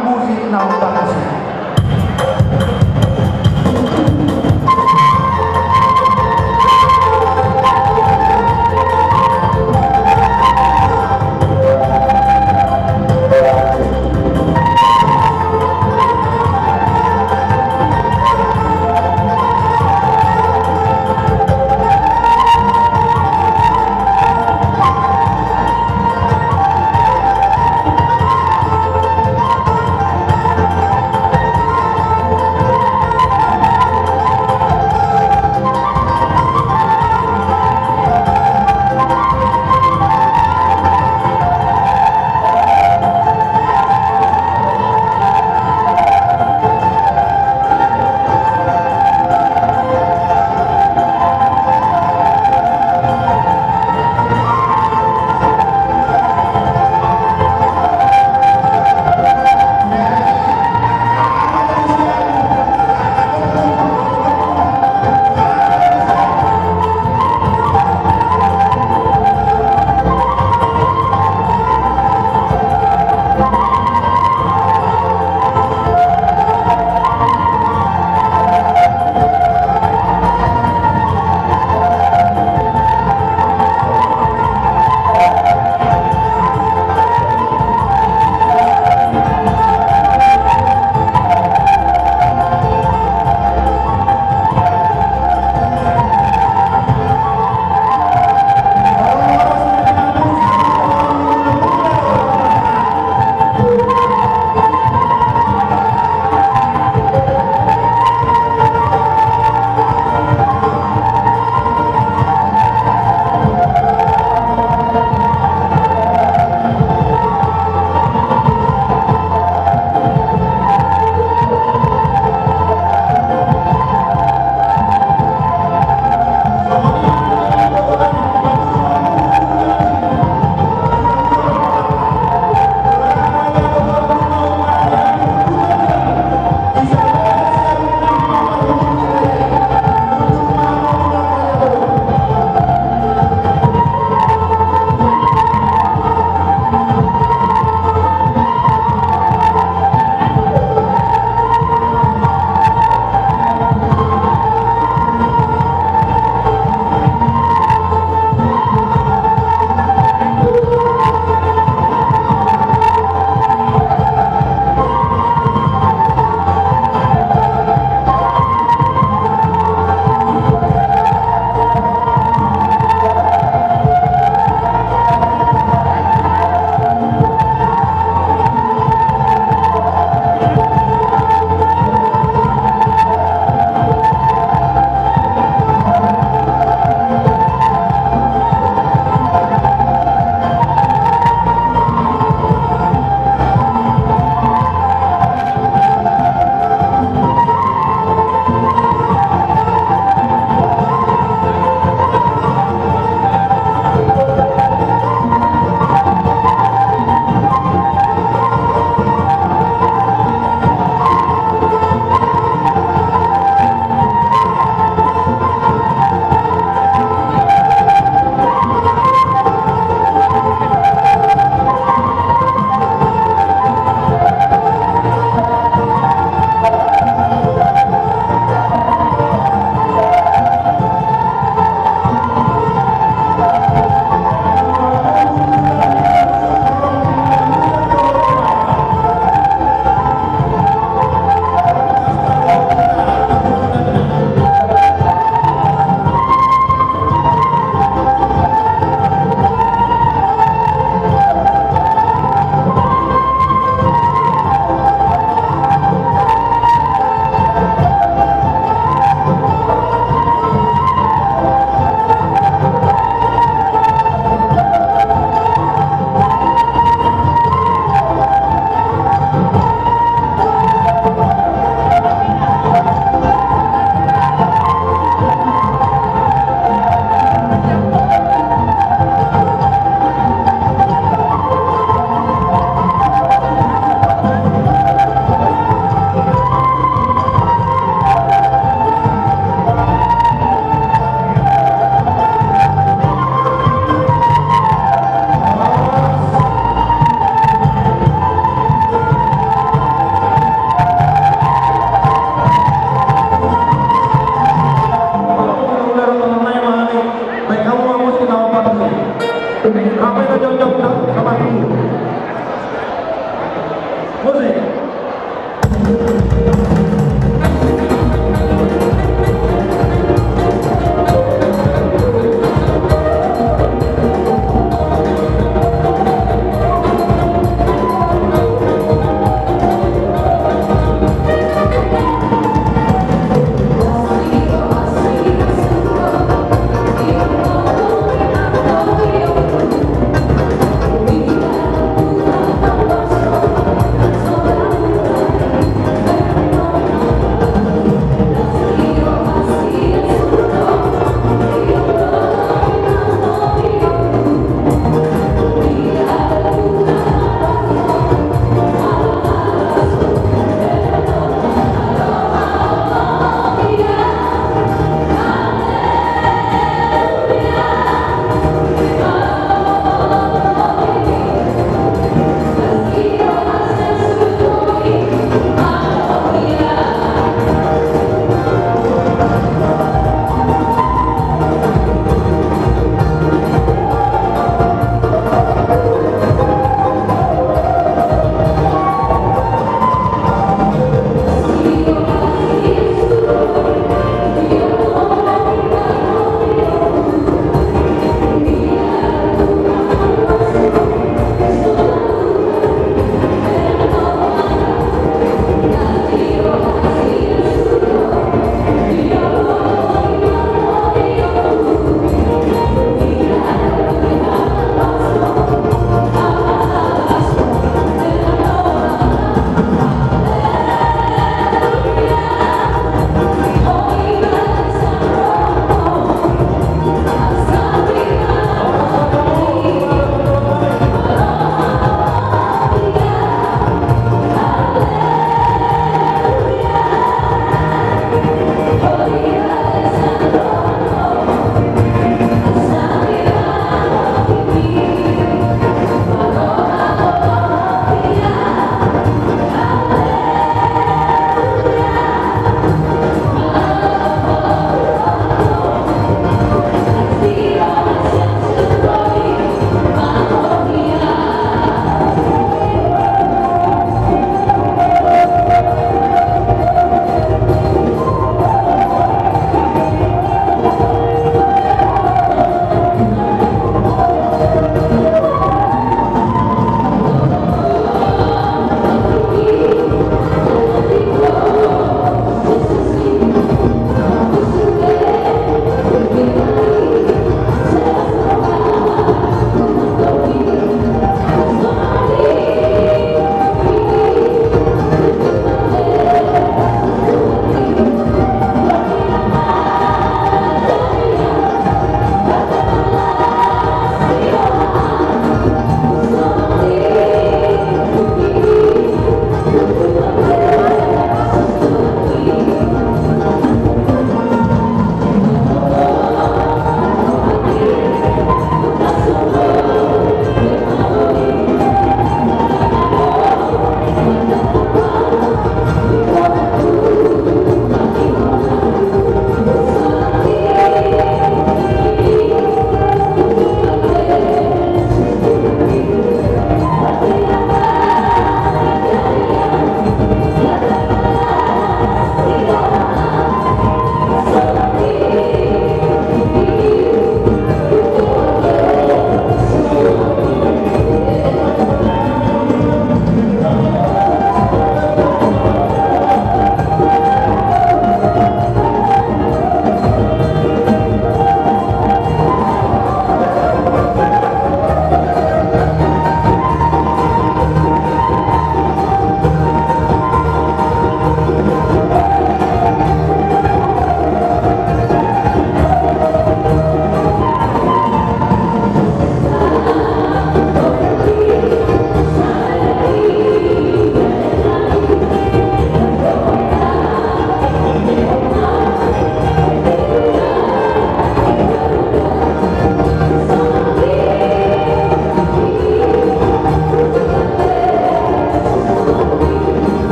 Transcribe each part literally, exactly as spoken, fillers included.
Musik na umbahen si.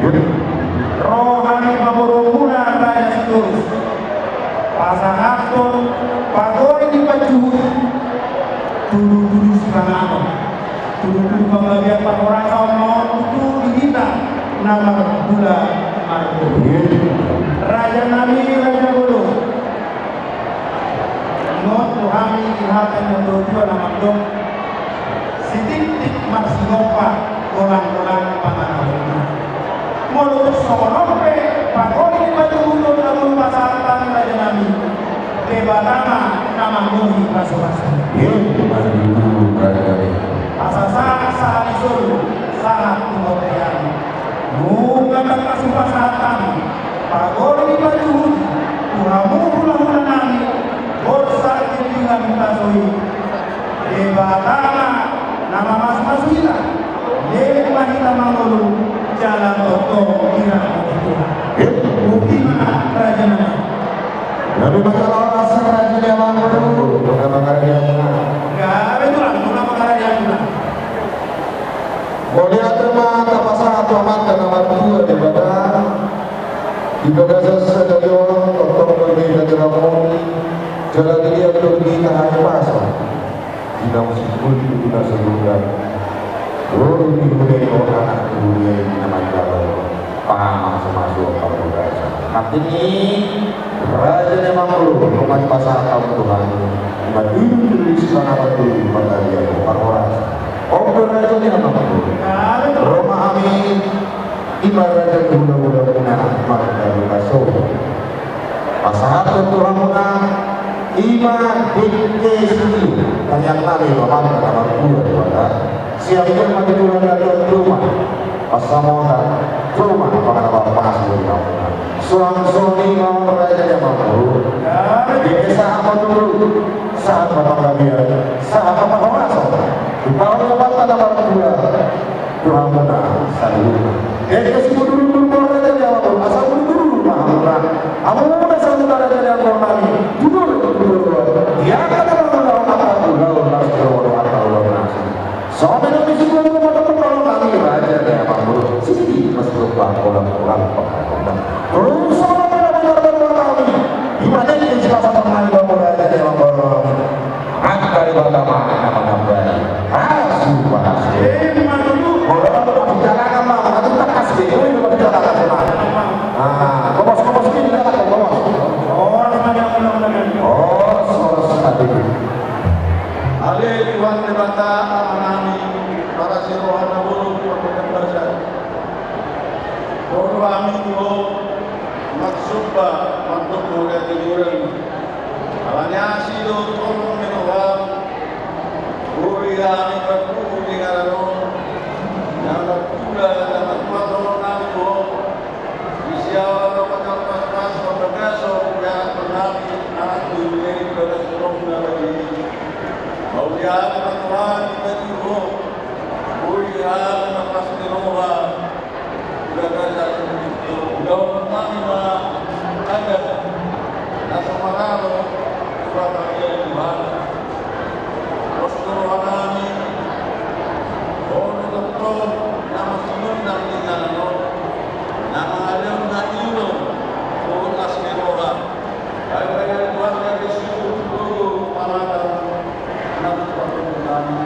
Roha ni pamoruonmuna Raja Sitorus, pasahathon pagori ni panjuhut, tudutudu sipanganon, tudutudu panggabean parhorasan on ma on tutu di hita na marhula marboru. Raja nami, raja bolon. Ingot tu hami di hata ni natuatua na mandok: Sitiptip marsihompa, golanggolang pangarahutna. Molo tung songon on pe pagori ni panjuhuton na boi pasahat hami, raja nami, Debata ma na manggohi pasupasu. Emma tutu, raja nami. Asa sahat sahali solu, sahat tu bontean. Nunga tangkas hupasahat hami pagori ni panjuhut tu hamu hulahula nami, Borsak Ginjingan Taso i. Debata ma na mamasumasu hita, leleng ma hita mangolu, jala tongtong hita mangolu. Boti ma, raja nami. Gabe ma jala horas, raja ni amangboru, nunga mangarade hamuna. Gabe tulang, nunga mangarade hamuna. Mauliate ma tapasahat tu Amanta na martua Debata. Di bagasan sadari on, tongtong do hita diramoti, jala dilehon do hita hahipason. Di na umsungkun, di na sungkunan. Dohot di huria ni anak, di huria ni na manjalo. Pamasumasu pamurasan. Hatiha, raja ni amangboru, nunga dipasahat hamu Tuhan. Ima tudutudu sipanganon, tudutudu panggabean parhorasan. On do, raja ni amangboru, ro ma hami, ima raja ni hulahulamuna, marga Lukaso. Pasahathon tu hamuna, ima dengke sitio, tangiang nami tu Amanta na martua Debata. Sian dia ma di tulang na di on, tu ma pansamotan, tu ma pangarahutna, pasupasu di hamuna. Suang songon i ma on, raja ni amangboru. Dengke sahat ma tutu, sahat ma panggabean, sahat ma parhorasan. Dipasahat Amanta na martua tu hamuna saluhutna. Dengke sitio, tudutudu, raja ni amangboru, asa tudutudu ma hamuna. Hamuna saluhutna, raja ni amangboru nami, tudutudu, tudutudu. Di angka na mangulahon angka ulaon na sitio, ulaon na asing. Songon i do di situan rumah tangga nami, raja ni amangboru. Sititi marsihompa, golanggolang pangarahutna. Terus sama-sama dengan rumah tangga. Ima dengke sipasahaton nami, raja ni amangboru. Angka Debata ma na manambai. Asu, asu. Ima tutu. Olo, olo, di jalanan ma, atu takas de, olo, di jalanan ma. Ah, komos, komos, di jalanan, komos. Horas ma di jalanan. Horas, horas ma di. Ale Tuhan Debata Ama nami, parasi roha na bolon, panggohi basa. Ro do hami tu Ho, marsomba, mandok mauliate godang. Ala ni asi dohot holong ni rohaM, boi hami marpungu di inganan on, na marhula, na martuatua nami tu Ho. Di siaon na patarpaspas parbagason ni ianakhon nami, anak tu Debata, di bagasan holong na badia i. Mauliate ma Tuhan, di bagasan Ho, boi hami marlas ni roha. Ulaon nami ma, anda na so maralo, tu hata ni Tuhan. Pos do roha nami, Ho do tongtong na marsinondang di inganan on, na mangalehon hangoluan dohot las ni roha. Ai baya Tuhan, gabe sungkun do pangarangan nami.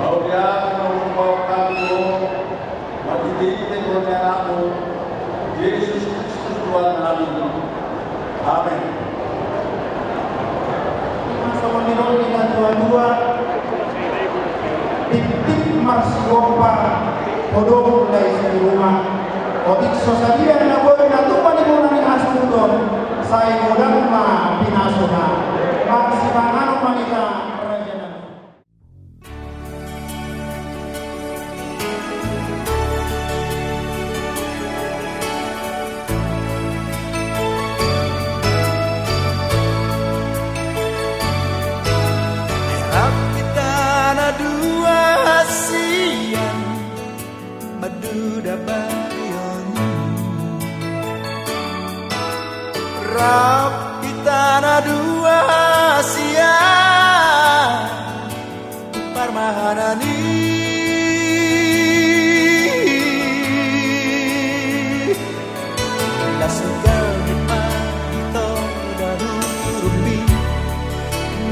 Mauliate ma hupasahat hami tu Ho, marhitehite goar ni AnakMu, Jesus Kristus Tuhan nami. Amen. Ima songon nidok ni natuatua: Tiptip marsihompa, godang mulai sari rumah. Otik so sadia na boi na tupa di bona ni hasuhuton, sai godang ma pinasuna. Marsipanganon ma hita, raja nami. Rap hita na dua sian Madura Barion. Rap hita na dua sian parmahanan i.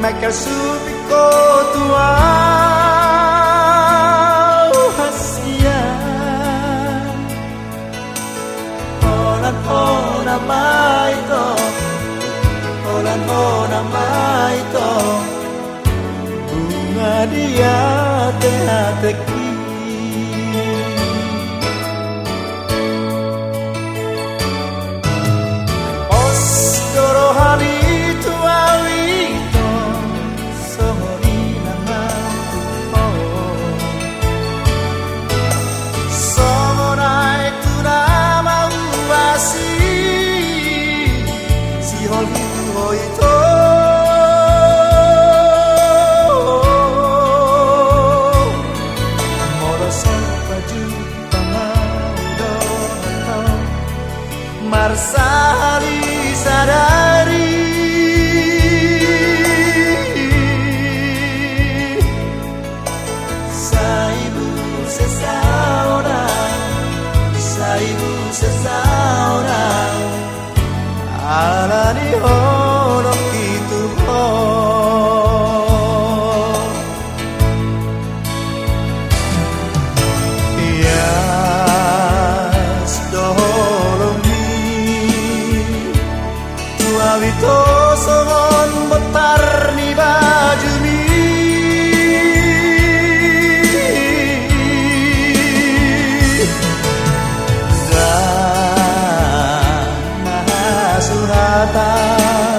Mangkasuping ho tu ahu hasian. Holan hona ma ito, holan hona ma ito, nunga di ateatengki. Pos do rohami tu ahu ito, songon i nang ahu tu ho. Songon aek tu na mauasi, sihol tu ho ito. Molo so pajumpang ahu dohot ho, marsahali sadari. Sai muse saonang, sai muse saonang, ala ni holongki tu ho. Ias do holongmi tu ahu ito songon bontar ni bajumi. Ndang na hasuhatan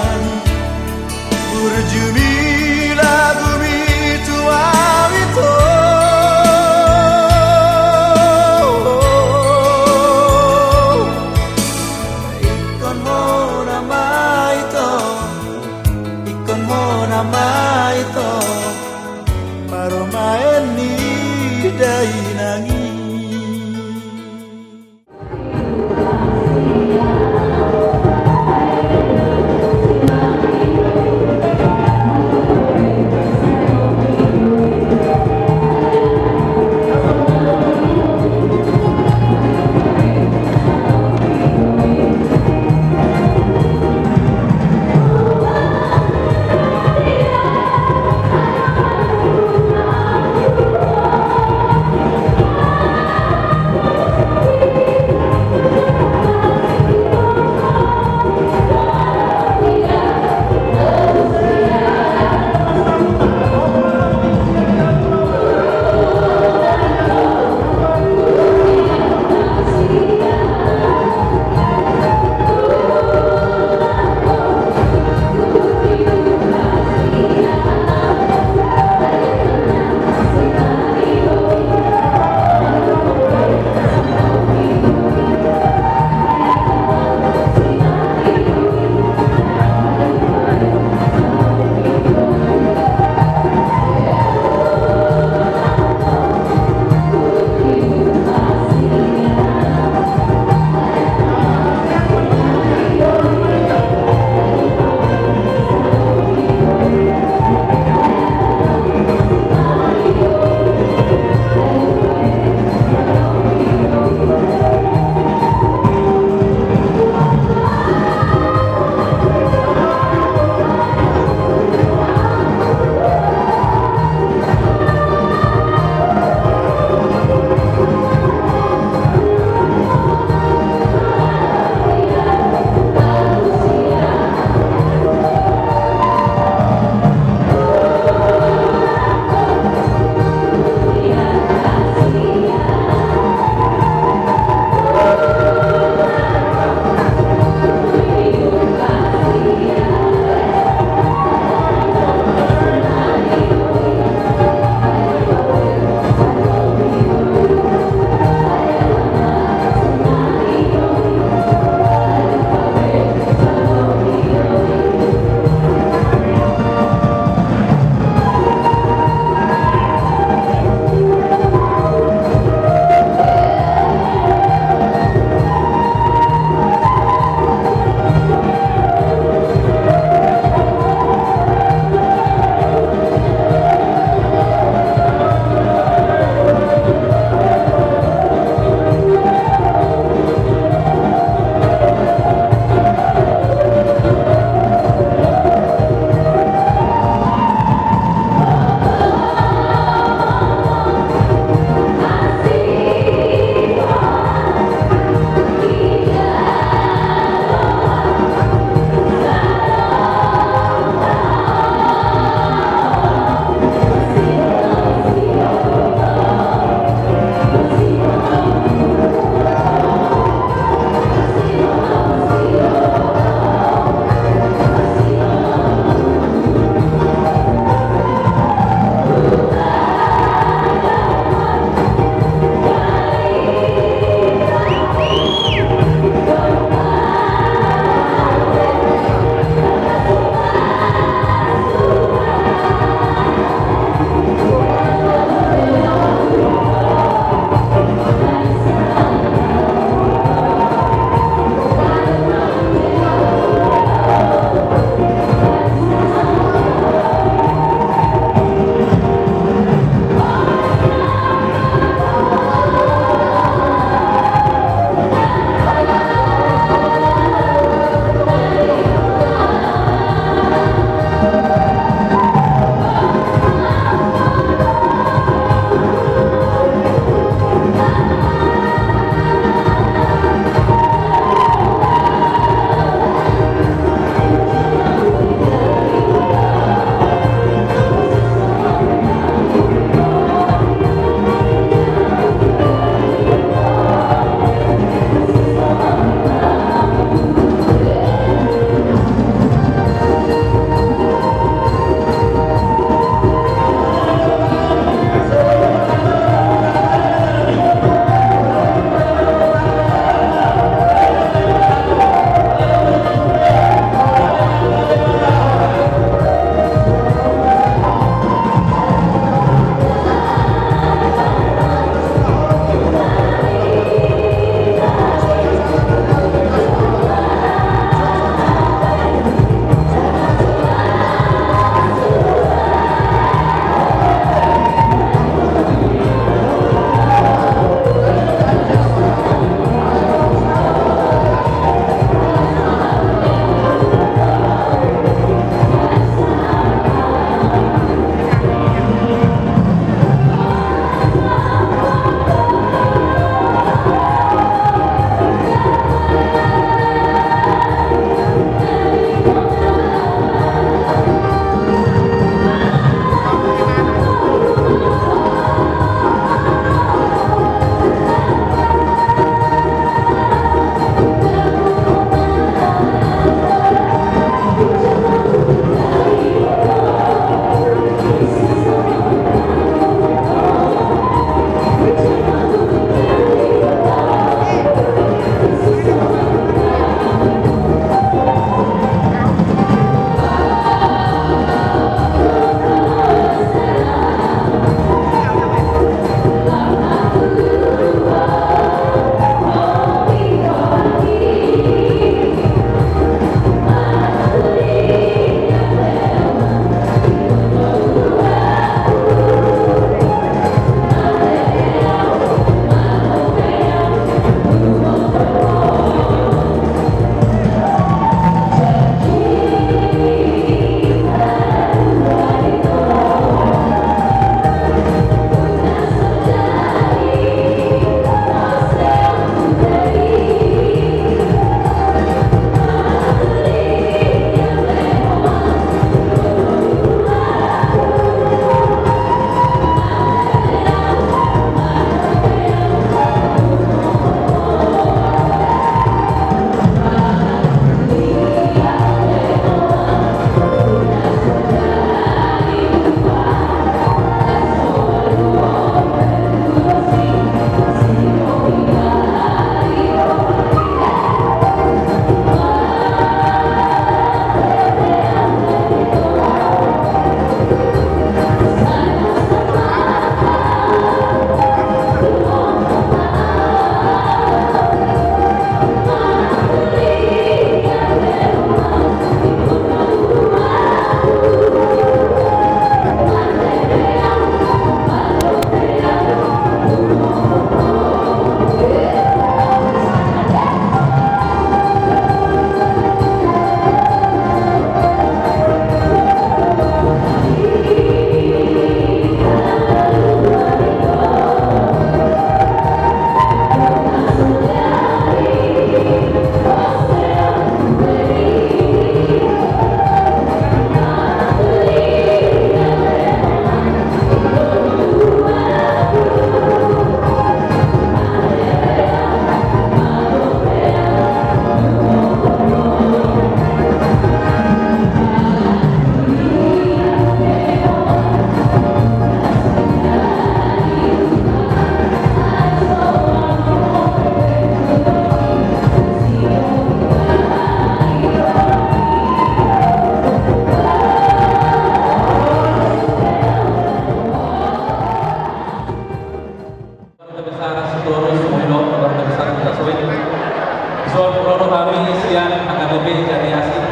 Ro do hami sian H K B P Jati Asih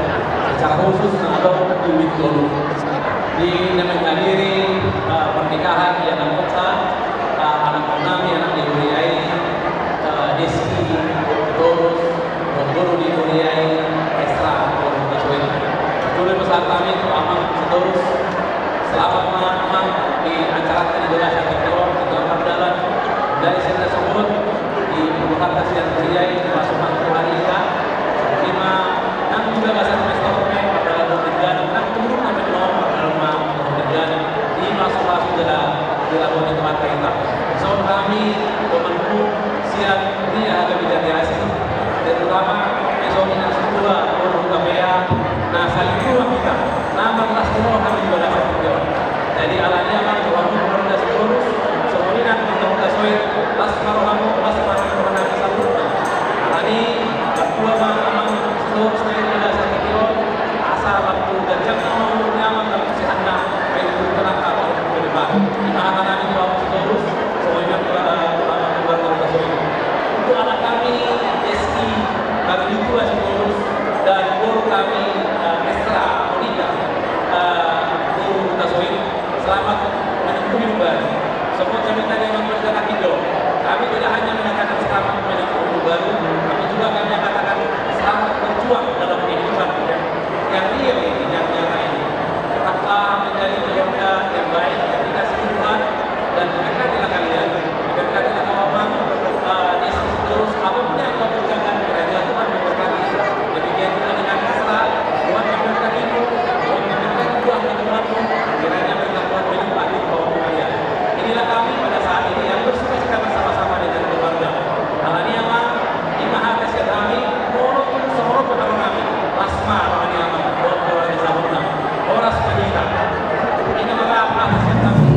secara khusus na adong di Widhi Tolu. Di na menghadiri, eh, pernikahan di anakkonta, eh, anak nami, anak ni huria i, eh, Deski Sitorus, dohot boru ni huria i, Esra, boru ni huria i. Jolo pasahat hami tu amang Sitorus. Selamat ma amang di acara tadi dola satu kilo, kita akan dalan dari sini tersebut. Di Purwakarta sian huria i, masuk-masuk hari ita. Ima nang juga gasan pesta pernikahan, adalah pernikahan, nang turun sampai ke bawah, adalah pernikahan. Ima masuk-masuk dalam, dalam pernikahan kita. So kami, temanku, sian huria H K B P Jati Asih, terutama, so ina sebuah, boru H K B P, na saling dua kita, na marlas ni roha di bagasan tingki on. Jadi, alani amang, rohamu marlas terus, songon i nang di tamu tasoe, las ma rohamu, las ma rohamu, las ma rohamu. Alani, martua ma amang, seluruh saya di bagasan tingki on, asa waktu ganjang ma umurna amang, waktu sehatna, baik itu kenapa, kalau itu depan. Ima hata nami tu amang Sitorus, songon i nang tu amang, tu amang, tu amang tasoe. Untuk anak kami, Deski, kami di tua Sitorus, dan boru kami, eh, Esra, Monica, eh, boru tasoe. Selamat menempuh hidup baru. Semua kami tadi yang berjalan hidup. Kami tidak hanya mengatakan selamat menempuh hidup baru, tapi juga kami katakan selamat berjuang dalam kehidupan yang, yang real ini, yang nyata ini. Tetaplah menjadi keluarga yang baik, yang dikasihi Tuhan, dan diberkatilah kalian. Diberkatilah kau amang, eh, Deski Sitorus, apapun yang kau kerjakan, kiranya Tuhan memberkati. Demikian juga dengan Esra, Tuhan memberkatimu, Tuhan memberkati buah keturunanmu, kiranya berkat Tuhan melimpah di bawah kalian. Inilah kami pada saat ini yang bersuka cita bersama-sama dengan keluarga. Alani amang, ima hata sian hami, molo tung songon on pe hami, las ma roha ni amang, dohot roha ni saborna. Horas ma di hita. Ina ma hata sian hami.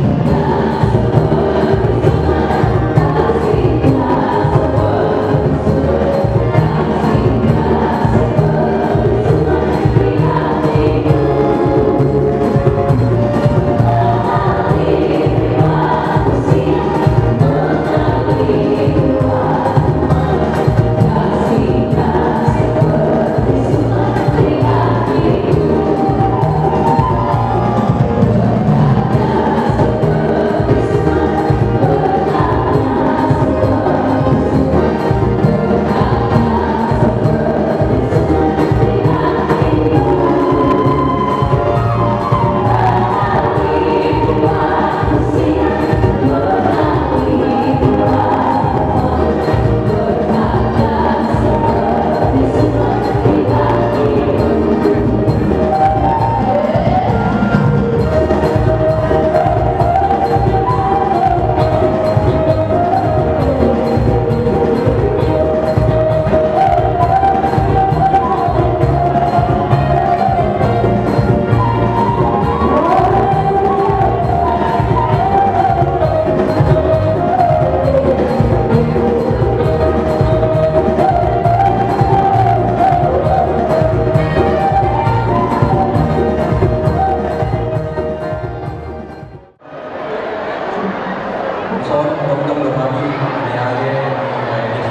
Son, tongtong do hami, ane age, ane age,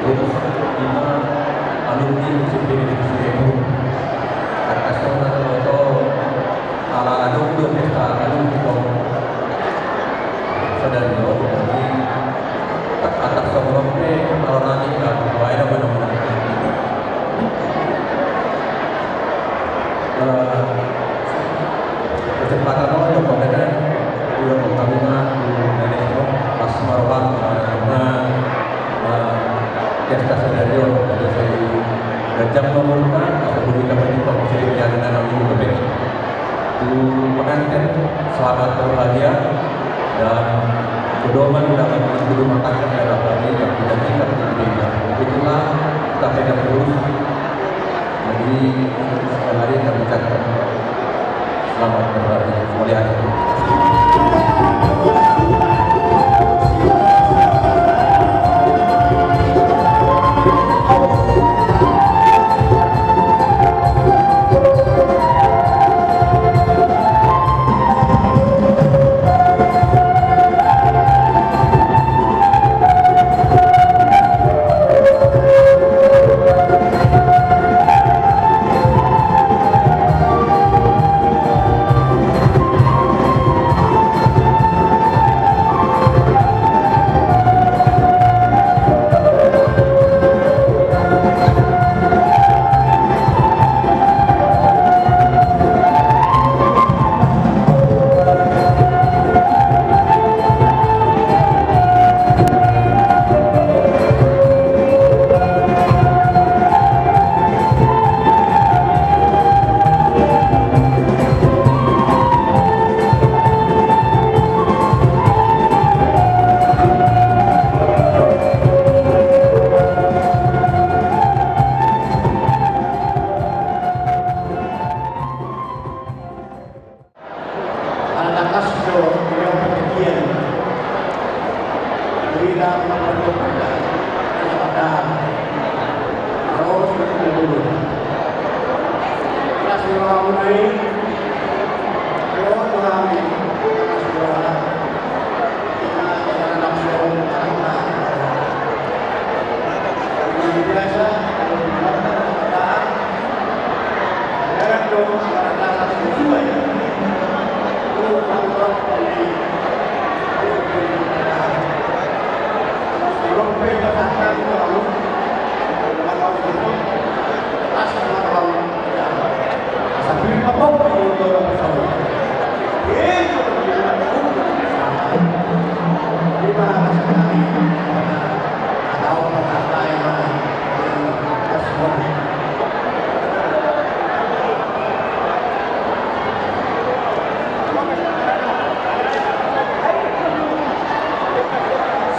terus, ima, alumni, musik ini, musik itu. Atas nama Toto, ala adong do pesta alumni, tong. Sadari on, hami, atas nama Toto, ala nami, kan, bae, nama, nama. Eh, kesempatan on, untuk pembenaran, dua pertarungan, dua manajemen, pas maroban, eh, karena, eh, pesta sadari on, pada saya ganjang ma umurna, asa boi dapat di pangkusi yang ada nama ini, tu pengantin, selamat berbahagia, dan pedoman dapat di rumah tangga adalah bagi yang tidak tinggal di gereja. Itulah kita pegang terus. Jadi, sekali lagi kami ucapkan selamat berbahagia. Mulia.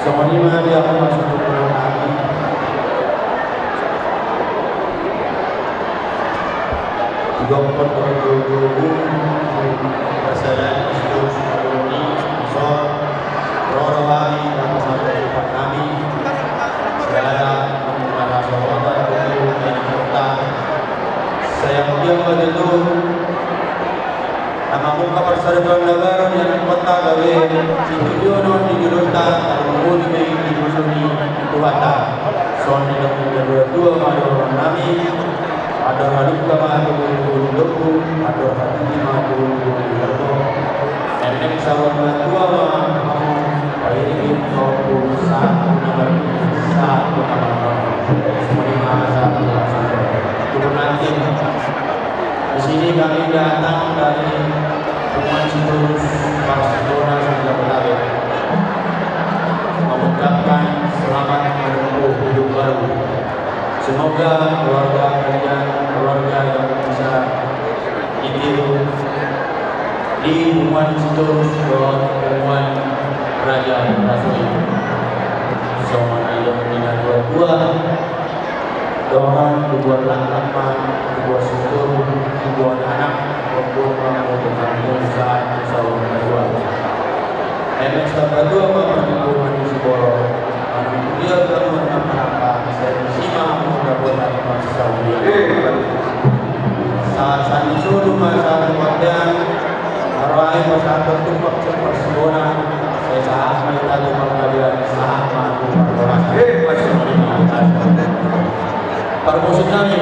Songon i ma di ahu masuk tu pulau kami. Idokkon do gogo-gogo, perselan, istus, maroni, so, roro hami, rata satu tempat kami, segala, mengumara sorotan, gogo, dan kota. Saya mulia bagi tu, nama muka perserotan negara, yang kota, gawe, situ yono, di Julunta, kalau mau di, di Juluni, Tuhanta. Songon i do dua-dua ma dohonon nami. Andor halumpang ma tu hulahula, andor hatiha ma tu hulahula. Enek saur matua ma hamu, pairingi topu sahat tu na martua, sahat tu na martua. Songon i ma sahat tu na martua. Tubuan nanti. Di sini kami datang dari Punguan Sitorus, Parsibona, Jabodetabek, mengucapkan selamat menempuh hidup baru. Semoga keluarga kalian, keluarga yang bisa ditiru di Punguan Sitorus dohot Punguan Raja Rasohi. Songon i do ninna tua-tua, dohonon tubuan laklak ma, tubuan suhut, tubuan anak, tubuan ma, tubuan sahat, sahat tu saur matua. Emes tapatua ma parlinggoman ni siborok. Manang dia bangun na parangka, sai disi ma hamu dapotan parsaulian. Sahat sian solu ma sahat tu bontean, ro hami pasahathon tumpak sian Parsibona, sai sahat ma hita tu panggabean, sahat ma tu parhorasan. Parmusik nami.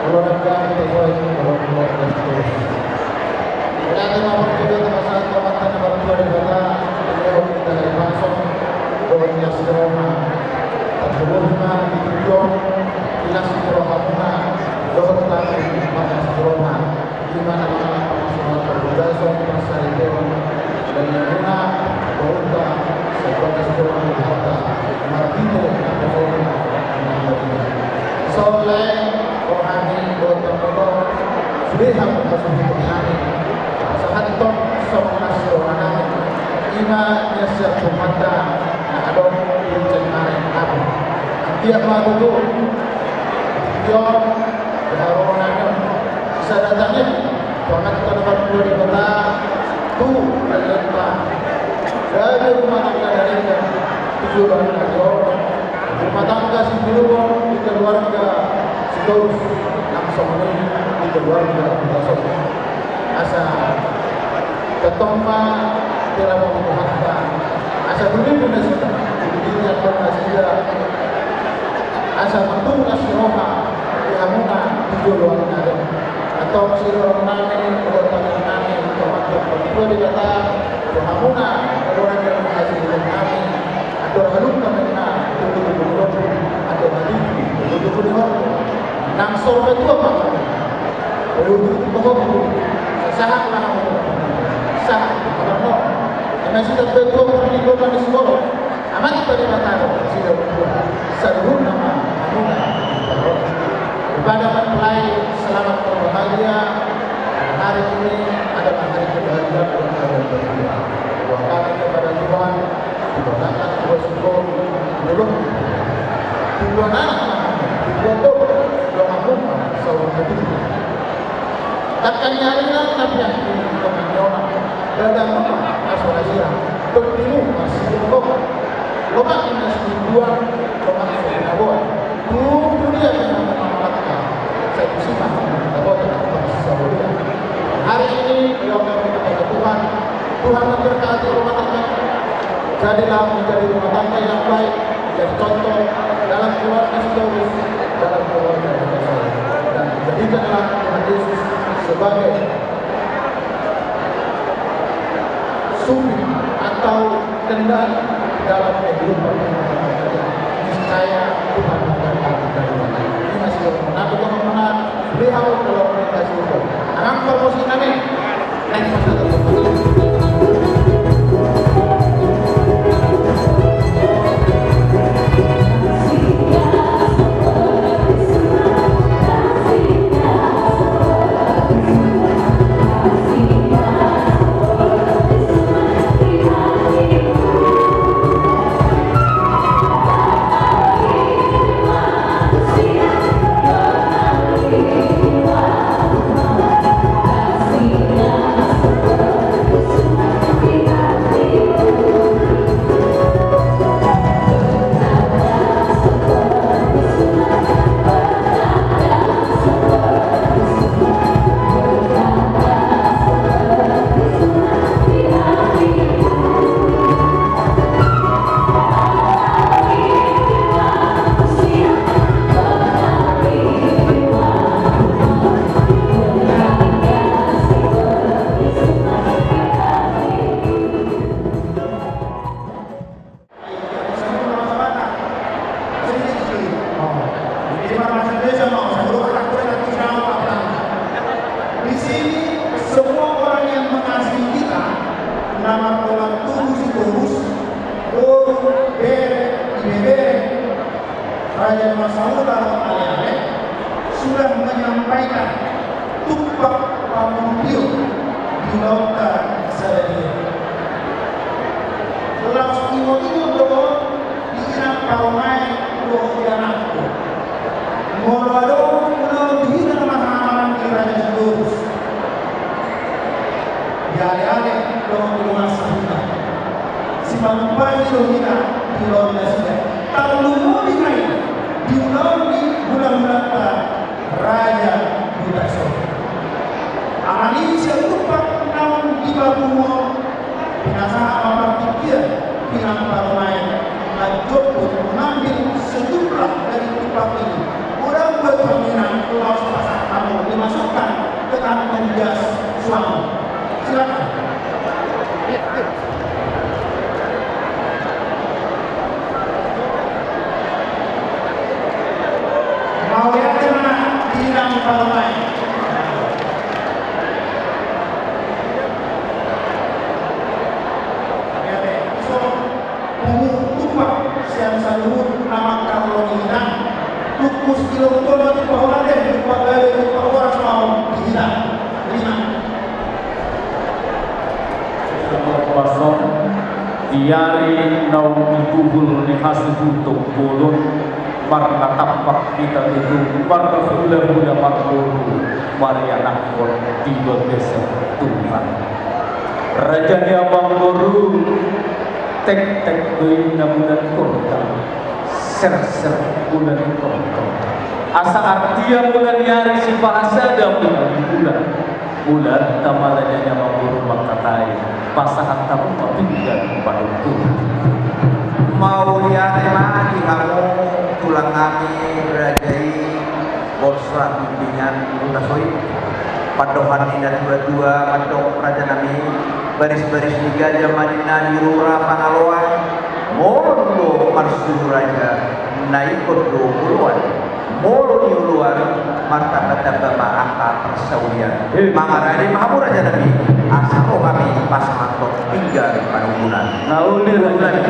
Keluarga Hutasoit, keluarga Sitorus. Mauliate ma parjolo tu Amanta na martua Debata, beliau di tangan pasong, dohot las ni roha. Tarlumobi ma di tingki on, di las ni rohamuna, dohot hami marlas ni roha. Ima na mangalap pangasuhon, parbogason, parsaripeon, dan nangkin ma boruta, sabagas boru ni Tuhanta, marhite naposona. Songon i, roha nami dohot boru, sude hamu hasuhuton nami, pasahathon songon las ni roha nami, ima nian sian Tuhanta na adong di Cengkareng Abu. Anggiat ma tutu, di on, di haroronami on, bisa datang i, Tuhanta na martua Debata, tu lelengta. Gabe rumah tangga na denggan, tu joloan ni ari on. Rumah tangga Sitorus di keluarga Sitorus, langsung di keluarga Hutasoit. Asa tongtong ma diramothon Tuhanta. Asa dulu nasida, di diri nasida. Asa mandung las ni roha di hamuna di joloan ni ari on. Antong sidorong nami, dohot tangiang nami, tu Amanta na martua Debata, tu hamuna, dohot tangiang nami, andor halumpang ma, tubu-tubu ni lombu, andor halumpang, tubu-tubu ni horbo. Nang saur matua ma hamu. Tubu-tubu ni horbo. Sahat ma hamu. Sahat ma hamu. Eme sita tubu-tubu ni horbo. Amanta Debata do sidung, saluhutna ma hamuna. Kepada mempelai, selamat berbahagia. Hari ini adalah hari kebahagiaan dan hari yang bahagia. Doakan kepada Tuhan, didoakan kepada syukur, belum. Tuhan anak, Tuhan tuh, doa rumah, saudara. Tangkas ni ari na, tapi yang ini, komuniona, dadang rumah, asal Asia, bertimu, masih di rumah. Lomak na sibuan, lomak na sinabuan. Tung dunia na mamangkatkan. Saya isi mah, kita buat, kita bisa buat. Hari ini, beliau kami kepada Tuhan. Tuhan memberkati rumah tangga. Jadilah menjadi rumah tangga yang baik, menjadi contoh dalam keluarga Sitorus, dalam keluarga kita, dan jadikanlah Tuhan Yesus sebagai supir atau kendali dalam kehidupan kita. Niscaya Tuhan memberkati kita. Ini masih mengaku Tuhan menang. Beliau kalau kita syukur. Anak promosi kami. Naik pasal. Di sini semua orang yang mengasihi kita, nama orang tubuh Sitorus, boru, bere, ibebere, raja na sahuta, ale-ale, sudah menyampaikan tumpak pangurupion di ulaonta sadari on. Laos ingot-ingot do di inang parumaen dohot di anakku. Molo adong ulaon di hita na marhahamaranggi Raja Sitorus, di ale-ale dohot di dongan sahuta, sipanumpahi do hita di ulaon nasida. Tarlumobi ma i di ulaon ni hulahulanta Raja Hutasoit. Alani sian tumpak naung dipapungu on, pinasahat ma partingkian, pinangido ma i, manjomput, mengambil sejumlah dari tumpak ini. Godang buat pangina, laos pasahat. Silakan. Mauliate ma di inang parumaen. Mauliate. Pungu tupa sian saluhut na mangkaholongi inang. Tungkus ilong tona tupa holan de, tupa gabe tupa horas ma on di inang. Lima. Songon pason di ari naung dibuhul ni hasuhuton bolon, marnatampak hita tutu marhulahula marboru, marianakhon di bagasan Tuhan. Raja ni amangboru, tektek do i na mula ni kota, serser mula ni kota. Asa artia mula ni ari sipahasada mula ni bulan. Mula ta ma raja ni amangboru mangkatai, pasahat hamu ma pinggan panungkunan. Mauliate ma di hamu tulang nami raja i, Borsak Pimpingan Huta Soik. Pandohan ni natuatua mandok raja nami, barisbaris ni gaja ma ninna di rura Pangaloan. Molo do marsuhu raja, na ingkon do oloan. Molo nioloan, martambatamba ma angka parsaulian. Mangarade ma hamu raja nami, asa ro hami pasahathon pinggan panungkunan. Na uli raja.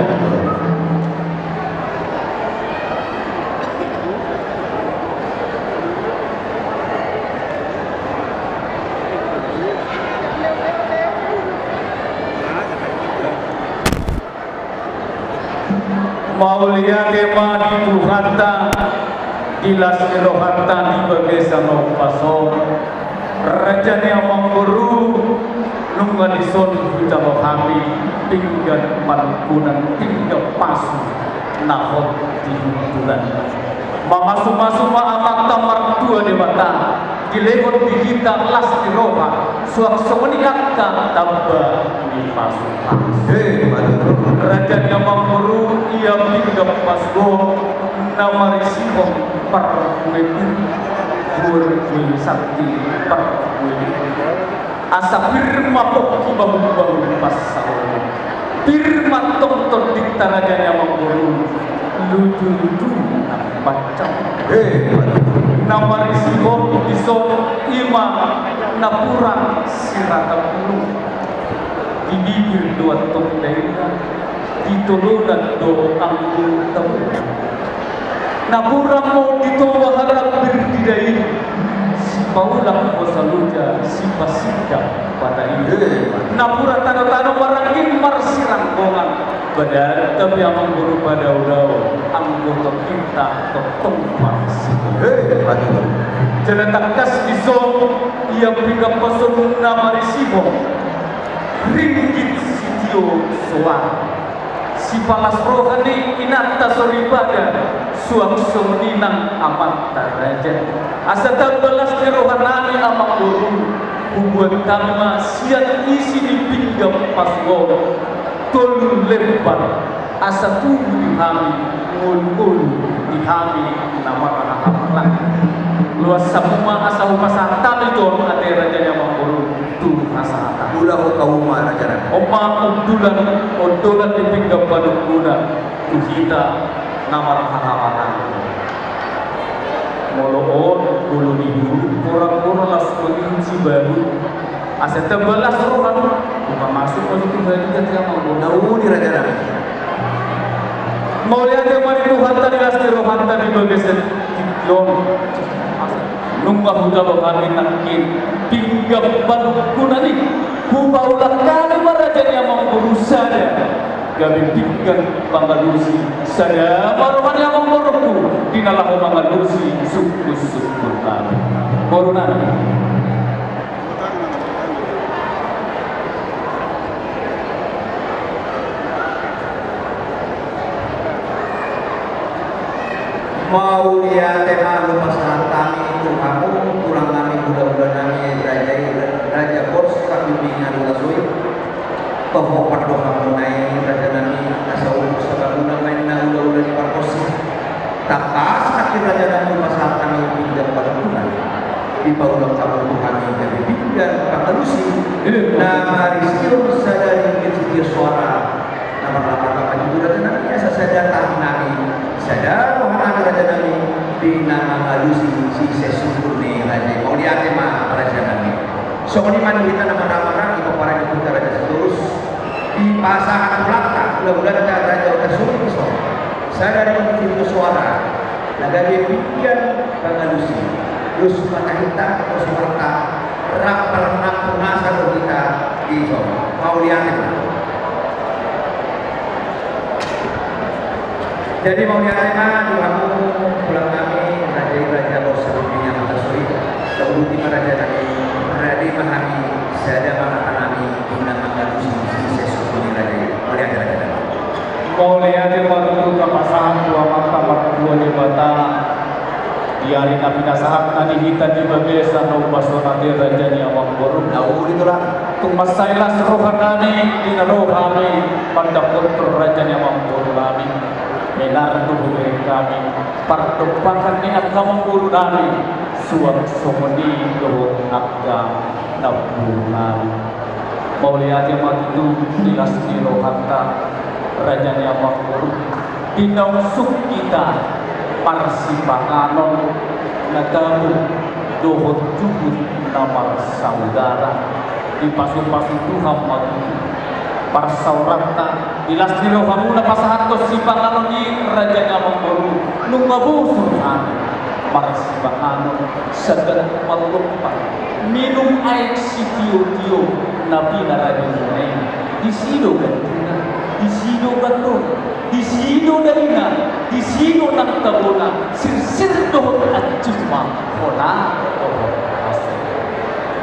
Mauliate ma di Tuhanta, di las ni rohanta di bagasan ombas on. Raja ni amangboru, nunga dison hujalo hami pinggan panungkunan, pinggan pasu na hot di hundulan. Mamasumasu ma Amanta Martua Debata, dilehon di hita las ni roha, suang songon i angka tamba ni pasupasu. Raja ni amangboru, ia pinggan pasu on na marisihon parbue, parbue sakti, parbue. Asa pir ma pongki bahulbahul pansalongan. Pir ma tongtong di raja ni amangboru, lujuluju nang pancam. Na marisihon dison i ma napuran sirata bulung. Di bibir do antong dainna, di tolonan do anggo tabulan. Napuran ma on di toba harambir di dainna, sipaulak hosa loja, sipasindang bataina. Napuran tanotano maranggi marsiranggongan, badan tapi amangboru padaodao, anggo tongkinta tongtong marsiranggongan. Jala tangkas dison ia pinggan pasu on na marisihon ringgit sitio soara. Sipalas roha ni inanta soripada, suang songon i nang amanta raja. Asa tamba las ni roha nami amangboru, hubuat hami ma sian isi ni pinggan pasu on tolu lembar, asa tubu di hami ngolungolu, di hami na marhahamaranggi. Loas hamu ma asa hupasahat hami tu on, ate raja ni amangboru, tu hasahatan. Ulaon hamu ma raja nami. On ma undulan, ondolan ni pinggan panungkunan tu hita na marhahamaranggi. Molo on, molo di hulu, porapora las mangihut sibabu. Asa tamba las roha, upa masuk masuk tu baliga tiang mau. Na uli raja nami. Mauliate ma di Tuhanta di las ni rohanta di bagasan tingki on. Nunga hujalo hami nangkin pinggan panungkunan i, hupaulak hami ma raja ni amangboru sada gabe pinggan pangalusi, sada ma roha ni amangboruku di na laho mangalusi sungkunsungkun nami. Boru nami. Mauliate ma hupasahat hami tu hamu tulang nami, hulahula nami, raja i, Raja Borsak Pimpingan Huta Soik. Toho pandohanmuna i raja nami, asa umur sabaguna ma inna hulahula ni pargonsi. Tangkas nangkin raja nami hupasahat hami pinggan panungkunan. Dipaulak hamu tu hami gabe pinggan pangalusi na marisihon sadari sitio soara na marlapatan, pajumur raja nami, asa sada tahi nami, sada roha nami raja nami, di na mangalusi sise sungkun ni raja i. Mauliate ma raja nami. Songon i ma di hita na marhahamaranggi pomparan ni Huta Raja Sitorus, dipasahat tu hita hulahulanta Raja Hutasoit i songon sadari sitio soara na gabe pinggan pangalusi. Dos ma hita, dos ma hita, rap marnampuna do hita dison. Mauliate ma. Jadi mauliate ma di hamu tulang nami, raja i Raja Borsak Bumi Hutasoit. Tauluti ma raja nami, rade ma hami, sada ma hata nami, di na mangalusi sise sungkun ni raja i. Mauliate raja nami. Mauliate ma tutu tapasahat tu Amanta Martua Debata di ari na pinasahatna di hita di bagasan na umbasona di raja ni amangboru. Na uli tulang. Tung mansai las roha nami di na ro hami mandapothon raja ni amangboru nami. Menar do hubereng hami pardompahan ni angka amangboru nami, suang songon i dohot angka namboru nami. Mauliate ma tutu di las ni rohanta raja ni amangboru, di naung sungkun hita marsipanganon na tabo dohot juhut na marsaudara. Dipasupasu Tuhan ma tutu parsaoranta, di las ni rohamuna pasahathon sipanganon i raja ni amangboru. Nunga bosur hami marsipanganon, sagat marlompan minum aek sitiotio na pinarajumuna i. Disi do gantuna, disi do gantona, disi do dalina, disi do nang tabona, sirsir dohot anjing ma hona dohot asi.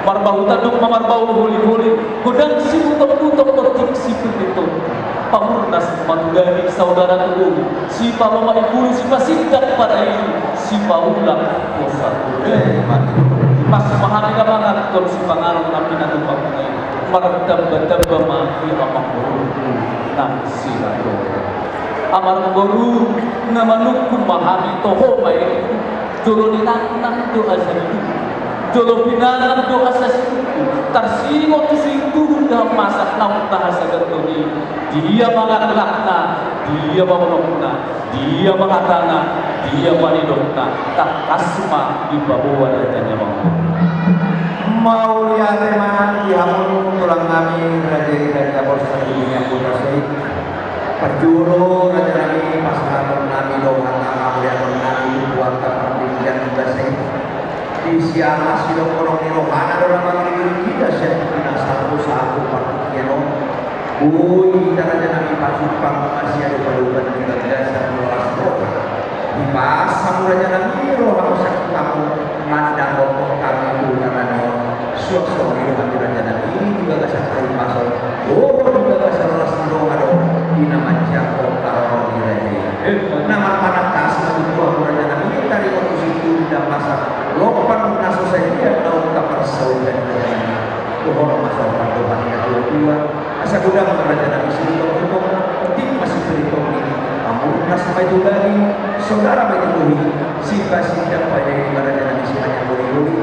Marbahu tanduk ma marbahu holiholi, godang sibutobuto, otik sipiritoto. Pamurnas ma tu daging, saudara tu boru, sipalomak imbulu, sipasindak parailu, sipaulak hosa tu boru. Pas ma hami na mangan sipanganon na pinatupa muna i, martambatamba ma di amangboru nang siradohon. Amangboru, na manungkun ma hami, toho ma i. Jolo ninangnang do asa situtu, jolo pinangan do asa situtu. Tarsingot tu situtu di hamas na naung tahasahathon i. Dia ma laklakna, dia ma unokna, dia ma hatana, dia ma nidokna. Tangkas ma dipaboa raja ni amangboru. Mauliate ma di hamu tulang nami, raja i Raja Borsak Bumi Hutasoit. Parjolo raja nami, pasahaton nami do hata mauliateon nami tu Tuhanta pardenggan basa i. Di siala sidok holong ni rohana do na mangiringiring hita sian tingki na salpu-salpu partingkian on. Boi hita raja nami pajumpang masiadopadopan di bagasan las roha. Dipas hamu raja nami roha, masa hamu mandapothon hami tu huta nami on. Suang songon i do hami raja nami di bagasan hahipason dohot di bagasan las ni roha do di na manjangkon haroro ni raja i. Na marpanangkas ma tutu hamu raja nami, taringot tu situtu di na masa lompan na so sadia naung taparsaulihon raja nami. Dohonon ma somba dohot ni natuatua. Asa godang ma raja nami sibutobuto, otik ma sipiritoto, pamurnas ma tu daging, saudara ma tu bohi, sipasindak paidai ma raja nami sipanjang holiholi,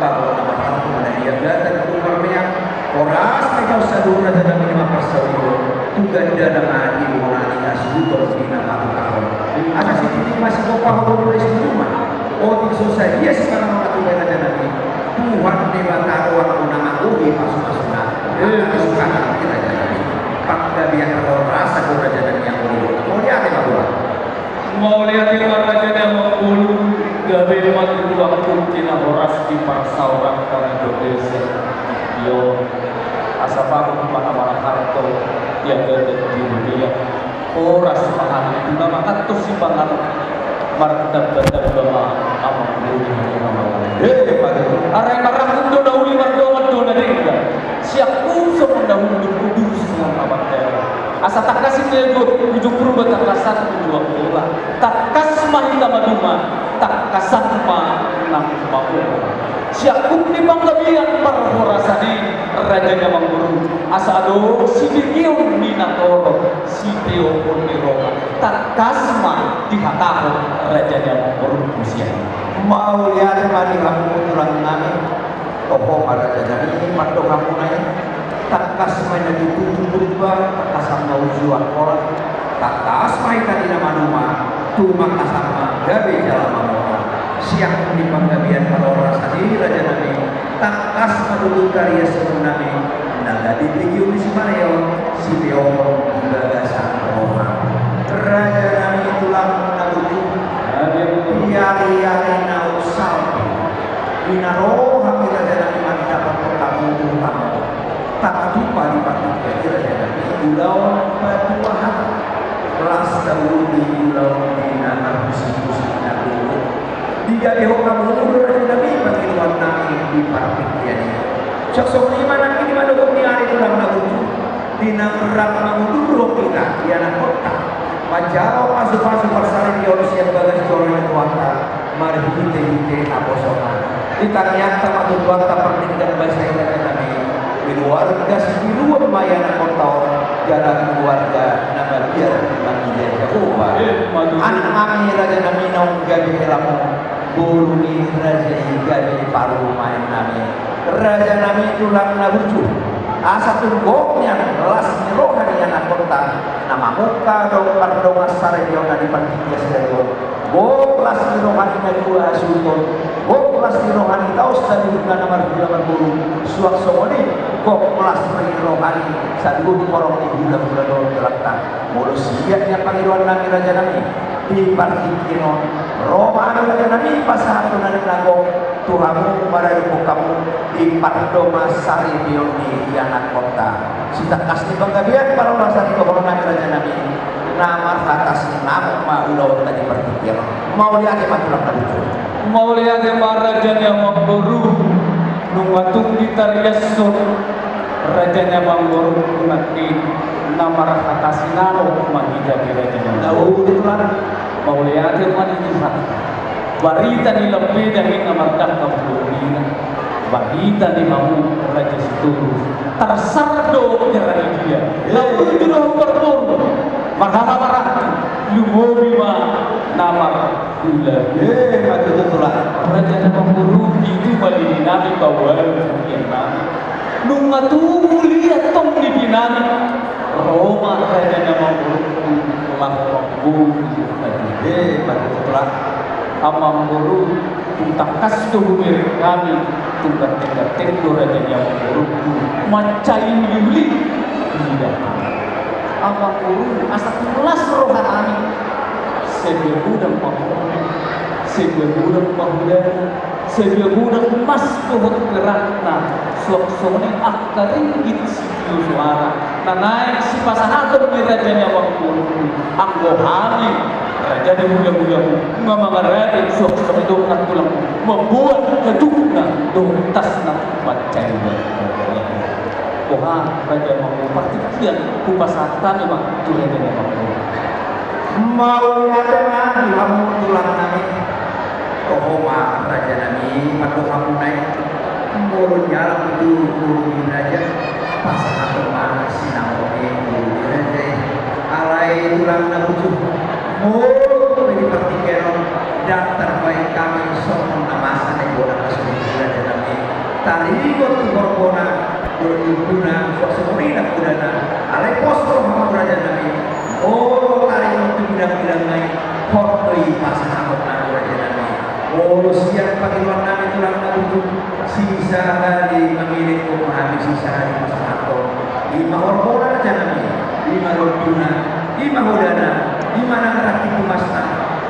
bagot na marhalto ma na di agatan tu marmeak, horas ma i tu saluhut raja nami na marsaulian, tu gandana ma di bona ni hasuhuton di na patupahon. Asa sititi ma sipompa holong ni raja i, otik so sadia sipanganon na tupa i raja nami. Tuhan Debata do anggo na manggohi pasupasuna. Angka kesukaan ni raja nami. Panggabean parhorasan do raja nami anggo ni Debata. Mauliate ma tulang. Mauliate ma raja ni amangboru. Gabe ma tulang pungki na horas di parsaoranta na di bagasan tingki on. Asa pahum ma na marhalto di agatan di dunia. Horas ma hami tu na manganhon sipanganon. Martambatamba ma amangboru di hami na mangalangka. He, pade. Alai marangkup do na uli, mardongan do na denggan. Siangkup songon na hundul, udur songon na mardalan. Asa tangkas i ma dua pulu, uju Purba, tangkasan uju Angkola. Tangkas ma hita maduma, tangkasan ma nang mamora. Siangkup ni panggabean parhorasan i. Raja ni amangboru, asa adong sibegeon ni natorop, sipeopon ni roha, tangkas ma dihatahon raja ni amangboru tu sian i. Mauliate ma di hamu tulang nami. Toho ma raja nami, mandok hamuna i. Tangkas ma i na tutu tu purba, tangkasan ma uju angkola. Tangkas ma i tadi na manuma, tumangkasan ma gabe jala mamora. Sian ni panggabean parhorasan i raja nami, tangkas ma tutu tariashon nami na gabe begeon ni sipareon, sipeopon di bagasan roha. Raja nami tulang na burju, di ari-ari na salpu, di na ro hami raja nami mandapothon hamu tu hamu, tapatupa di partingkian i raja nami ulaon patua hata. Las tauli ulaon di na marhusihusina dulu. Digabehon hamu do raja nami pangidoan nami di partingkian i. Suang songon i ma nangkin i ma dohot ni ari tulang na burju, di na rap mangudurhon hita ianakhonta manjalo pasupasu parsaripeon sian bagas joro ni Tuhanta, marhitehite naposona. Di tangiangta ma tu Tuhanta pardenggan basa i raja nami, keluarga sitiruon ma ianakhonta on, jala keluarga na mabiar mangida Jahowa. Anak nami raja nami naung gabe helamu, boru ni raja i gabe parumaen nami. Raja nami tulang na burju, asa tung gok nian las ni roha ni ianakhonta na mamungka dohot pardongan saripeonna di partingkian sadari on. Gok las ni roha ni na dua hasuhuton, gok las ni roha ni taon saluhutna na marhula marboru, suang songon i gok las ni roha ni saluhut horong ni hulahula dohot dolokta. Molo sian nian pangidoan nami raja nami, di partingkian on ro ma hami raja nami pasahathon na gok tu hamu maradophon hamu di pardongan saripeon ni ianakhonta. Sitangkas ni panggabean parhorasan i dohonon nami raja nami, na marhata sinamot ma ulaonta di partingkian on. Mauliate ma tulang na burju. Mauliate ma raja ni amangboru. Nunga tung ditariashon raja ni amangboru nangkin, na marhata sinamot ma hita di raja ni amangboru. Mauliate ma di Tuhan. Barita ni lambeda ninna mardangka mangolina. Barita ni hamu raja Sitorus, tarsar do hira ni dia. Lalu itu do parboru. Marhaha marhata, lumobi ma na marhula. Eh, betul tulang. Raja ni amangboru, itu bali di nami bawal kemudian nami. Nunga tubu liat tong di nami. Ro ma raja ni amangboru laho mamboru. Eh, betul tulang. Amangboru, tung tangkas do hubereng hami, tung ganteng-ganteng do raja ni amangboru mansai uli-uli. Ida. Amangboru, asa tung las roha nami. Sai be godang ma horbo, sai be godang ma hulana, sai be godang mas dohot perakna, suang songon i angka ringgit sitio soara na naeng sipasahaton ni raja ni amangboru, anggo hami raja ni hulahulamu, nunga mangarade suang songon i dohot nantulangmu mamboan hadukna dohot tasna mansai. Boha raja ni amangboru, partingkian hupasahat hami ma tu raja ni amangboru. Mauliate ma di hamu tulang nami. Toho ma raja nami, mandok hamuna i. Molo dialap tu boru ni raja, pasahathon ma sinamot ni boru ni raja i. Alai tulang na burju, molo pe di partingkian on ndang tarbaen hami songon na masa ni bona pasogit ni raja nami, taringot tu horbona, dohot ompuna, suang songon i nang godangna. Alai pos rohamu raja nami, molo taringot tu bidang-bidangna i, hot do i pasahaton nami raja nami. Molo sian pangidoan nami tulang na burju, sisahali mangidohon ma hami, sisahali pasahathon. I ma horbona raja nami, i ma lombuna, i ma hodana, i ma nang rangkit tumasna.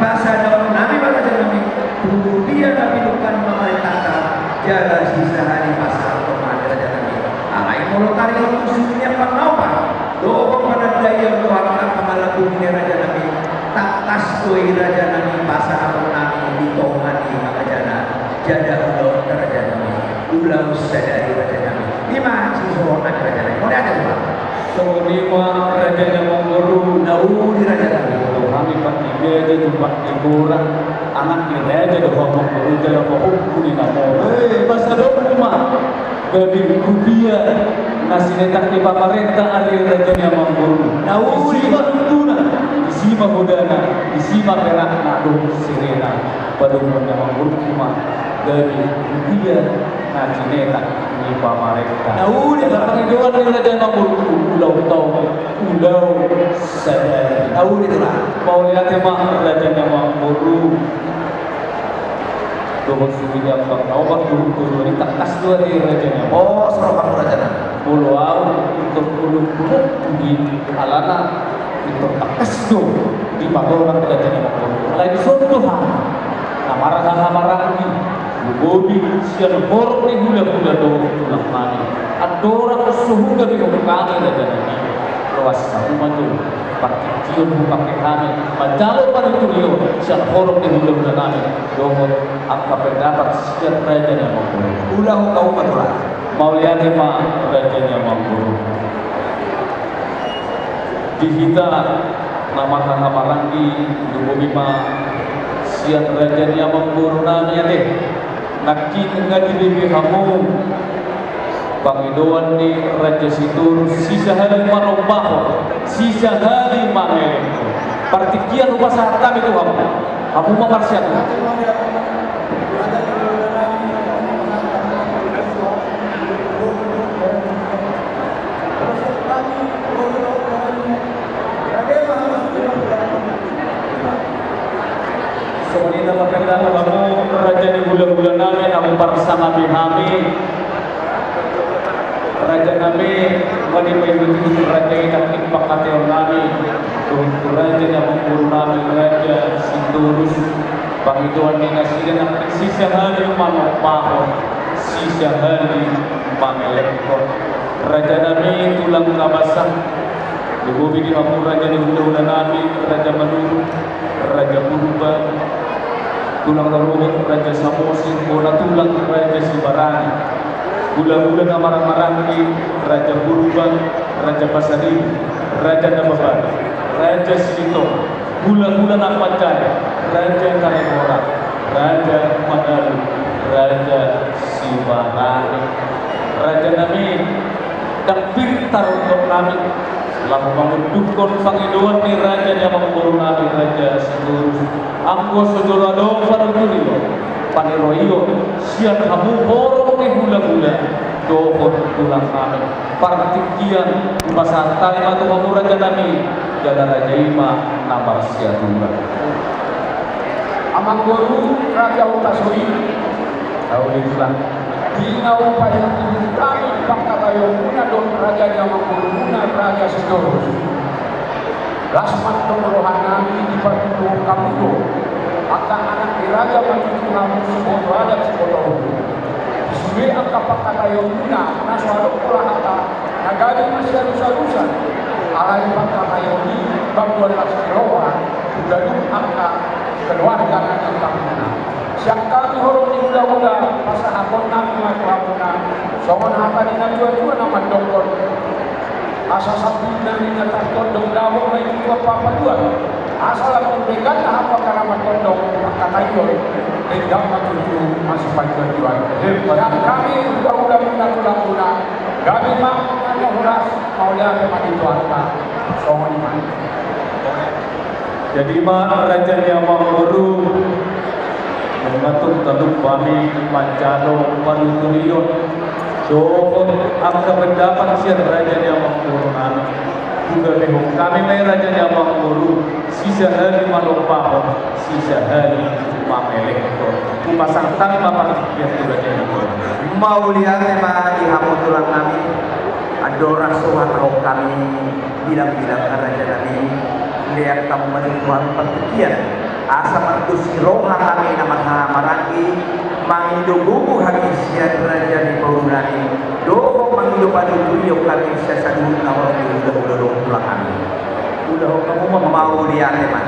Pasadaon nami ma raja nami tu dia na pinungka ni pamarentanta, jala sisahali pasahathon ma raja nami. Alai molo taringot tu suhut ni angka na opat dohot panandaion dohot angka pangalanggungi ni raja nami, tangkas do i raja nami pasahaton nami di tonga ni mangajana. Jala ulaon raja nami, ulaon sadari raja nami. I ma sisohot nami raja nami. Mauliate ma. Songon i ma raja ni amangboru. Na uli raja nami. Dohot hami panggabean tu panggabean anak ni raja do ho amangboru, jala pahompu ni na mora. Hei. Pasahatonmu ma. Gabe rupia na sinetak ni pamarenta ari raja ni amangboru. Disi ma dungduna, disi ma godana, disi ma perakna dohot sirena. Padomuan ni amangboru ma gabe rupia na sinetak ni pamarenta. Pangidoan ni raja ni amangboru, ulaon taon, ulaon sadari. Mauliate ma raja ni amangboru. Dohot suhut ni amang na opat dohot tolu ari tangkas do ate raja ni amang. O, soro hamu raja na. Molo au pintor tolu pulu di alana pintor tangkas do di pagoran raja ni amang. Alai dison do hami na marhahamaranggi, lumobi sian horong ni hulahula dohot tulang nami, andorang so hugabe hami raja nami, loas hamu ma jo partingkian hupake hami manjalo panuturion sian horong ni hulahula nami dohot angka pendapat sian raja ni amangboru. Ulaon hamu ma tulang. Mauliate ma raja ni amangboru. Di hita na marhahamaranggi, lumobi ma sian raja ni amangboru nami ate. Nangkin nga dibege hamu pangidoan ni Raja Sitorus, sisahali manombahon, sisahali mangelek. Partingkian hupasahat hami tu hamu. Hamu ma marsiatur. Songon i na ma penda hamu raja ni hulahula nami na huparsangapi hami. Raja nami, mauliate ma tu raja i, nangkin panghataion nami tu raja ni amangboru nami Raja Sitorus. Pangidoan ni nasida nangkin sisahali manombahon, sisahali mangelekhon. Raja nami tulang na basa, lumobi di hamu raja ni hulahula nami, Raja Manurung, Raja Purba, tulang na rohot Raja Samosir, bona tulang Raja Sibarani, hulahula na marhahamaranggi, Raja Purba, Raja Pasaribu, Raja Nababan, Raja Silitonga, hulahula na panjaya, Raja Kareboran, Raja Manalu, Raja Sibarani. Raja nami, ndang pir tarondok nami laho mangundukhon pangidoan ni raja ni amangboru nami Raja Sitorus. Anggo so jolo adong panuturion, paniroion sian hamu horong ni hulahula dohot tulang nami, partingkian hupasahat hami ma tu hamu raja nami, jala raja i ma na marsiatur. Amangboru Raja Hutasoit. Tahu di tulang. Di na hupaihut-ihut hami pangkataionmuna dohot raja ni amangborumuna Raja Sitorus, las ma antong roha nami dipatuduhon hamu do angka anak ni raja manjujung hamu siboto adat siboto uhum. Di sude angka pangkataionmuna na so adong pola hata na gabe masialusalusan, alai pangkataion i mamboan las ni roha tu ganup angka keluarga na di hamuna. Sian hami horong ni hulahula pasahathon nami ma tu hamuna songon hata ni natuatua na mandokkon: Asa sambing nami na tartondong dabo ma i tu tuan papaduan. Asa lam mardenggan na hamu angka na martondong pangkataion, denggan ma tutu masipajuajuan. Sian hami hulahulamuna tulangmuna, gabe ma na horas, mauliate ma di Tuhanta. Songon i ma. Jadi ma raja ni amangboru, nunga tung talup hami manjalo panuturion dohot angka pendapat sian raja ni amangboru nami. Hugabehon hami ma i raja ni amangboru, sisahali manombahon, sisahali mangelekhon. Hupasahat hami ma partingkian tu raja ni amangboru. Mauliate ma di hamu tulang nami. Andorang so huhatahon hami bilang-bilang, raja nami, lean hamu ma tu hami partingkian asa mardos ni roha hami na marhahamaranggi, mangido gogo hami sian raja ni boru nami, dohot mangido panuturion hami sian saluhut na horong ni hulahula dohot tulang nami. Ulaon hamu ma. Mauliate ma.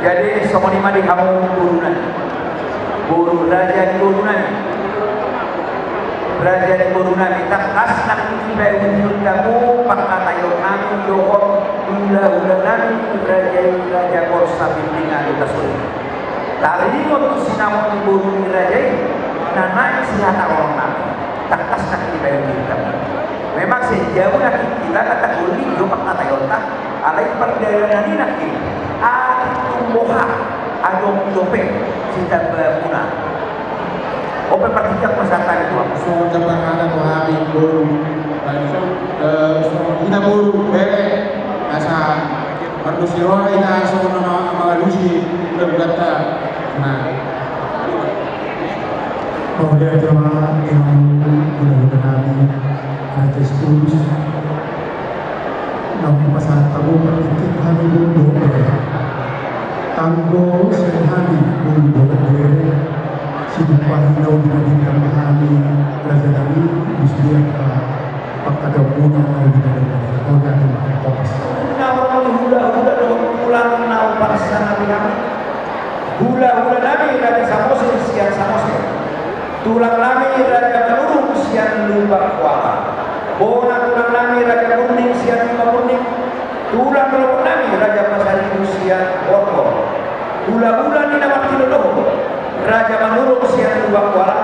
Jadi songon i ma di hamu boru nami, boru raja ni boru nami. Raja ni boru nami, tangkas nangkin dipaihut-ihut hamu pangkataion nami dohot hulahula nami raja i, Raja Borsa Pimpingan Hutasoit. Taringot tu sinamot ni boru ni raja i, Na naeng sihatahonon nami, tangkas nangkin dipaihutihut hami. Memang sai jabu nangkin hita na tagolling jo pangkataionta, alai pardalanan i nangkin atik tung boha adong dope sitambamuna. On pe partingkian pasahat nami tu hamu. Songon na parhata tu hami boru, eh, songon hita boru bere, asa mardosi roha hita songon na mangalusi hulahulanta. Nah. Mauliate ma di hamu hulahula nami, Raja Sitorus. Naung pasahat hamu partingkian hami boru dohot bere. Anggo sian hami boru dohot bere, situpa i naung dihadirhon hami raja nami, di sude angka pangkataionmuna na di bere. Mauliate ma, horas. Na ro ni hulahula dohot tulang na huparsangap hami. Hulahula nami Raja Samosir sian Samosir. Tulang nami Raja Manurung sian Lumban Kuala. Bona tulang nami Raja Munding sian Lumban Munding. Tulang rorobot nami Raja Pasaribu sian Borgol. Hulahula ni na martinodohon, Raja Manurung sian Lumban Kuala,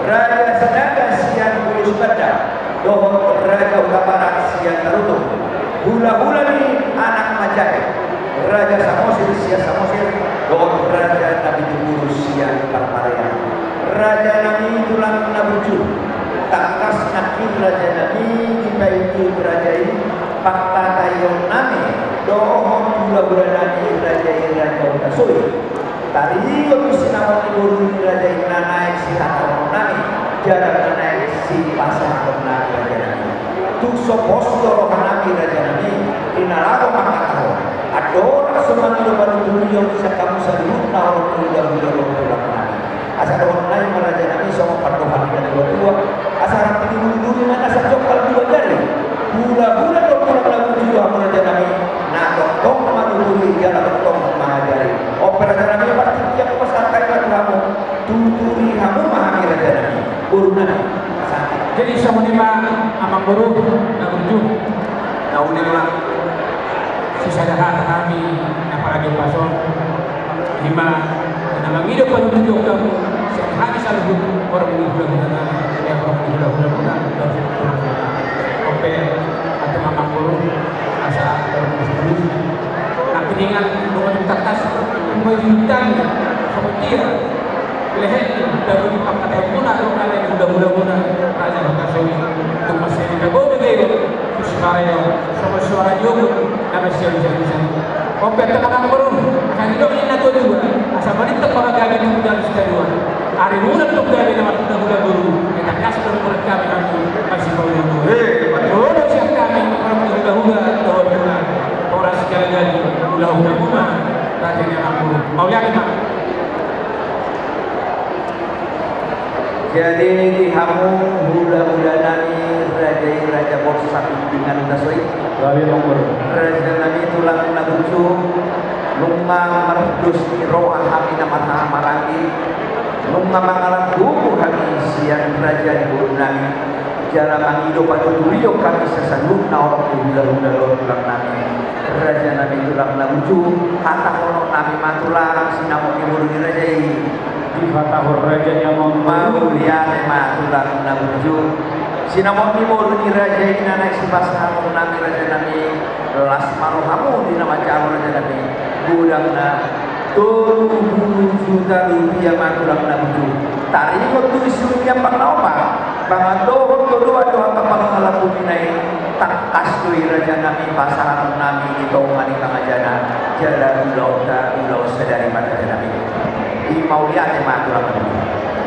Raja Sinaga sian Bulus Banda, dohot Raja Hutabarat sian Tarutung. Hulahula ni anak manjae, Raja Samosir sian Samosir, dohot Raja Napitu Pulu sian Parparean. Raja nami tulang na burju, tangkas nangkin raja nami dipaihutihut raja i, pangkataion nami dohot hulahula nami raja i, Raja Huta Sohi. Taringot tu sinamot ni boru ni raja i na naeng sihatahonon nami, jala na naeng sipasahaton nami raja nami. Tung so pos do roha nami raja nami, di na laho mangkatahon. Andorang so mangido panuturion sian hamu saluhutna horong ni hulahula dohot tulang nami. Asa dohonon nami ma raja nami songon pandohan ni natuatua, asa rap ni duri-duri ma na sajompal dua jari. Hulahula dohot tulang na burju hamu raja nami, na tongtong manuturi jala tongtong mangajari. On pe raja nami, partingkian pasahat hami ma tu hamu, tuturi hamu ma hami raja nami, boru nami. Jadi songon i ma amangboru na burju, na uli ma sisada hata hami na parade pason. I ma na mangido panuturion hamu sian hami saluhut horong ni hulahula nami, eh, horong ni hulahula muna. On pe, ate ma amangboru, asa horong ni hulahula. Nangkiningan dongan tangkas, umbahen di hutang, sabotia. Lehen, dabu di pangkataion muna, dohot hulahula muna, Raja Huta Sohi, tung mansai na boi do, tu suara i, songon suara ni ogot na masialusalusan. On pe, ate ma amangboru, asa didok ni natuatua, asa manintong ma gabe tu dalan sitadoan. Ari muna tong gabe na marhulahula boru, ai tangkas do muruk hami hamu masipauluulu. Eh, betul. Olo sian hami marhulahula dohot tulang. Horas jala jadi hulahula muna, raja ni amangboru. Mauliate ma. Jadi di hamu hulahula nami, raja i Raja Borsak Pimpinan Huta Sohi. Gabe amangboru. Raja nami tulang na burju, nunga mardos ni roha hami na marhahamaranggi, nunga mangalap gogo hami sian raja ni boru nami. Jala mangido panuturion hami saluhutna horong ni hulahula dohot tulang nami. Raja nami tulang na burju, hatahonon nami ma tulang sinamot ni boru ni raja i. Dihatahon raja ni amangboru. Mauliate ma tulang na burju. Sinamot ni boru ni raja i na naeng sipasahaton nami raja nami, las ma rohamu di na manjalo raja nami. Godangna tolu pulu juta rupiah ma tulang na burju. Taringot tu isi rupiah parnaopa, pangandohon do dohot angka pangalapu mina i, tangkas do i raja nami pasahaton nami di tonga ni hangajana, jala ulaonta ulaon sadari ma raja nami. I mauliate ma tulang na burju.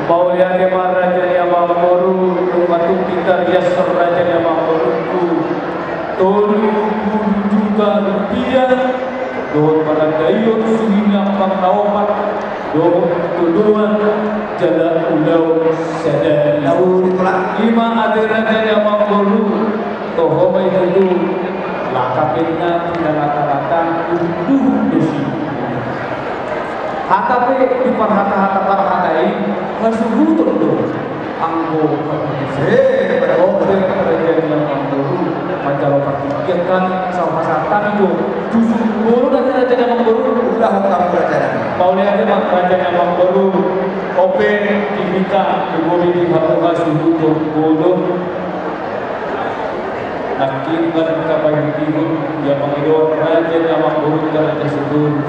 Mauliate ma raja ni amangboru, nunga tung pintar ias raja ni amangboru tu tolu pulu juta rupiah. Dohot parandaion suhi ni ampang na opat, dohot todoan jala ulaon sadari. Lalu ditulang. I ma ate raja ni amangboru, toho ma i tutu, lakap inna pinangatangatang duhut do si. Hata pe diparhatahata parhata i, hasuhuton do. Anggo, eh, on pe raja ni amangboru, manjalo partingkian hami, sahat hami do. Tutu, boru na raja ni amangboru. Udah, hongkam raja ni. Mauliate ma raja ni amangboru. Ope di hita, di boli di hamu hasuhuton bolon. Nangkin marhata pahitihon, ia mangido raja na mangurungkan raja suhut.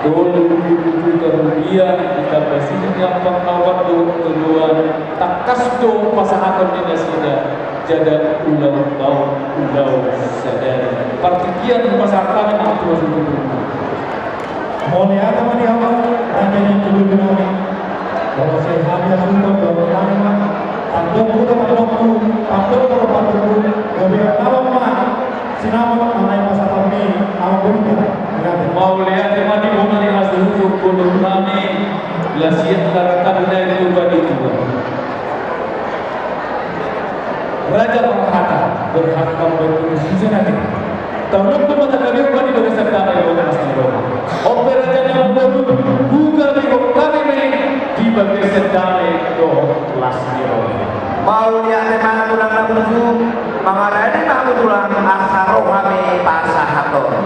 Tolu pulu juta rupiah, ditamba silingan pangawan dohot todoan, tangkas do pasahaton ni nasida. Jala ulaon baoa ulaon sadari. Partingkian pasahat hami tu hasuhuton. Mauliate ma di hamu raja ni hasuhuton nami. Molo sai hami hasuhuton dohot nami ma. Tandokku do tandokku, tandokku do tandokku. Gabe na lam ma sinamot na naeng pasahaton ni amang boru. Mauliate ma di bona ni hasuhuton bolon nami. Lasiat na rangkap na i tu bani tua. Raja marhata, berhak mambuat keputusan nanti. Taulak tu mata kami, umat di bagasan damai, dohot las ni roha. Ope raja ni amang boru, buka di hami di bagasan damai, dohot las ni roha. Mauliate ma tulang na burju, mangarade ma hamu tulang, asa ro hami pasahaton.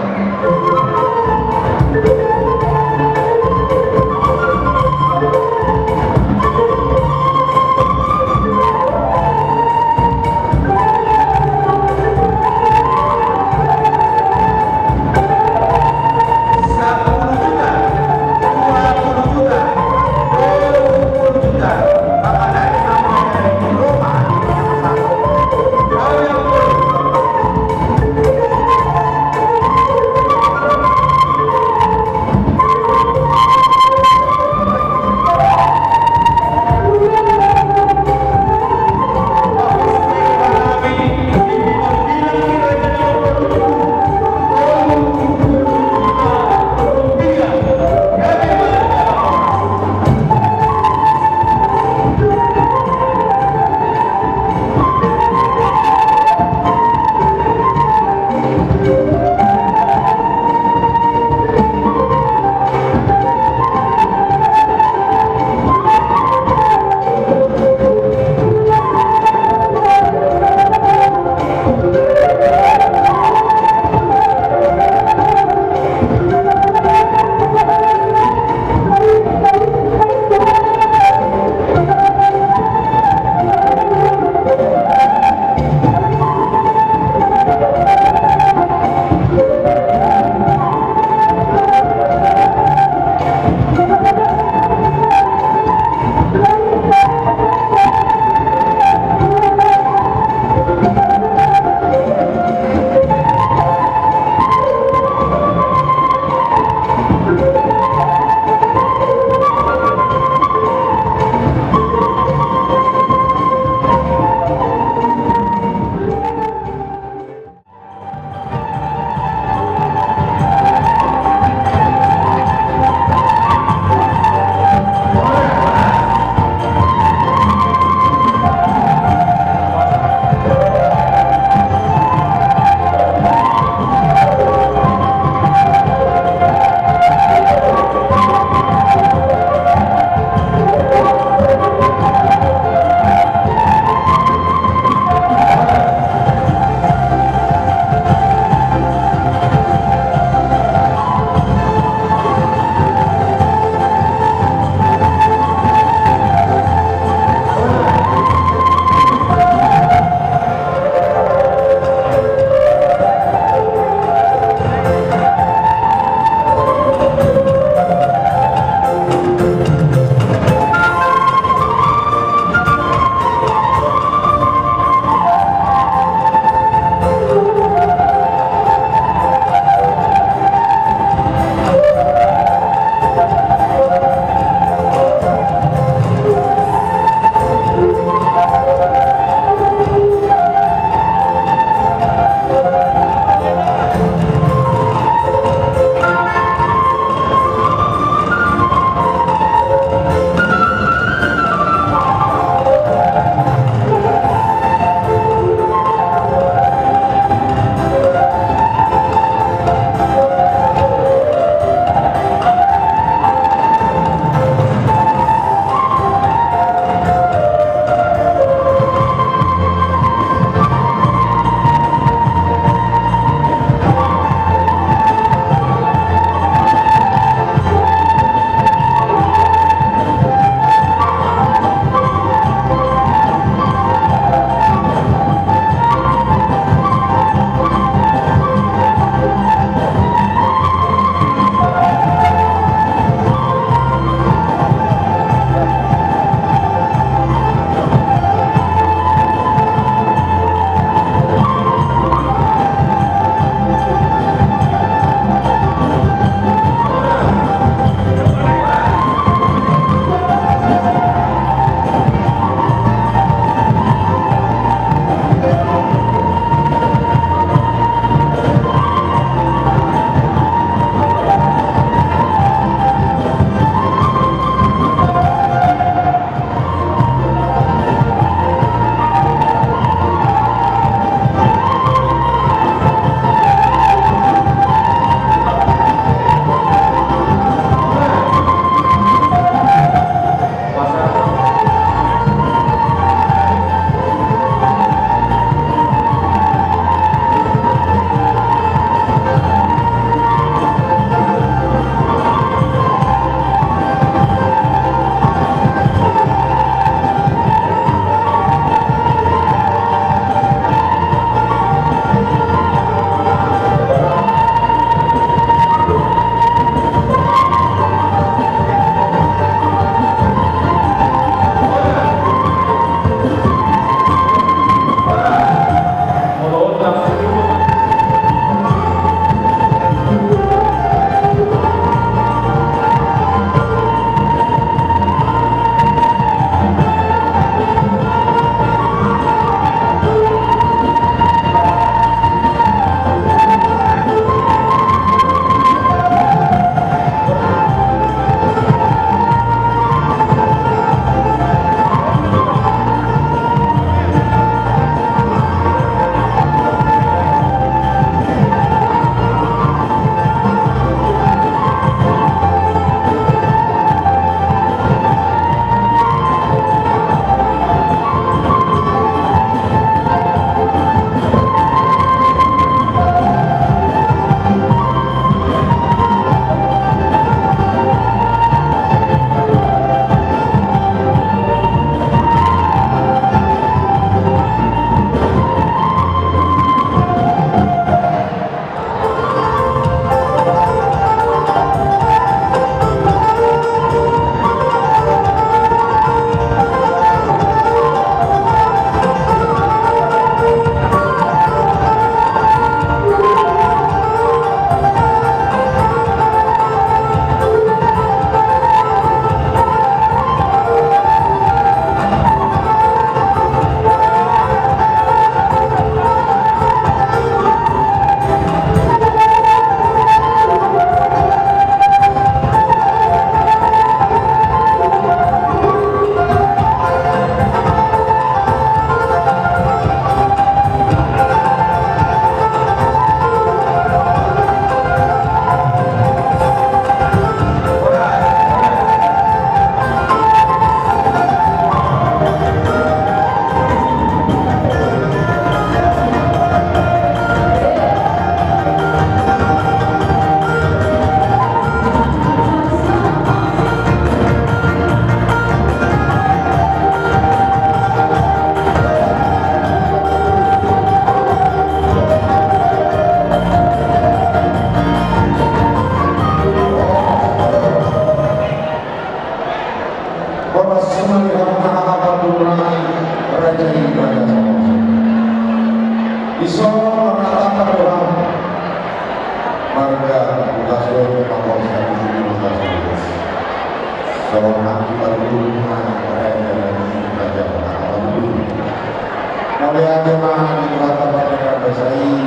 Mauliate ma di Tuhanta pardenggan basa i.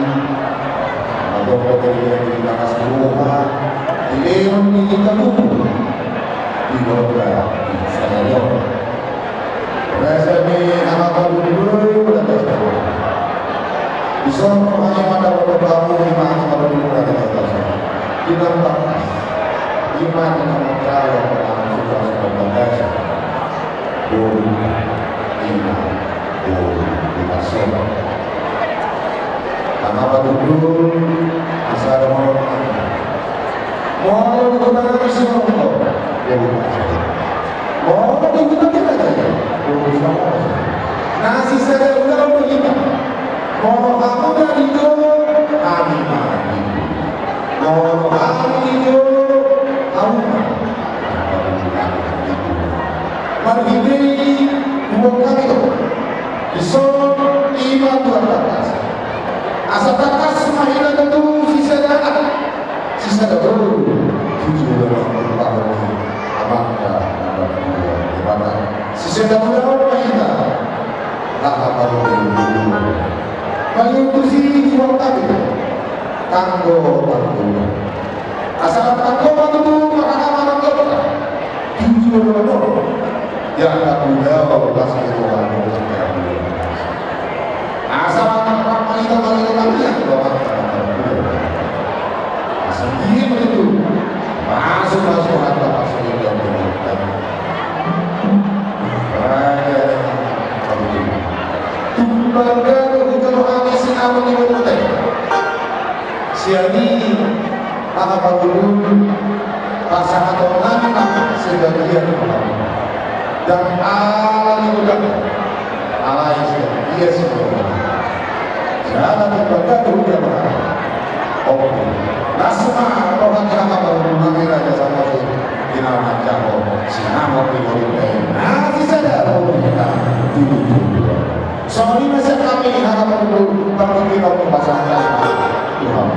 Adong do di tangan si roha, di leon ni hita tubu, di lomba di sadari on. Rasa ni hama pardudui udah tes. Di sono hanya mata bodo bamu di mata bodo udah tes. Di nampak. Di mata nama kau yang sudah sudah tes. Boru, ima, boru, ima sona. Hama pardudui, asa adong molo. Molo di kota nami si molo. Boru, ima sona. Molo di kota nami si molo. Boru, ima sona. Na sisada ulaon do hita. Molo hamu na di jolo, hami ma di jolo. Molo hami di jolo, hamu ma. Marhite i huboan hami do. Dison ima tuan tangkas. Asa tangkas ma hita tutu sisada anak, sisada boru. Tutu do na marhite amanta na marhite Debata. Sisada boru ma hita. Laha baru. Bagi tusi huboan hami do. Tanggo, tanggo. Asa tanggo ma tutu marhahamaran dohot. Tujuan do. Yang tak mudah, pasti doa. Asa tanggo ma tutu marhahamaran dohot. Asa dia ma tutu. Masuk, masuk, masuk, masuk. Tung bangga do hujalo hami sinamot ni boru. Sian i hahang pangulu pasahaton nami ma sebagian. Dan ala ni godang alai sian dia semua. Jala tung bangga do hujalo hami. Oke. Las ma roha ni hahang pangulu nami Raja Samosir. Di na manjaha sinamot ni boru i. Na sisada boru i. Songon i ma sian hami hahang pangulu partingkian pasahat. Tuhan.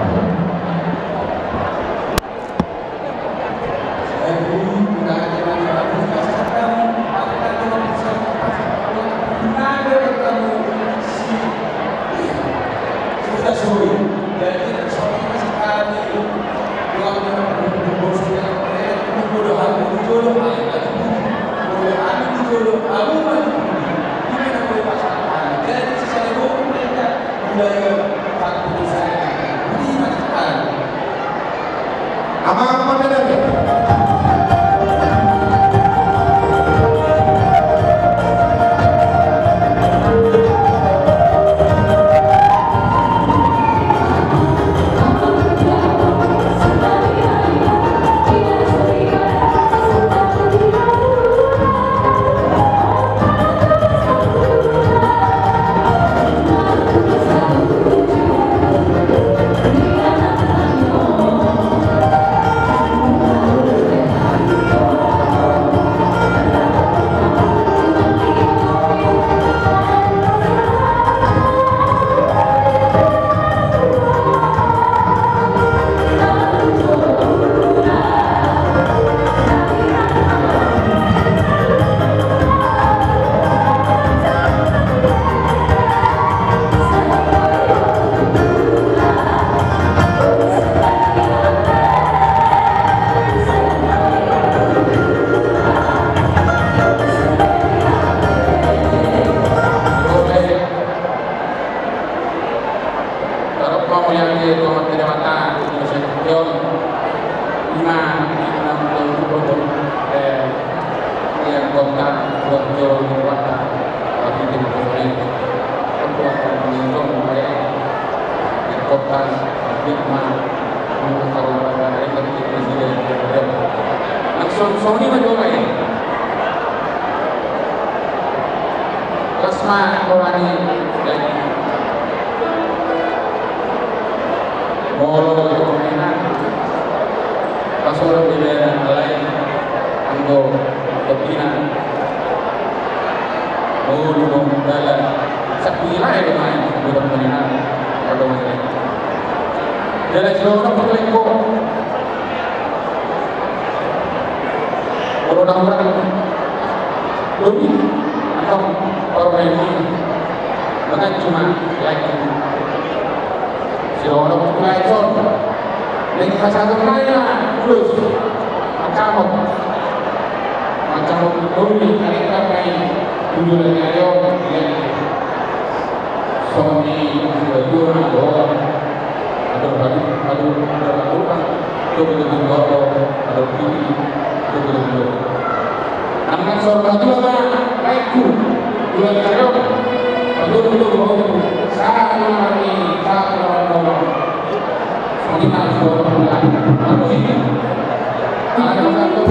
Amang Pardede. Tarok ma mauliate tu Amanta Debata, tu Debata Sion. Ima, ima, ima, ima, ima, Langsung songon i ma jolo i. Las ma roha ni daging. Molo tu pemain an. Pas orang di daerah lain. Anggo topina. Molo tu dalam. Sakti lain main. Budak pemain an. Kalau main. Dalam si orang pakai kok. Molo na hurang. Doni. Antong. Orang lain. Maka cuma lain. Siro orang mulai son. Lagi pas satu mulai lah, terus. Macam apa? Macam apa? Kau ni, ada yang tak main. Tujuh lagi ayo, dia ni. Sony, sudah dua, dua. Aduh, aduh, aduh, aduh, aduh, aduh. Aduh, aduh, aduh, aduh. Aduh, aduh, aduh, aduh. Nang sorga dua ma, baikku. Dua kali. Aduh, aduh, aduh. Satu lagi, satu lagi. Sony, mas, dua, dua. Aduh, sini. Aduh, aduh.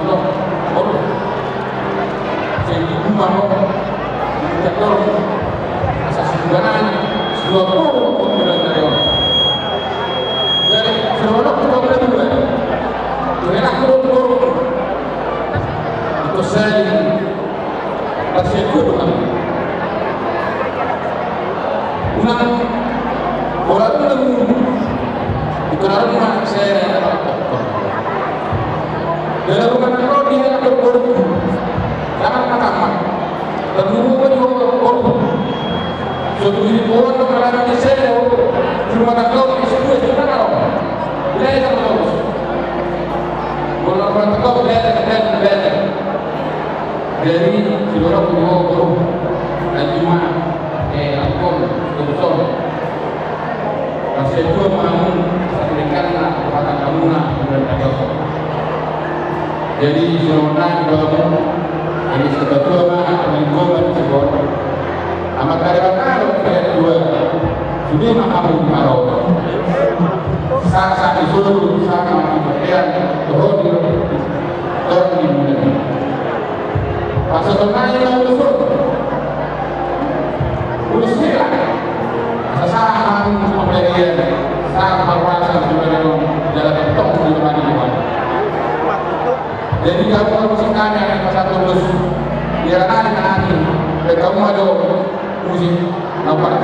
Boru. Sai di rumah ho. Di rumah ho. Asa sibuanan, sibuanan boru, boru, boru, boru. Jadi, sebenarnya kita boleh juga. Boleh lah, boru, boru. Itu saya. Pas itu, Tuhan. Unang, bola tu nemu. Itu lalu mana saya. Dalam rumah tangga dia akan boru. Jangan mataman. Terlalu banyak boru. Suatu di bola tu kalau di saya, rumah tangga di situ, itu kan kalau. Belajar terus. Bola rumah tangga belajar, belajar, belajar. Jadi, sidorong tu boru, dan cuma, eh, ampun, sponsor. Masih dua mangun, satu ikan, nah, rumah tanggamuna, bulan Agustus. Jadi, sidorong na, di bawah, jadi, sebab dua, mah, lingkungan, sidorong. Amat kare bakal, kare dua. Sude ma hamu di maro. Sa, sa di solu, sa ma di bagian, roh di roh. Roh di muda. Pas ternai ma ulos roh. Ulos sila. Sa, sa hamu pemberian. Sa marwasa di bagian, jalan tong di depan di depan. Jadi, kamu harus tanya nih, pas satu terus. Biar ada yang nanya. Dan kamu ada musik apa?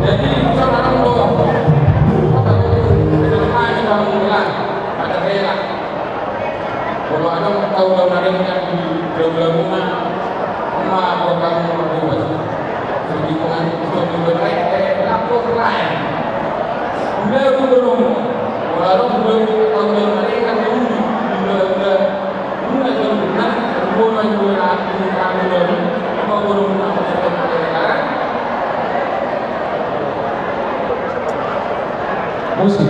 Jadi, bisa barang lo. Ada rela. Molo adong tau daun na ringkot di ulaon muna, ma buat kamu marbobas. Jadi pengantin sudah diberai, eh, lapor lain. Udah udah dong. Molo adong tau daun na ringkot di ulaon muna, muna jauh benar, muna jauh benar, muna jauh benar, muna jauh benar. Musik.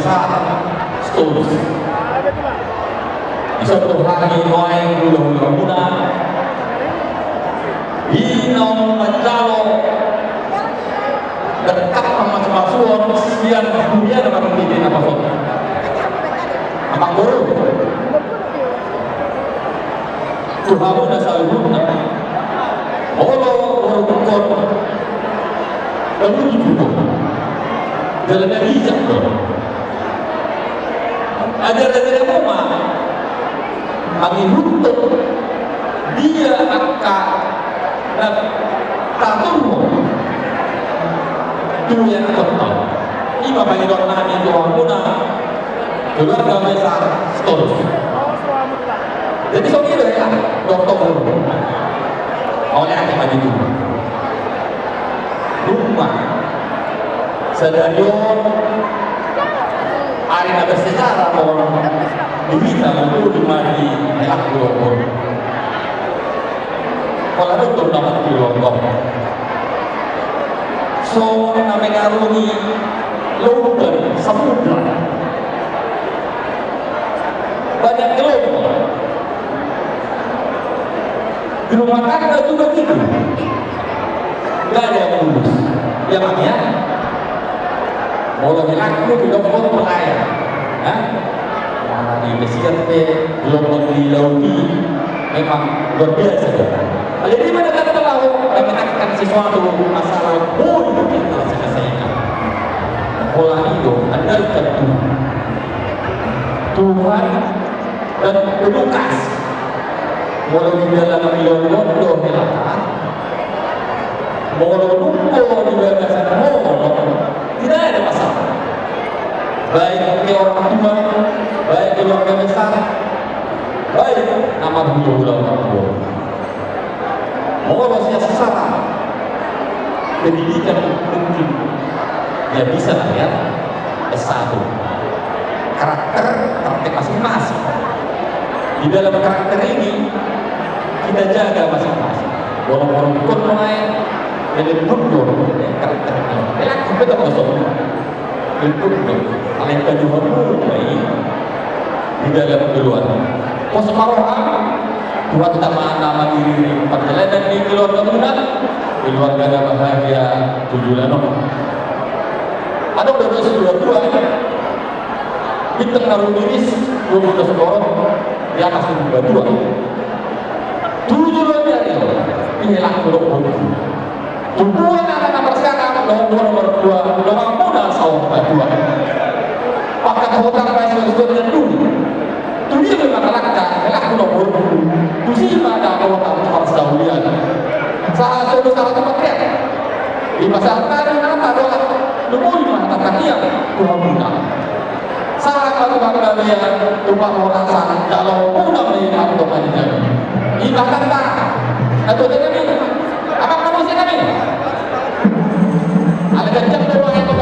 Star Stones. Bisa tu hami nuaeng hulahula muna. Ina on manjalo. Dekat ma masumasuon sian dunia na marhite na pasot. Amang boru. Tu hamu na saluhutna. Olo, olo, olo. Lalu dibuka. Jalan dari hijab, bro. Ajar-ajar yang mau, Mak. Kami nuntut dia angka na tatung. Tuh yang kotor. Ima pangidoan nami tu hamuna. Keluarga besar Sitorus. Jadi songon i do ya, dokter. Oleh apa begitu? Rumah. Sadari on, ari na bersejarah on, di hita, betul di mari, ya, aku dokter. Pola dokter dapat keluarga. Songon na mengarungi lautan samudra. Banyak gelombang. Di rumah tangga juga gitu. Gak ada yang mulus. Ya, Bang, ya? Molo di laku, di dokter, pelayan. Hah? Mana di besian pe, gelombang di laut i, memang luar biasa, ya. Jadi, mana kata tahu, kami akan sesuatu masalah pun kita selesaikan. Pola hidup, andalkan Tuhan. Tuhan dan edukasi. Molo di dalam ilon do hela, molo nunggu di bagasan molo, tidak ada masalah. Baik ke orang tua, baik keluarga besar, baik nama hulahula orang tua. Molo sian secara pendidikan mungkin ya bisa lah ya, S satu. Karakter, karakter masing-masing. Di dalam karakter ini kita jaga masing-masing. Walaupun pun main, jadi pun karakter ini. Ya, kita masuk. Itu, alai pajuhon muna i di dalam keluarga. Pos ma roham, Tuhan tama nama diri, perjalanan di keluarga muna, keluarga na bahagia tujuan on. Adong do dosa dua dua, bintang na rumiris, dua belas korong, di atas dua dua. Tujuh dua biar itu, ini laku dua puluh. Tubuan anak na marsianak, nomor nomor dua, nomor muda saur patua. Pakat hotang rai sudah sudah dan dulu. Tulia memang langka, laku nomor dulu. Tusi pada kota parsaulian. Saha solo saha tempat dia. Di pasar tadi nama doa. Lumui mata tania, Tuhan muda. Sahat ma tu panggabean, tu parhorasan, jalo unang ni pandohan i. Ibaratna, atu dengan ni, apa kamu sih kami? Ada ganjang tu ruang itu.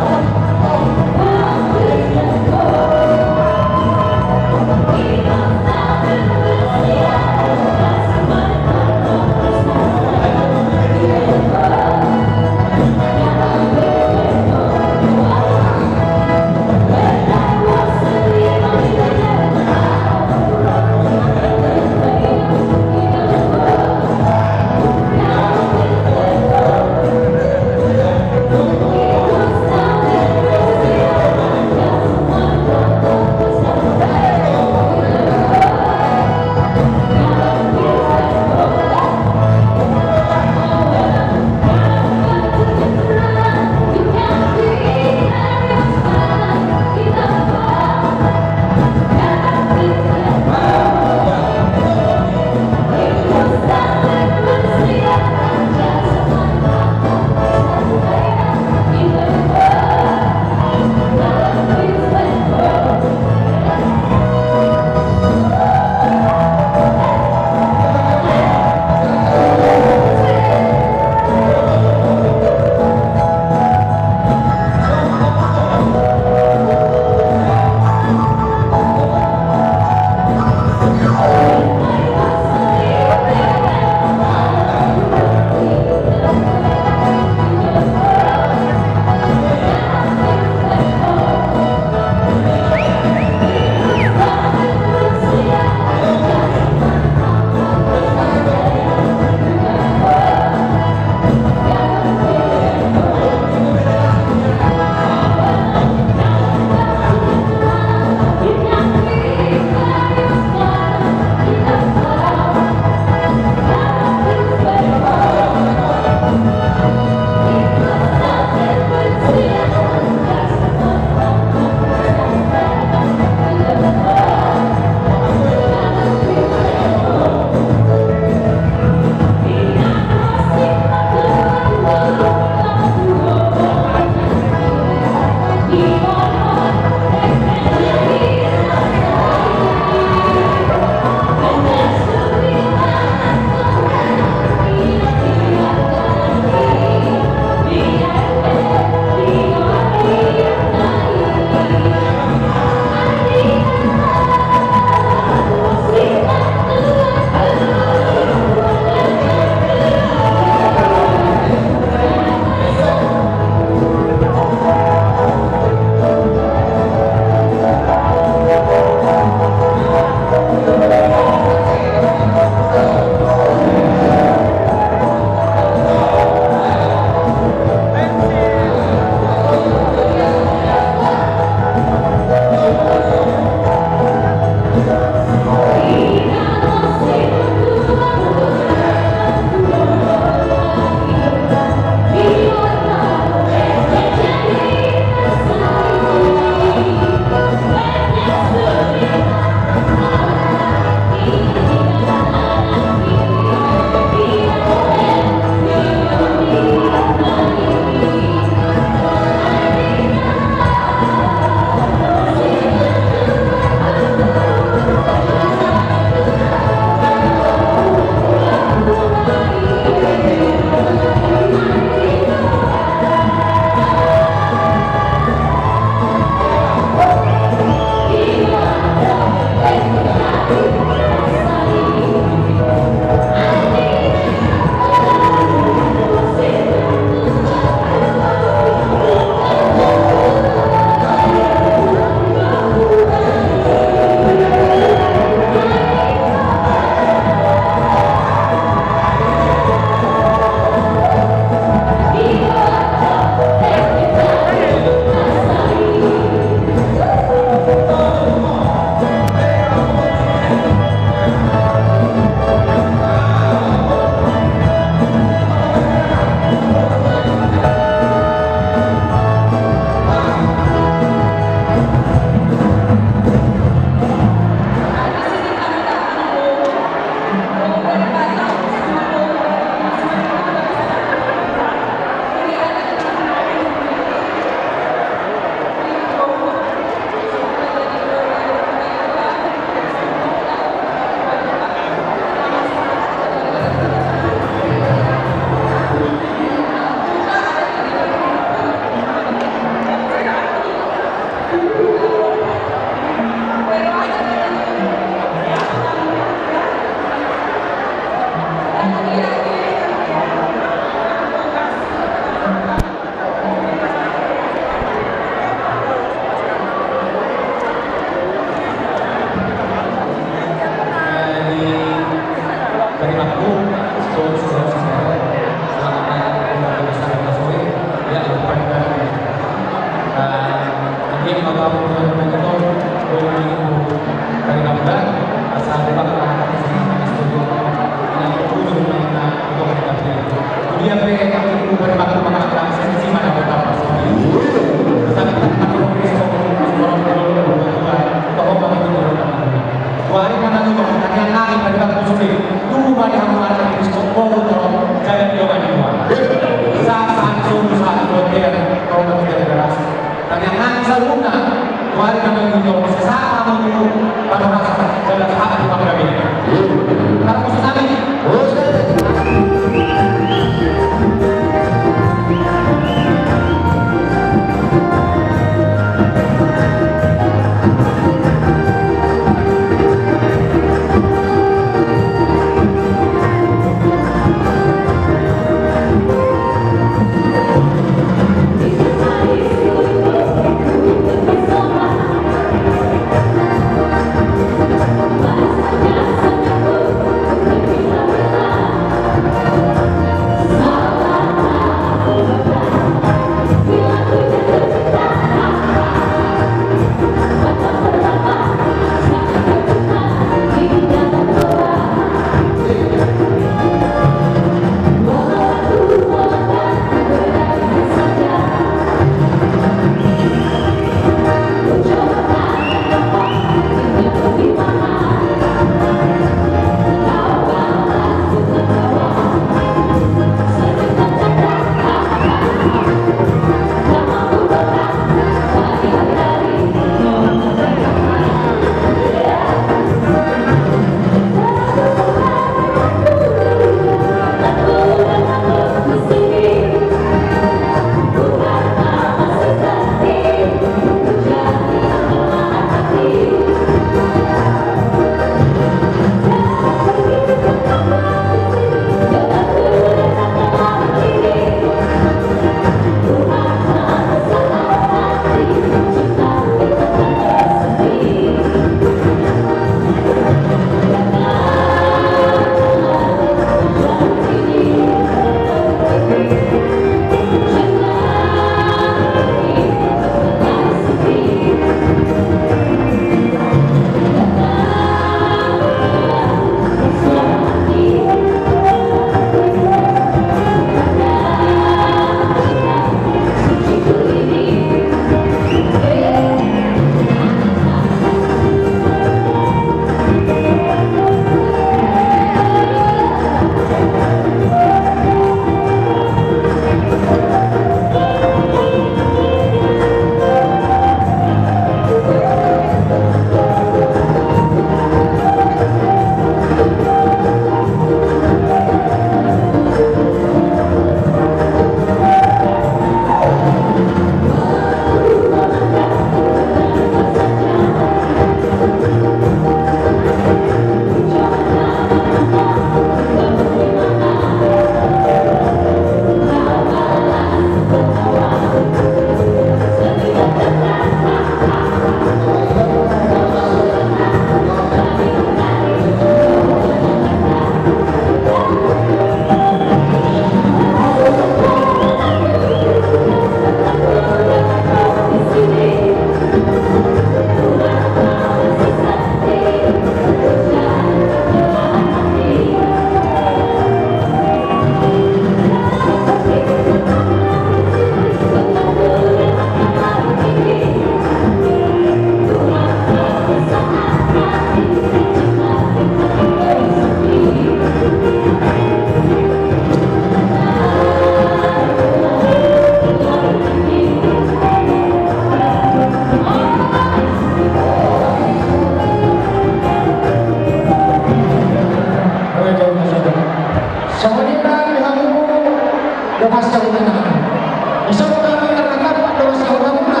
Dison hami marhaha dongan sahutamuna.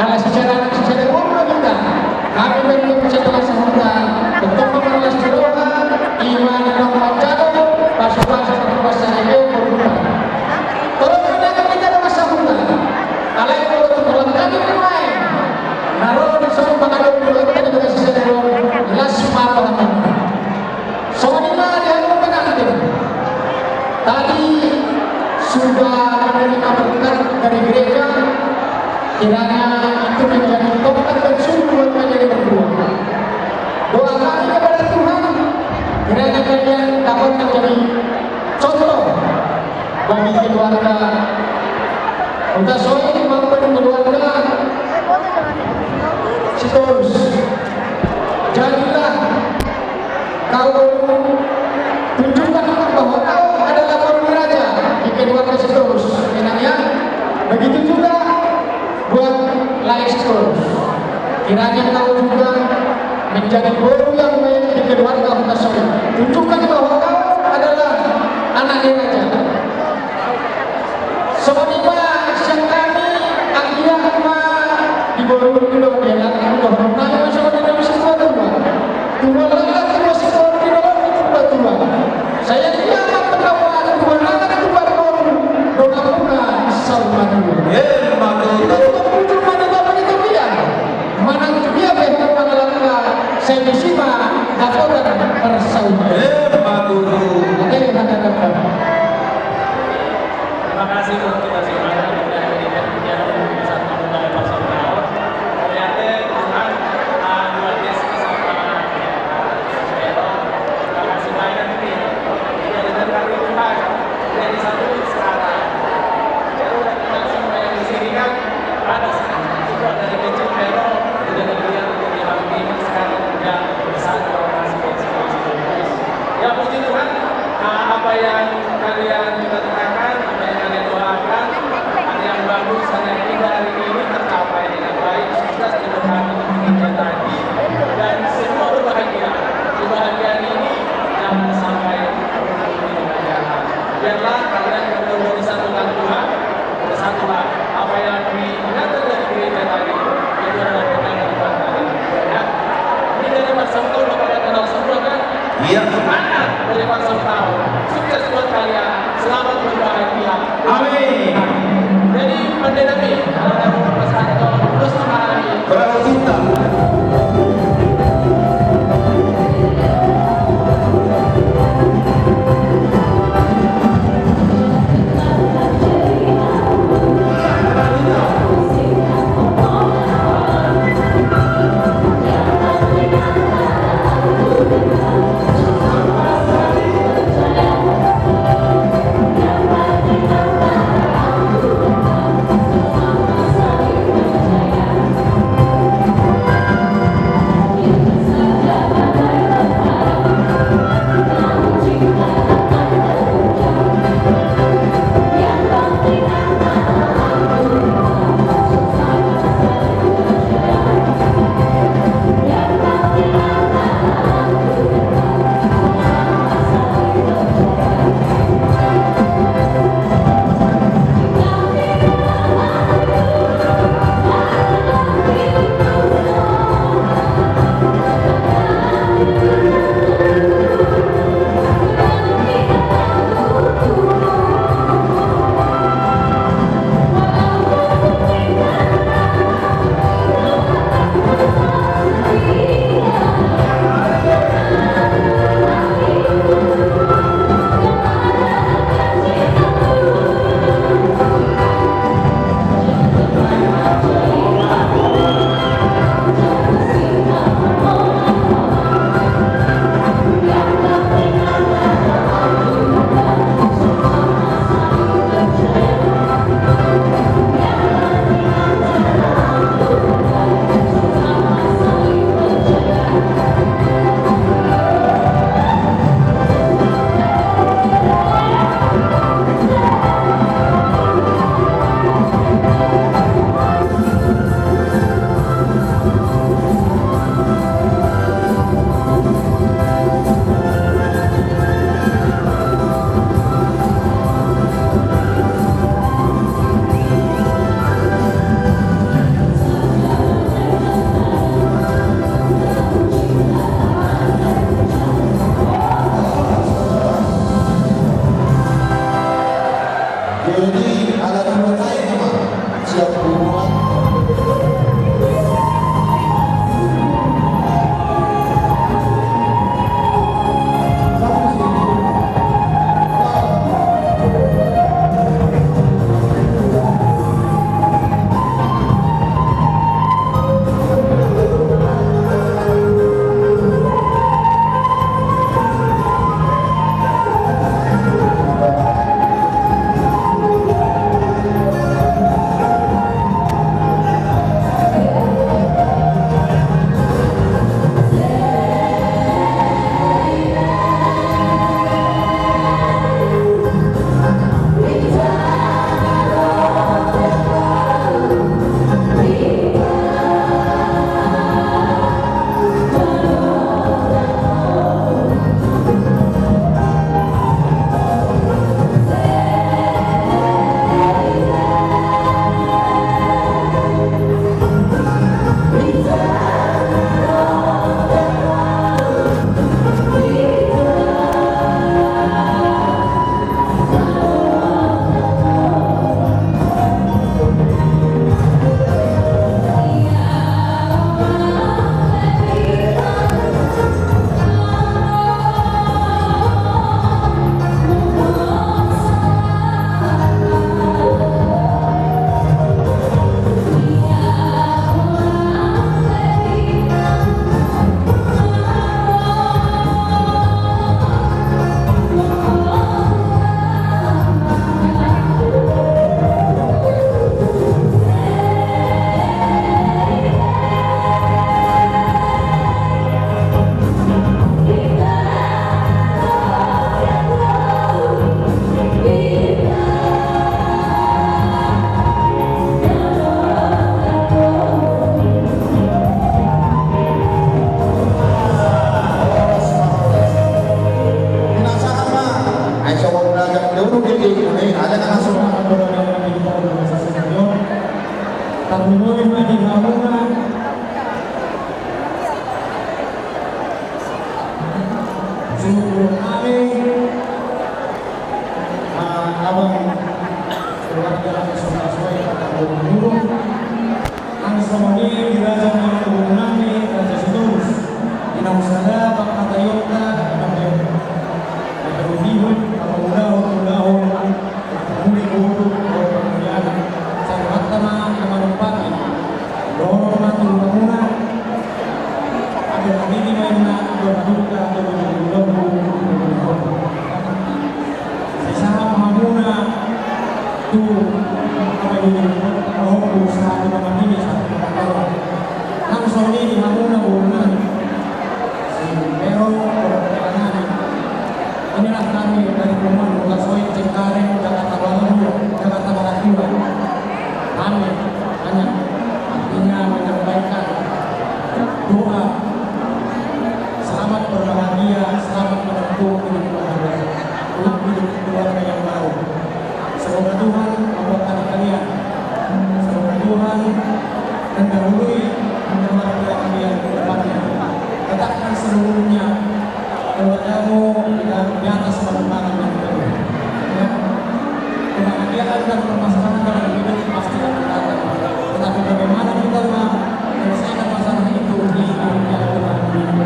Ala sisada anak sisada boru do hita. Hami berlok sisada dongan sahuta. Tongtong ma marlas ni roha. Ima na naeng manjalo pasupasu, pasupasu ni Debata. Tolong ma hita dongan sahuta. Alai molo tung holan hami nuaeng, na ro dison pangadopon ni rohanta di bagasan sisada on, las ma pahanami. Songon i ma di hami pengantin. Tadi sudah menerima berkat dari gereja, kiranya itu menjadi tongkat dan sumber menjadi berbuah. Doa kami kepada Tuhan, kiranya kalian dapat menjadi contoh bagi keluarga Hutasoit maupun keluarga Sitorus. Jadilah kau, tunjukkan bahwa kau adalah boru ni raja di keluarga Sitorus, inang ya. Begitu juga buat lae Sitorus. Kiranya kau juga menjadi boru yang baik di keluarga Hutasoit. Tunjukkan bahwa kau adalah anak ni raja. Songon i ma sian hami, anggiat ma di boru ni do, di anak ni do, dohonon nami ma songon i, nami situa-tua. Tua lalap, tua sikola, di dolok ni tua-tua. Sai anggiat ma tua lalap, tua boru, dongan muna saur matua. Emma tutu. Tua tua, bujur ma di bapa ni tapian. Manang tu dia pe hamu mangalangka, sai disi ma dapotan parsaulian. Emma tutu. Ate, hata nami. Terima kasih untuk kita semua yang sudah hadir di acara satu mengenai personal. Ternyata Tuhan, ah, luar biasa sama, ya, Pak Vero. Terima kasih banyak nih. Jadi, terima kasih, Pak. Jadi satu sekarang. Jadi udah kenal semua yang di sini kan? Ada sih. Itu dari kecil Vero udah dilihat di Bang Bima, sekarang udah besar, terima kasih buat semua. Ya, puji Tuhan, ah, apa yang kalian cita-citakan, apa yang kalian doakan, Jadi ala dua lain nama siap buat. Tarlumobi ma di hamuna. Sungkun nami, ah, abang keluarga Soeharto, abang guru. Nang songon i di raja ni amangboru nami, Raja Sitorus. Di na husada pangkataionta, di na pe, di na pe hutihut, apa mudahon, mudahon. Muli guru, dohot pangkuriana. Sai rohanta ma na manumpaki. Dohot ma tu hamuna. Agar hini ma inna dohot hamuna tu hamuna. Sai sahat ma hamuna tu apa i, dohot sahat tu nama ini, sahat tu nama ini. Nang songon i di hamuna boru nami. Si Pero, boru nami. Inilah kami dari Perumahan Kota Soe, Cengkareng, Jakarta Barat Dua, Jakarta Barat Dua. Kami hanya artinya menyampaikan doa selamat berbahagia, selamat menempuh hidup bahagia, hidup keluarga yang baru. Semoga Tuhan memberkati kalian. Semoga Tuhan mendahului, mendahului kalian ke depannya. Tetapkan seluruhnya keluargamu di, di atas permukaan yang baru. Ya. Kebahagiaan dan permasalahan dalam hidup pasti akan datang. Tetapi bagaimana kita menyelesaikan masalah itu di dunia Tuhan ini.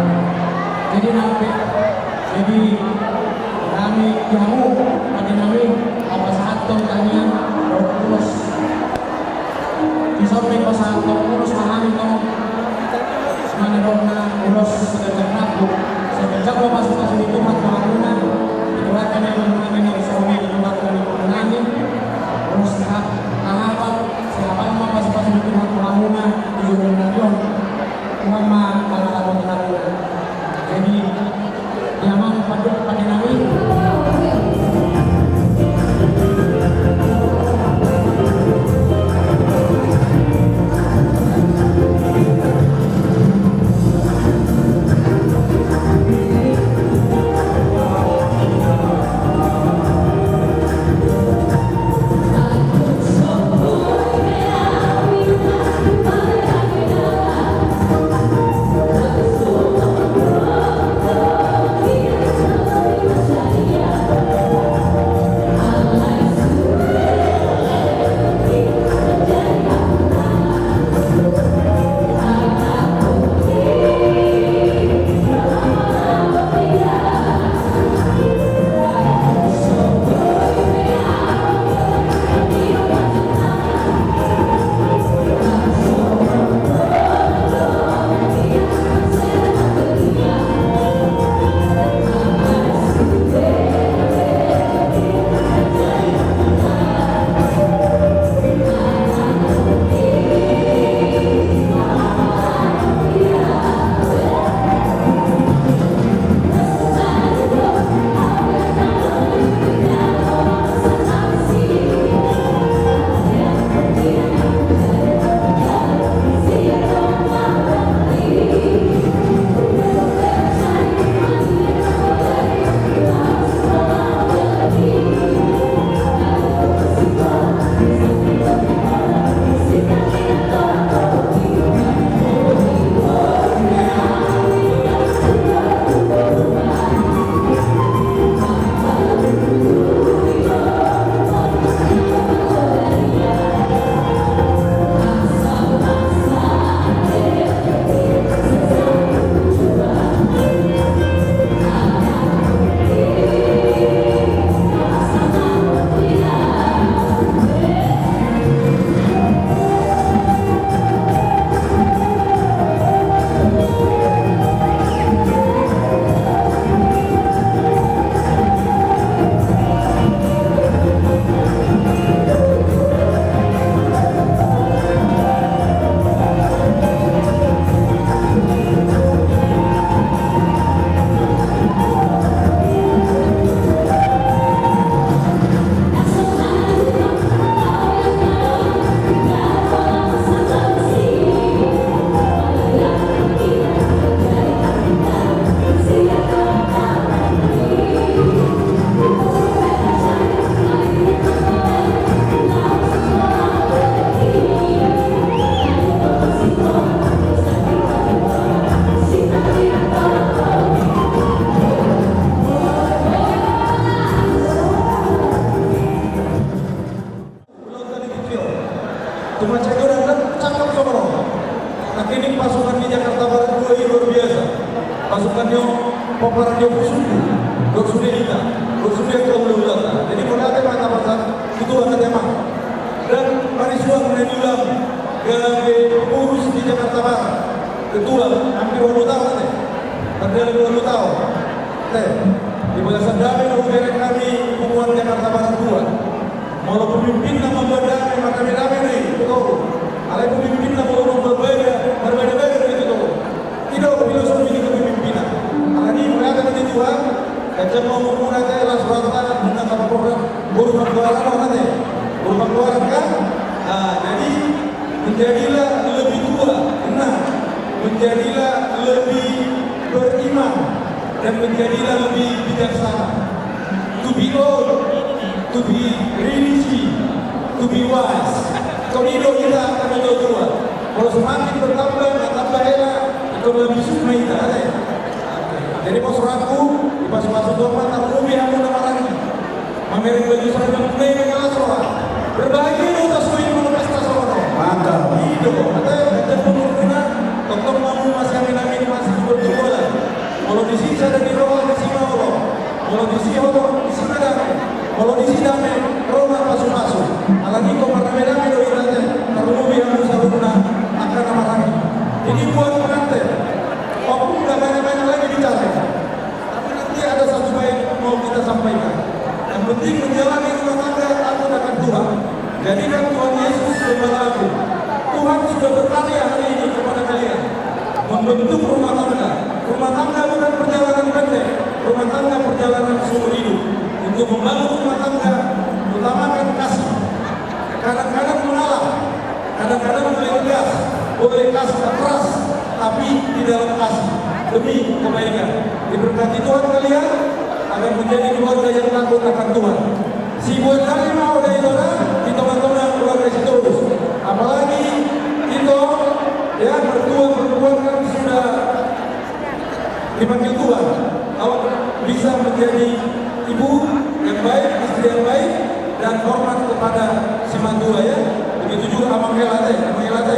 Jadi nanti Jadi, nami di hamu, pande nami, pasahathon tangiang, dohot ulos. Dison ma pasahathon ulos ma hami tong. Manang dohot na ulos siganjang rambu. Sai ganjang ma pasupasu ni Tuhan tu hamuna. Di keluarga ni amang nami na songon i di keluarga ni inang nami. Ulos na hapal, na hapal, sai hapal ma pasupasu ni Tuhan tu hamuna. Di jolo ni ari on. Tuhan ma mangaramoti hamuna. Jadi, ya, amang, pande, pande nami. Macam itu dan cakep sono. Nangkining pasukan di Jakarta Barat dua ini luar biasa. Pasukan ni pomparan ni Ompu Sumbu. Dohot sude hita. Dohot sude angka hulahulanta. Jadi mauliate ma hita pasahat tu Tuhan ate amang. Dan marisuang na niula gabe pengurus di Jakarta Barat. Ketua, hampir walu taon ate. Hampir walu taon. Ate. Di bagasan dame na hubereng hami punguan Jakarta Barat dua. Molo pemimpinna mamboan dame, mardame-dame do i, ito. Alai pemimpinna molo mamboan baga, marbada-bada do i, ito. I do filosofi ni kepemimpinan. Alani i mauliate ma di Tuhan, ganjang ma umurmuna ate, las rohanta, nunga tapaporda boru Panggoaran on ate. Boru Panggoaran kan? Nah, jadi menjadilah lebih tua, nah, menjadilah lebih beriman, dan menjadilah lebih bijaksana. To be old, to be religious, to be wise. Tong i do hita angka na tua-tua. Molo semakin bertambah, na tambah hela, tong na bisuk ma hita, ate. Jadi pos rohangku, dipasupasu Tuhan ma, tarlumobi hamu na maranggi. Mamereng baju seragam kuning, las roha. Berbahagia do huta Suhut molo pesta songon on. Mantap. I do, ate, ganjang umurmuna, tongtong ma hamu masiamin-amin, masijolo-jolo. Molo disi sada ni roha, disi ma holong. Molo disi holong, disi ma dame. Molo disi dame, ro ma pasupasu. Alani i tong mardame-dame do hita ate, tarlumobi hamu saluhutna angka na maranggi. Jadi buat pengantin, walaupun nggak banyak-banyak lagi bicara. Tapi nanti ada satu bait mau kita sampaikan. Yang penting menjalani rumah tangga takut akan Tuhan. Jadikan Tuhan Yesus gembala aku. Tuhan sudah berkarya hari ini kepada kalian. Membentuk rumah tangga. Rumah tangga bukan perjalanan pendek. Rumah tangga perjalanan seumur hidup. Untuk membangun rumah tangga, utamakan kasih. Kadang-kadang mengalah. Kadang-kadang boleh tegas, boleh kas-, keras, tapi di dalam kasih, demi kebaikan. Diberkati Tuhan kalian, agar menjadi keluarga yang takut akan Tuhan. Si buat kami mau dari orang di tengah-tengah keluarga Sitorus. Apalagi itu, ya, mertua perempuan kan sudah dipanggil Tuhan. Kau bisa menjadi ibu yang baik, istri yang baik, dan hormat kepada si mertua, ya. Begitu juga Amang Hela ate, Amang Hela ate.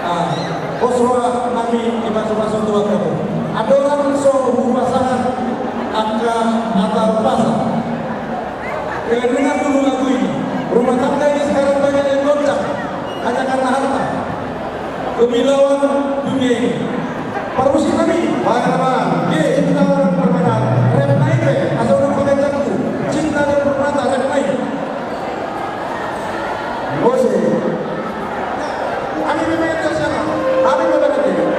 Ah, pos roha nami dipasupasu Tuhan kamu. Andorang so hupasahat angka hata umpasa. Kalian dengar dulu lagu ini. Rumah tangga ini sekarang banyak yang goncang hanya karena harta. Demi lawan dunia ini. Parmusik nami. Baik, Bang. Ye, Cinta dan Permata. Rap naik, eh. Asal orang pakai jago. Cinta dan Permata, rap naik. Musik. Ami memang yang tersiap. Ami memang yang tersiap.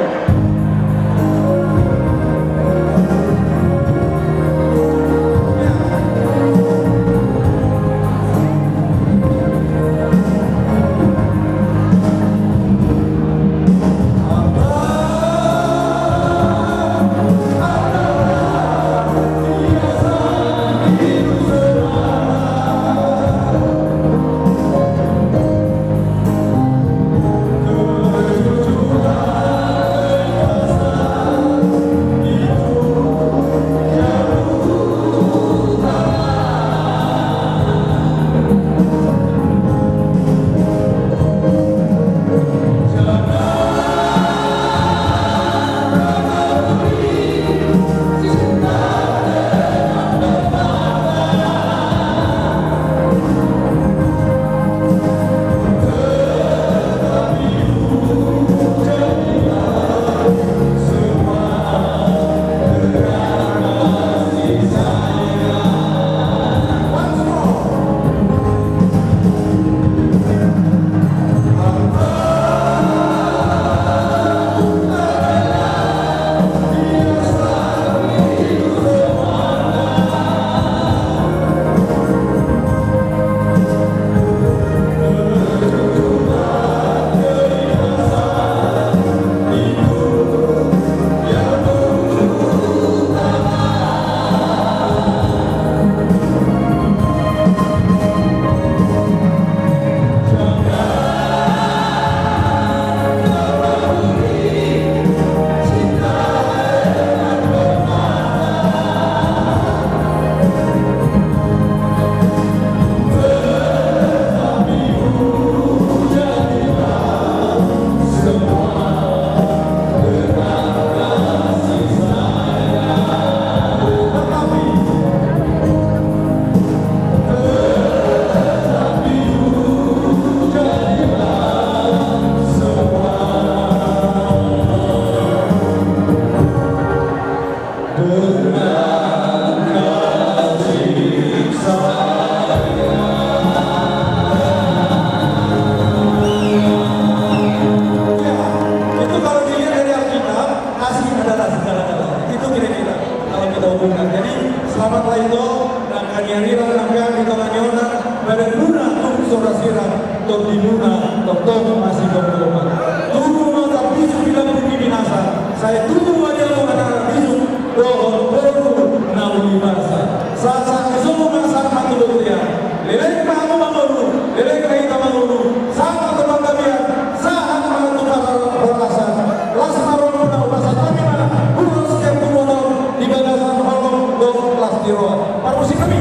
Tondimuna tongtong ma sigomgoman. Tubu ma tambisuk di lambung ni binasa. Sai tubu ma di hamu anak na bisuk dohot boru na uli basa. Sahat-sahat ni sobu ma sahat ma tu bontean. Leleng ma hamu mangolu, leleng ma hita mangolu. Sahat ma tu panggabean, sahat ma tu parhorasan. Las ma rohamuna, hupasahat hami ma ulos sian tubuan on di bagasan holong dohot las ni roha. Parmusik hami.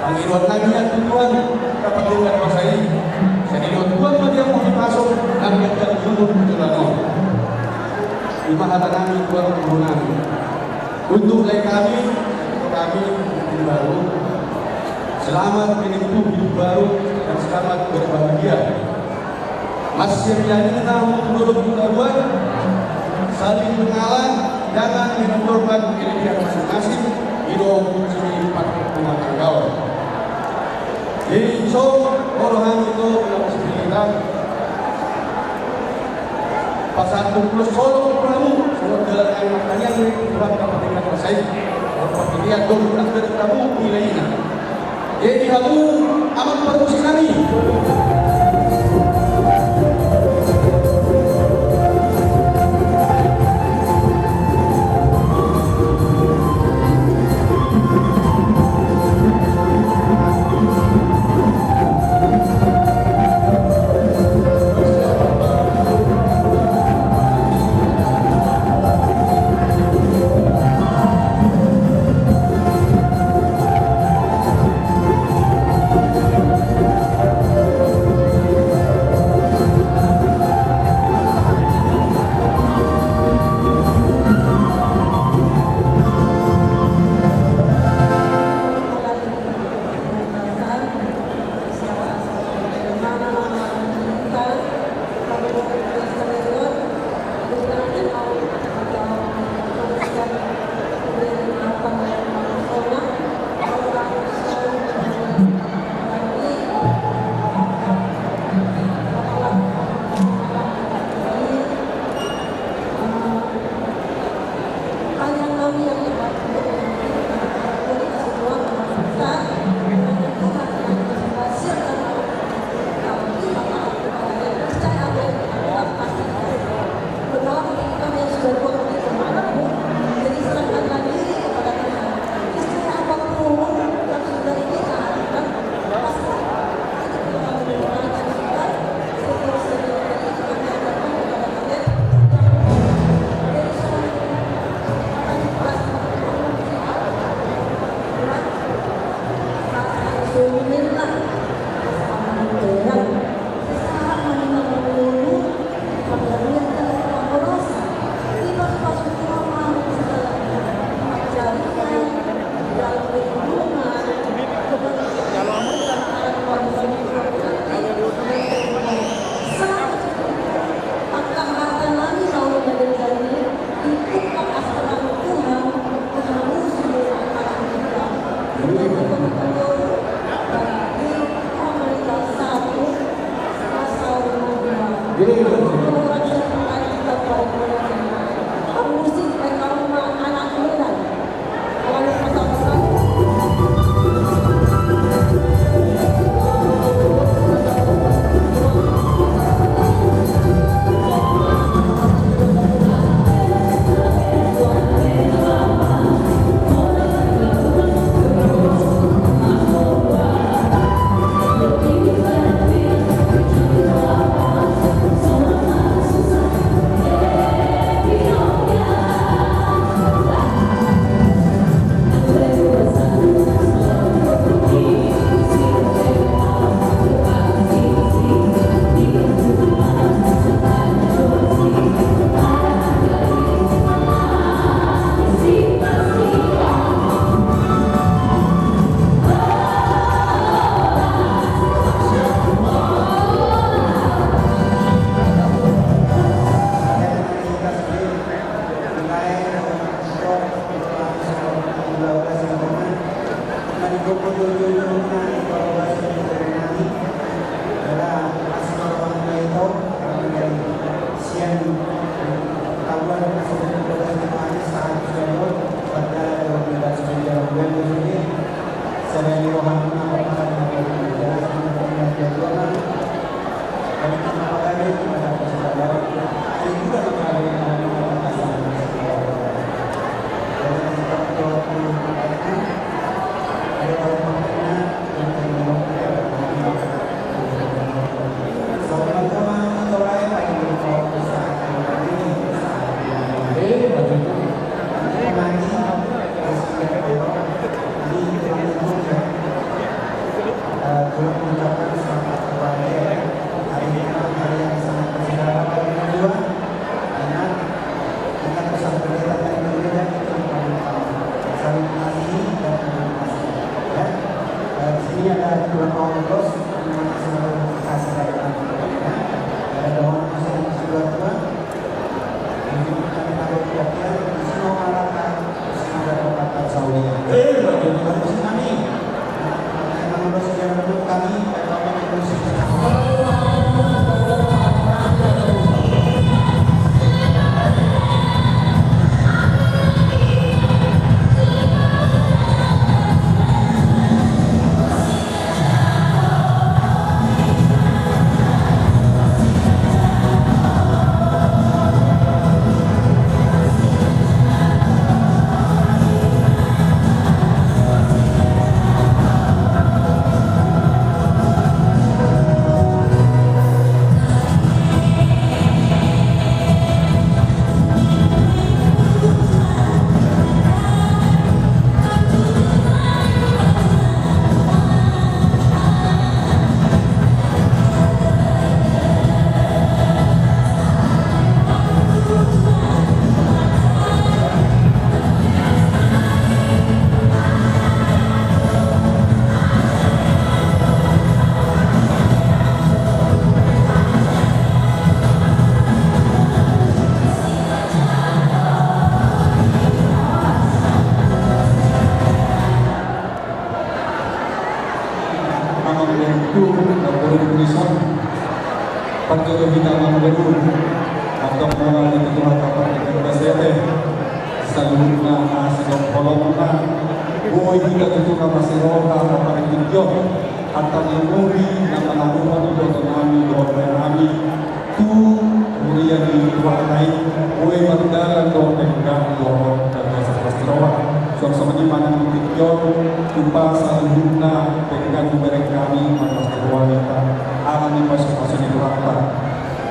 Pangidoan nami ma tu Tuhan, kapatenggan masa i. Sai didok Tuhan ma di hamu hahipason, nang ganjang umur tu joloan on. I ma hata nami tu hamu nami. Untuk lae kami, untuk kami, hidup baru. Selamat menempuh hidup baru dan selamat berbahagia. Masiapsiap ma hamu tu dolok tu toruan, saling mengalah, jangan menonjolkan kelebihan masing-masing, i do kunci ni parrumatangga on. Jadi, so, molo hami tu, na masipilitan, pasahat tu pulos solo tu hamu, songon dalan nami martangiang, Tuhan kapatenggan masa i, molo partingkian, dong, tak ada tamu, nilai ini. Jadi hamu amang parmusik nami. Mengucapkan selamat kepada hari ini, hari yang sangat bersejarah bagi kedua. Ingat, ingat pesan pendeta tadi berbeda, itu yang paling utama. Saling mengasihi dan saling mengasihi. Ya. Eh, di sini ada beberapa ongkos, terima kasih, selalu kasih dari kami. Ya. Ada doa yang kedua. Amang Boru, Amang Boru Tuson, parjolo hita Amang Boru, antong mauliate tu Tuhanta partingkian basa i, saluhutna asi dohot holongna, boi hita tutu na masiroha na partingkian, antong i na mangalobi ibotonami dohot laenami, tu huria ni Tuhanta i, boi mardalan dohot denggan dohot denggan sastra roha. Suang songon i ma nang di tingki on, tupa saluhutna denggan hubereng hami marlas ni roha hita, ala ni pasupasu ni Tuhanta.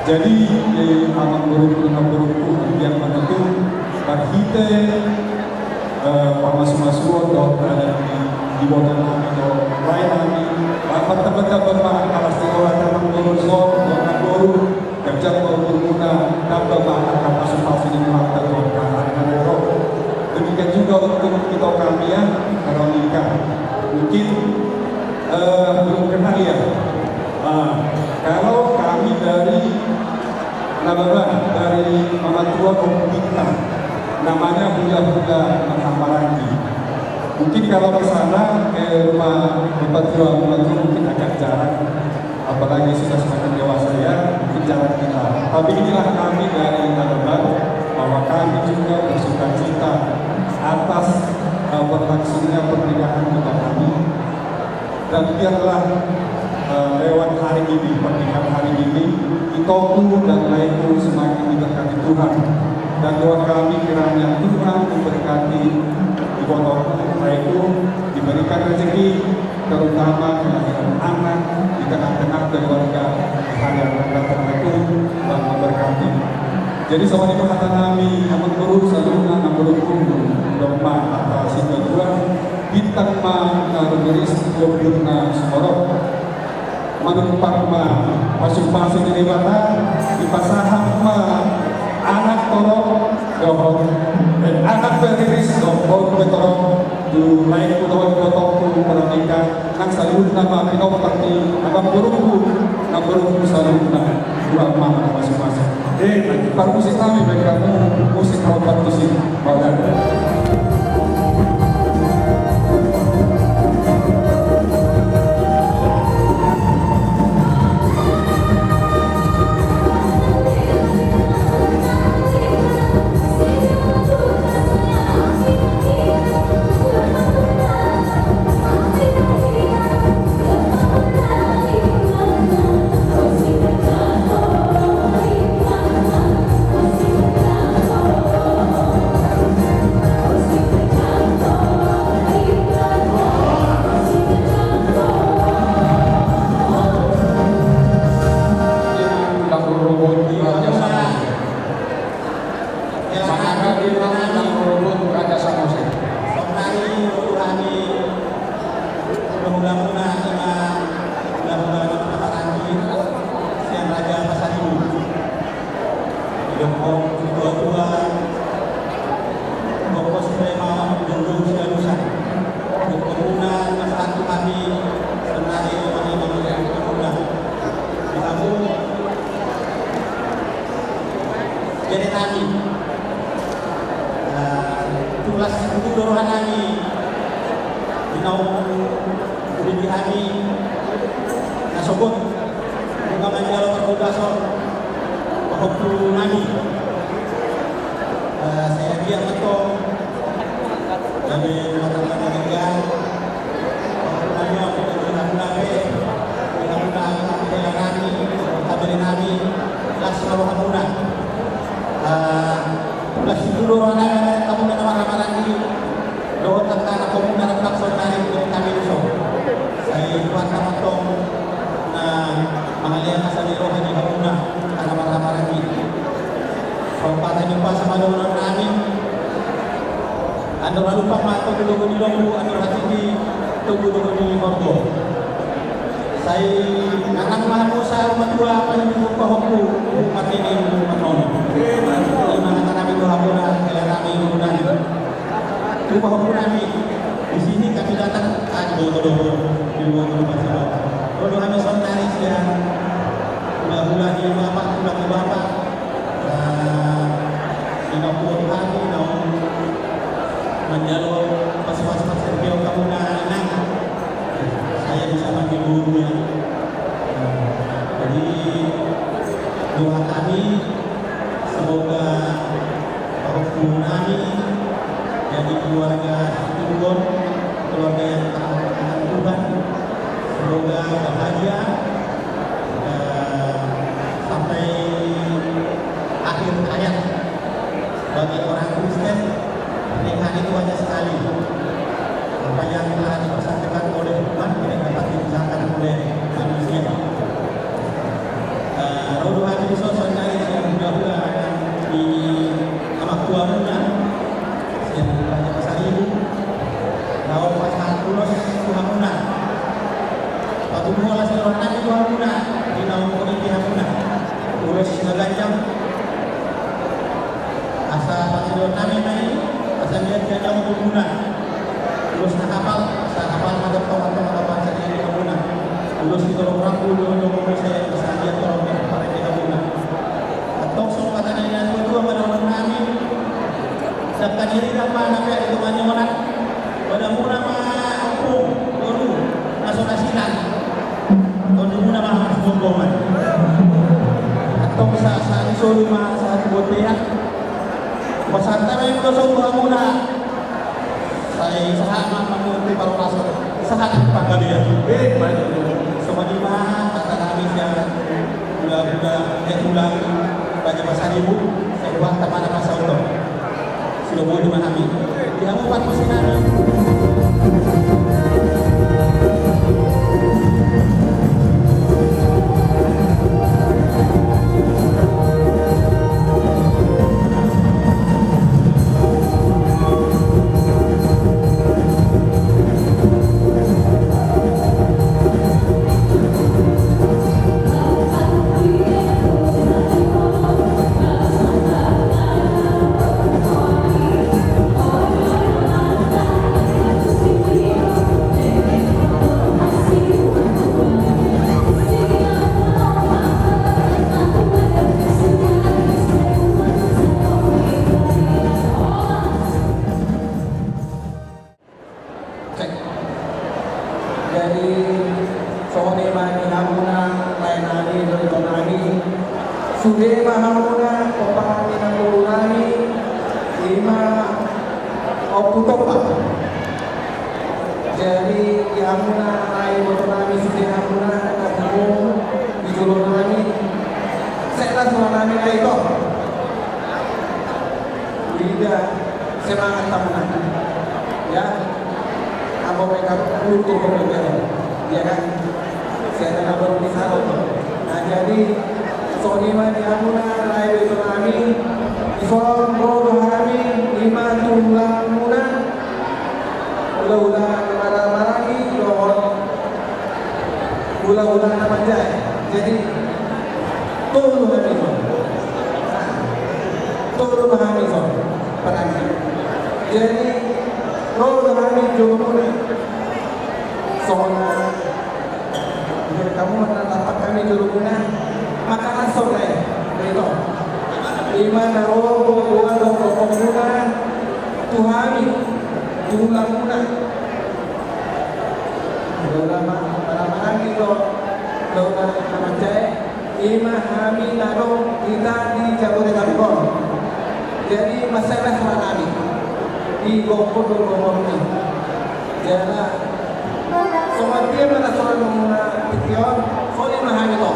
Jadi, eh, Amang Boru, Amang Boru, anggiat ma tutu, marhite eh, pamasumasuon dohot adat ni ibotonami dohot laenami, martamba-tamba ma angka las ni roha, Amang Boru, dohot Amang Boru, ganjang ma umurmuna, tamba ma angka pasupasu ni Tuhanta dohot hahanami. Demikian juga untuk kita kami ya, Veronica. Mungkin, eh, belum kenal ya. Ah, kalau kami dari Nababan, dari Mamatua Om Bintang, namanya Hula-Hula Marhaha Maranggi. Mungkin kalau ke sana, ke rumah Bapak Tua, Bapak Tua mungkin agak jarang, apalagi sudah semakin dewasa ya, mungkin jarang kita. Tapi inilah kami dari Nababan, bahwa kami juga bersukacita atas, eh, berlangsungnya pernikahan kita kami. Dan biarlah, eh, lewat hari ini, pernikahan hari ini, itoku dan laeku semakin diberkati Tuhan. Dan doa kami kiranya Tuhan memberkati ibotoku, laeku, diberikan rezeki, terutama kelahiran anak di tengah-tengah keluarga di hari yang akan datang, laeku, Tuhan memberkati. Jadi songon i ma hata nami, Amang Boru, saluhutna, Amang Boru, dok ma hata situa-tua. Bintang ma na rumiris, gombirna sumorop. Manumpak ma pasupasu ni Debata, dipasahat ma anak torop dohot, eh, anak pe riris dohot boru pe torop, tu laeku dohot ibotongku Veronica, nang saluhutna ma pinompar ni Amang Borungku, Amang Borungku saluhutna. Dua ma na pasupasu. Eh, parmusik nami, baen hamu musik na hombar tusi. Mauliate. Jadi hami na sogot nunga manjalo parhorasan pahompu nami. Eh, sai agia ma tong gabe mata na denggan. Pahompu nami on, di hamuna pe, di hamuna angka hela nami, angka bere nami, las ma rohamuna. Eh, las situtu roha nami, hamuna na marhahamaranggi. Dohot angka anakhonmuna rap sonari tu hami dison. Sai Tuhanta ma tong na mangalean asa ni roha di hamuna angka na marhahamaranggi. Sahat ni pasa ma dohonon nami. Andor halumpang ma togu-togu ni lombu, andor hatiti togu-togu ni horbo. Sai nang ma hamu saur matua, pahompu, pahompu marnini, pahompu marnono. Ima hata nami tu hamuna, hela nami, guru nami. Tu pahompu nami, di sini kami datang, ah, di Boto-Boto, di Boto-Boto. Ro do hami sonari sian hulahula ni bapak, tulang ni bapak. Ah, di na huboto hami, naung manjalo pasupasu, pasupasu, hamuna, inang. Saya bisa manggil guru, ya. Jadi, doa kami, semoga pahompu nami jadi keluarga Situmorang, keluarga yang taat akan Tuhan. Semoga bahagia, eh, sampai akhir hayat. Bagi orang Kristen, pernikahan itu hanya sekali. Apa yang telah dipersatukan oleh Tuhan tidak dapat dipisahkan oleh manusia. Eh, ro do hami sonari sian hulahula ni amak tuamuna, sian Raja Pasaribu, laho pasahat ulos tu hamuna. Patunduhon las ni roha nami tu hamuna, di na umporinti hamuna. Ulos na ganjang. Asa pangidoan nami ma i, asa anggiat ganjang umurmuna. Ulos na hapal, asa hapal ma tongtong, tongtong, tongtong, asa di hamuna. Ulos ni tolong rambu, tolong rambu, asa anggiat tolong di hamuna. Antong songon hata ni na tua-tua, panaon nami. Dangka ni rida ma na peak di tonga ni onan. Panaon muna ma ompung, tolu, na so na silang. Tondimuna ma hamas gomgoman. Antong sa, sahat ni solu ma sahat ni bontean. Pasahat hami ulos on tu hamuna. Sai sahat ma hamu tu parhorasan, sahat panggabean. Eh, baik. Songon i ma hata nami sian hulahula, eh, tulang Raja Pasaribu, sai huboto ma na pasahaton. Sudah boi ma hami. Di hamu parmuse nami. Cek. Jadi, songon i ma di hamuna lae nami, dohot ito nami. Sude ma hamuna, pomparan ni namboru nami, ima Ompu Tompa. Jadi, di hamuna lae, dohot ito nami, sude hamuna, na di jolo nami. Sek las roha nami, ae to. Ida. Semangat hamuna. Ya. Ambo pe kan kultur pemikiran. Ya kan? Saya kan baru di sana tuh. Nah, jadi, songon i ma di hamuna, lae dohot ito nami, dison ro do hami, ima tulangmuna, hulahula na marhahamaranggi, dohot hulahula na manjae. Jadi, tolu hami dison. Tolu ma hami dison. Paranggi. Jadi, ro do hami jolomuna. Songon na, jadi hamu ma na lampak hami jolomuna. Maka langsung, eh. Ima na ro, ro, ro, ro, ro, ro, tu hami. Tulangmuna. Ulama, para maranggi do, do na manjae, ima hami na adong hita di Jabodetabek on. Jadi mansai las roha nami, di gokhon do gokhon ni. Jala songon dia ma na songon na tingki on, songon i ma hami do.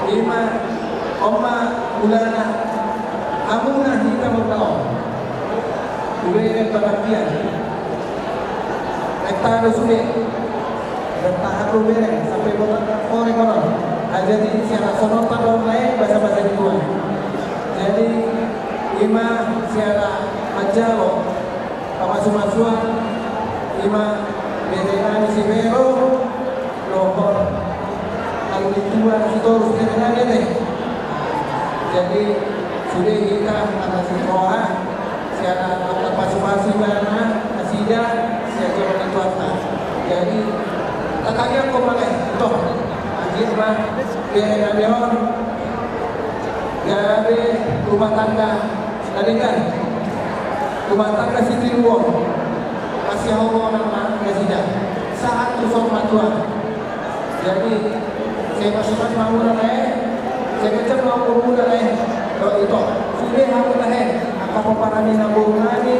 Ima on ma mulana, hamuna hita mangalo. Ibereng pangaptian. Hektar do sude. Bertahan do bereng sampai botak korek konon. Ah, jadi siara sononta do lae basa-basa ni Tuhan. Jadi ima siara manjalo pamasu-masuan, ima bere nami si Vero dohot Alulitua Sitorus bere nami ate. Jadi sude hita na masuk roha, siara na pasu-pasu ibana nasida sian jolo ni Tuhanta. Jadi tangkas ma lae, ito, anggiat ma bere nami on gabe rumah tangga na denggan, rumah tangga sitiruon, masihaholongan ma nasida sahat tu saur matua. Jadi sai pasu-pasu ma hamuna lae, sai ganjang ma umurmuna lae. Dohot ito, sude hamu lae angka pomparan ni namboru nami,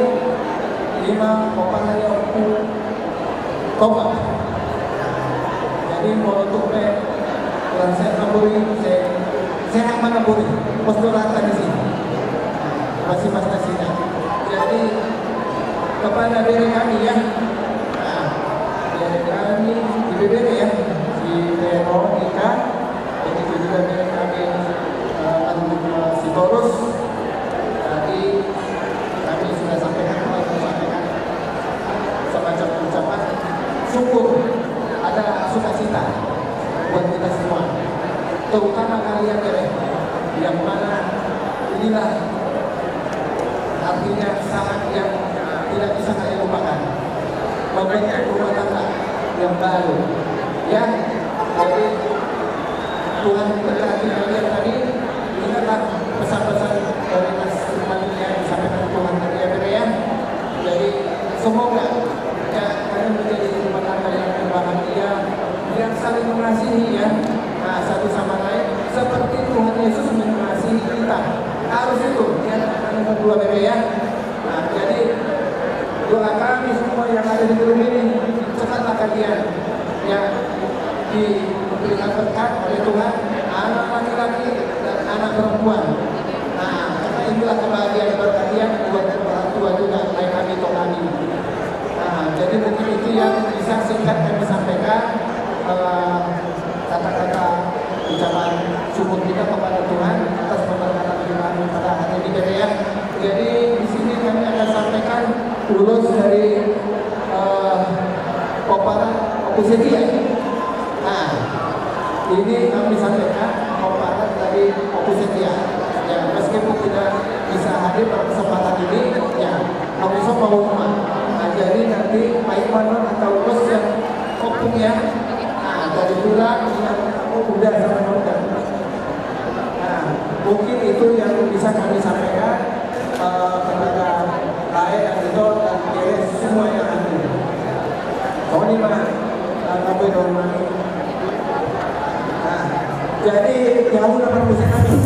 ima pomparan ni Ompu Topak. Jadi molo tung pe kurang sehat namboru i, se-, sehat ma namboru i, pos do rohanta disi. Masih pas nasida. Jadi kepada bere kami ya. Nah, bere kami, ibebere ya, si Veronika, begitu juga bere kami, eh, Alulitua Sitorus. Tadi kami sudah sampaikan, kami sudah sampaikan semacam ucapan syukur, ada sukacita buat kita semua, terutama kalian bere, yang mana inilah artinya saat yang tidak bisa kalian lupakan, membentuk rumah tangga yang baru. Ya, jadi Tuhan berkati kalian tadi. Ini kan pesan-pesan dari Mas Iman yang disampaikan Tuhan tadi ya, bere ya. Jadi semoga ya kalian menjadi rumah tangga yang berbahagia, yang saling mengasihi ya. Nah, satu sama lain seperti Tuhan Yesus mengasihi kita. Harus itu ya, yang kedua bere ya. Nah, jadi doa kami semua yang ada di gedung ini, cepatlah kalian ya diberikan berkat oleh Tuhan, anak laki-laki dan anak perempuan. Nah, karena itulah kebahagiaan berkatian buat orang tua juga, baik kami atau kami. Nah, jadi mungkin itu yang bisa singkat kami sampaikan. Eh, kata-kata ucapan syukur kita kepada Tuhan atas pemberkatan firman pada hari ini, bere ya. Jadi di sini kami akan sampaikan ulos dari, eh, pomparan Ompu Setia. Nah, ini kami sampaikan pomparan dari Ompu Setia. Ya, meskipun tidak bisa hadir pada kesempatan ini, ya, Ompu Setia mau rumah. Nah, jadi nanti Pak Iman atau ulos yang Ompung ya. Nah, dari tulang, tulang, oh, udah sama udah. Nah, mungkin itu yang bisa kami sampaikan, eh, kepada Rae dan Ito dan Keres semua yang hadir. Kau ni mah, eh, kau ni mah. Nah, jadi jauh dapat musik kami.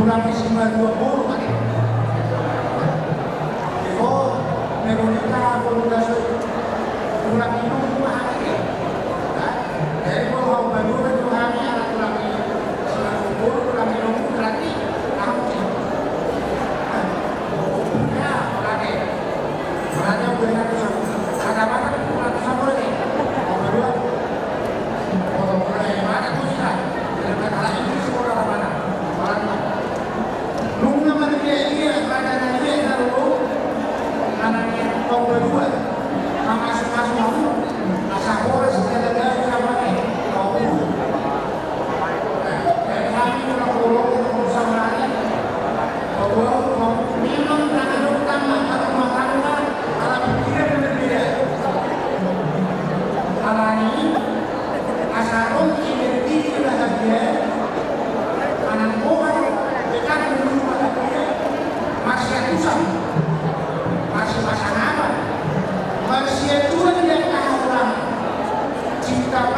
Tulang i sima dua pulu kan. Iko, merulita puluh dasar. Tulang i dua pulu kan. Jadi kalau mau berdua itu kami anak tulang i. Sima dua pulu tulang i dua pulu berarti kamu sih. Ya, oke. Berarti aku ingat tuh. Kata-kata tulang i sama deh. Mau berdua. Kalau mulai mana tuh kita? Jadi kata lagi di sekolah mana? Orang Nunga marbiaya raja na dia na ruo, anak ni tong badua, mamasu-masu, asa horas na dagari amane, tong. Jadi hami na ruo, tong sahari, bahwa memang tanah utang, rumah tangga, ala pikiran berbeda. Alani, asa ro di energi na bahagia, manang boha dekat menurut bahagia, marsiatusan, marsipasangapan, marsiatuan di angka haulang, cinta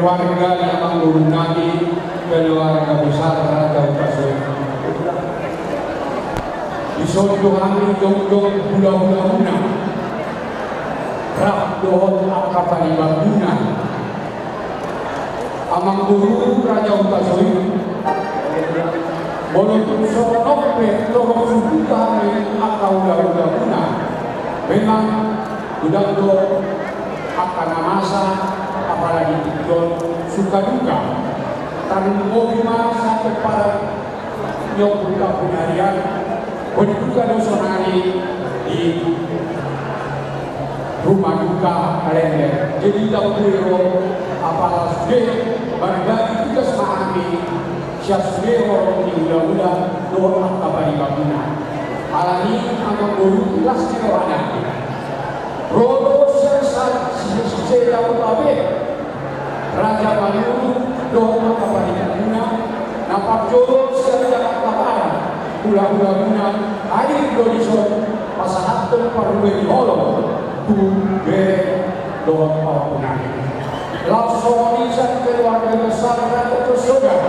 Marga ni amangboru nami, keluarga besar Raja Hutasoit. Dison do hami jongjong hulahulamuna rap dohot angka paribangmuna. Amangboru Raja Hutasoit, molo tung songon on pe torop sukuta hami angka hulahulamuna. Memang godang do angka na masa, apalagi tingki on suka duka. Tarlumobi ma sahat tu parnyongkun kampung harian, berduka do sonari di rumah duka Kalender. Jadi ndang boi ro, apala sude marbagi tugas ma hami sian sude horong ni hulahula dohot angka paribangmuna. Alani i amangboru, las ni rohana. Ro do sian sa-, si-, si-, Jabodetabek, Raja Manurung dohot angka paribangmuna, na parjolo sian Jakarta Barat, hulahulamuna, hadir do dison pasahathon parbue ni holong tu bere dohot pahompu nami. Laos songon i sian keluarga besar Raja Hutasoit,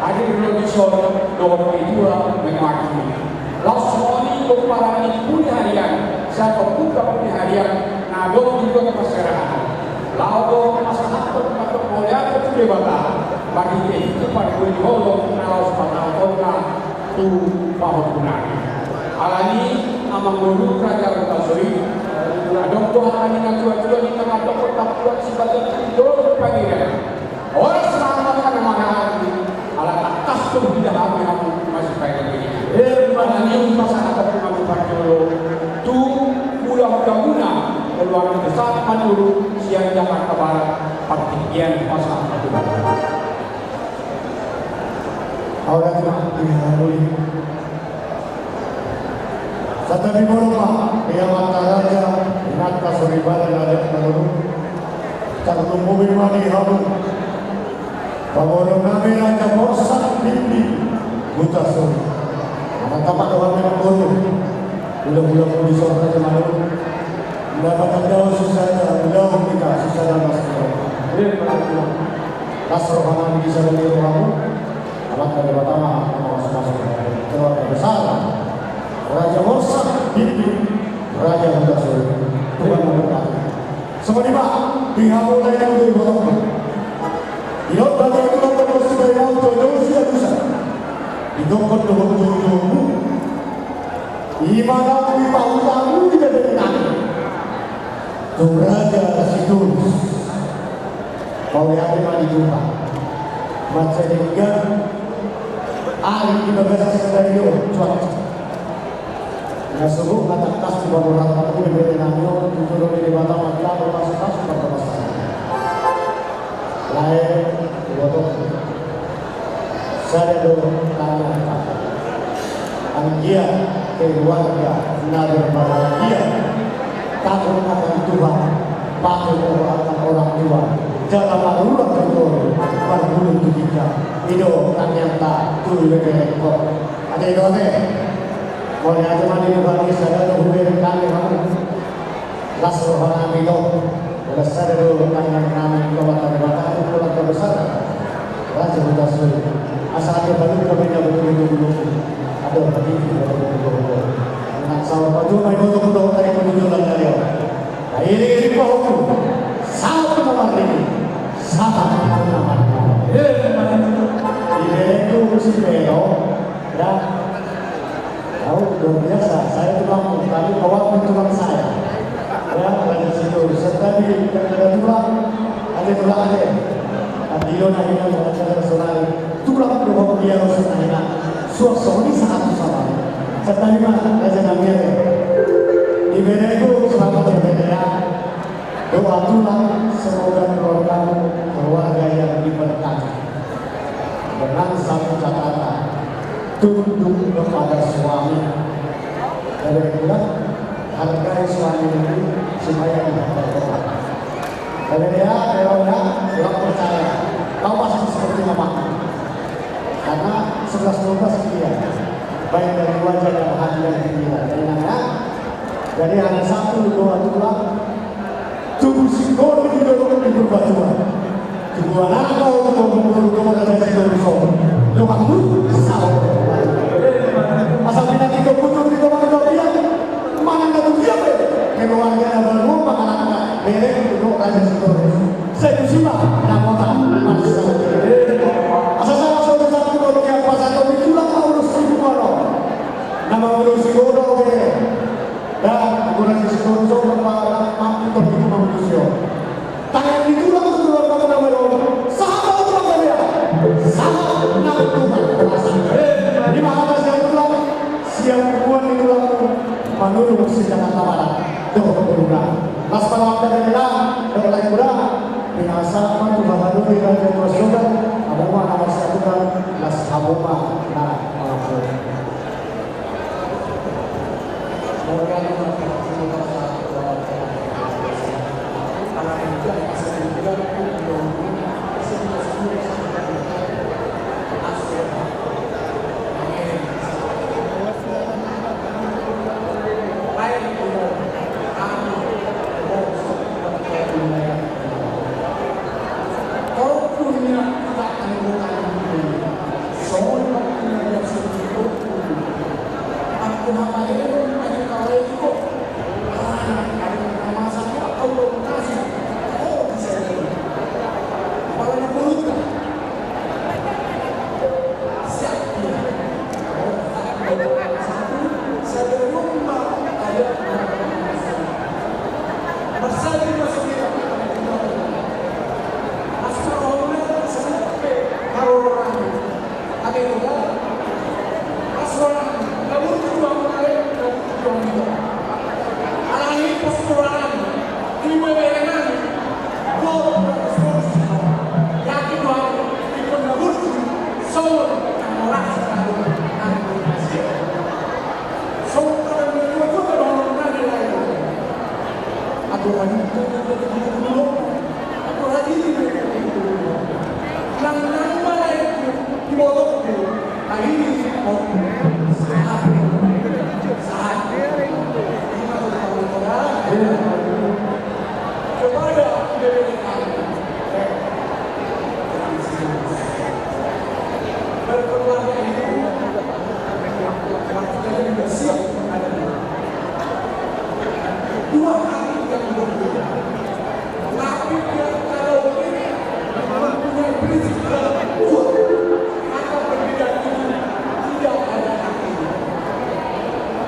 hadir do dison dohot pahompu nami. Laos songon i pomparan ni pudi harian, sian ompunta pudi harian, na adong di luat parserahan. Laho do pasahathon mauliate tu Debata, marhitehite parbue ni holong na laos patahothonna tu pahompu nami. Alani i amangboru Raja Hutasoit, adong do hata ni natuatua, ninna ma dohot, tampuan sibagian tu jolo pangirangan. Horas ma hata na marhaha, ala tangkas do huida hami hamu masipainganingan. Emma na nian pasahathon hamu parjolo tu hulahulamuna, keluarga besar Manurung sian Jakarta Barat, partingkian pasahathon hamu. Au, ya, terima kasih. Santabi ma di amanta raja, inanta soripada, raja Manurung. Tarlumobi ma di hamu pamoruon nami Raja Borsak Pimpin Hutasoit. Mantap do hami amangboru. Hulahula muna dison, Raja Manurung. Mendapatkan daun susah, daun kita susah dan mas. Las roha nami di sada ni rohamu. Amanta Debata ma na mamasumasu. Keluarga besar Raja Borsak Pimpin, Raja Hutasoit. Tuhan memberkati. Songon i ma di hamu na di iboto. Ingot batu itu nonton musik dari mau jojo si adusa. Ditongkon dohot jojomu. Ima na di pahutanmu di bebek nami. Tu Raja Sitorus. Mauliate ma di Tuhan. Mansai denggan ari di bagasan sadari on, cuaca. Na sogot na tangkas tu pamoruonmu di bebek nami on, tu jolo ni Debata ma di hamu pasupasu parbagasan. Lae, iboto. Sada do tangiangta. Anggiat keluarga na berbahagia, takut akan Tuhan, patuh kepada orang tua, jala marurang tu toru, marguru tu ginjang. I do tangiangta tu bebek on. Ate, i do ate. Mauliate ma di Tuhan, sada do hubereng hami hamu. Las roha nami do. Holan sada do tangiang nami tu Amanta Debata, tu keluarga besar Raja Hutasoit. Asa ate paluhut hami na betul-betul dulu. Ada hati di betul-betul dulu. Nang saur patua ma iboto, kudo tadi menuju landari. Nah, ini, ini pahompu. Sahat tu na marnini. Sahat tu na marnini. Eh, di bere tu si Pero. Ya. Tahu, luar biasa. Saya tulang, tapi kawan tulang saya. Ya, Raja Sitorus. Serta di negara tulang, ada tulang ada. Adilo na hina, ada tulang. Tulang dohot dia, rusak na hina. Suak songoni sahat tu sama. Serta di mana, Raja Namian ya. Di bere itu selamat ya, bere ya. Doa tulang, semoga keluargamu keluarga yang diberkati. Dengan satu catatan, tunduk kepada suami. Jadi, hargai suami dulu supaya tidak berkembang. Jadi, ya, ya, ya, tidak percaya. Kau pasti seperti mama. Karena sebelas dua belas dia. Baik dari wajah dan hati dan pikiran. Jadi, ingat ya. Jadi, hanya satu doa tulang. Tubu singkoru di dolok di Purbatua. Dua nang kau tu bulu tu Raja Sitorus on. Lu kamu sao. Asal pinantikhon putur di tomang tu dia. Manang na tu dia pe. Keluarga na baru mangalangka. Bereng tu Raja Sitorus. Sai tusi ma na mota. Asa sama so tu satu tu dia pasahaton di tulang maulos di bulu on. Na maulos di bulu on. Dan Raja Sitorus on mampu tu maulos i on. Tangan ni tulang tu tulang mangulahon. Sahat ma tulang gabe. Sahat ma tulang. Di ma hata sian tulang, sian bubuan ni tulang, manulung si Jakarta Barat. Dohot boruna. Las pala anda gabe na, dohot lae muna. Pinasa ma tu baharu ni raja tua soda, hamu ma na marsatukan, las hamu ma na mangapul.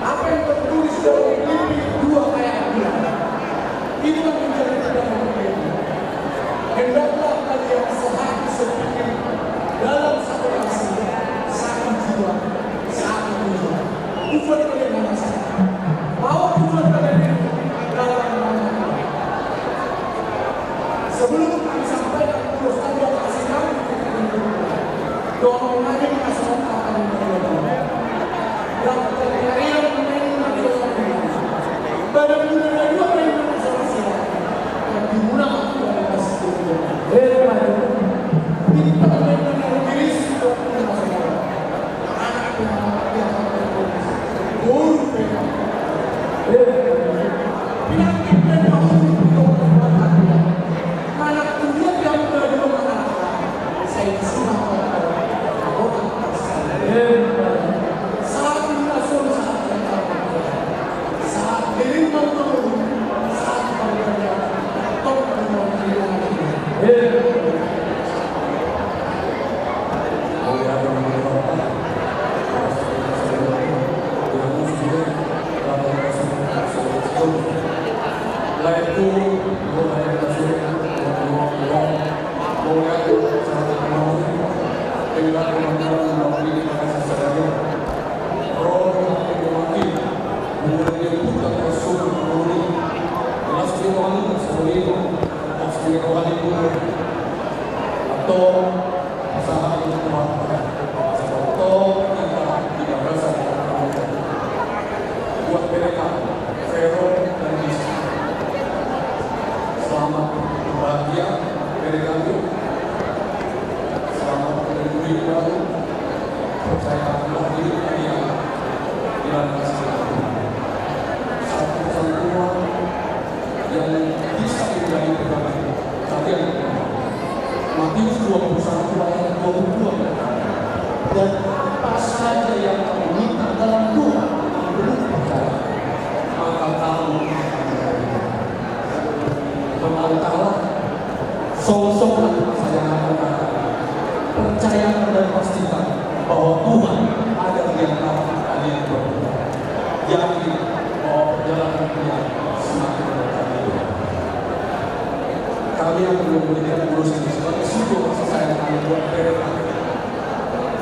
Apa yang tertulis dalam Filipi dua ayat dua? Itulah menjadi pegangan kita. Hendaklah kalian sehati sepikir dalam satu kasih, satu jiwa, satu tujuan. Tujuan kalian mana saja? Bahwa tujuan kalian itu dalam mana? Sebelum kami sampaikan tujuan kami, kasih kami, doa mengalir kasih kami. Buat mereka, Vero dan Rizky. Selamat berbahagia, mereka. Selamat menemui baru. Percaya Allah, ini hadiah di dalam kasih. Satu persatuan yang bisa menjadi pegangan kalian. Matius dua puluh satu ayat dua puluh dua mengatakan, "Dan apa saja yang kamu minta dalam doa, kamu percaya, maka kamu akan mendapatkannya." Tuhan Allah Taala, songsong kepercayaan, percayakan dan pastikan bahwa Tuhan ada di antara kalian berdua. Yakin bahwa perjalanan kalian semakin dekat. Kami akan memberikan bonus ini sebagai syukur kasih sayang kami buat mereka.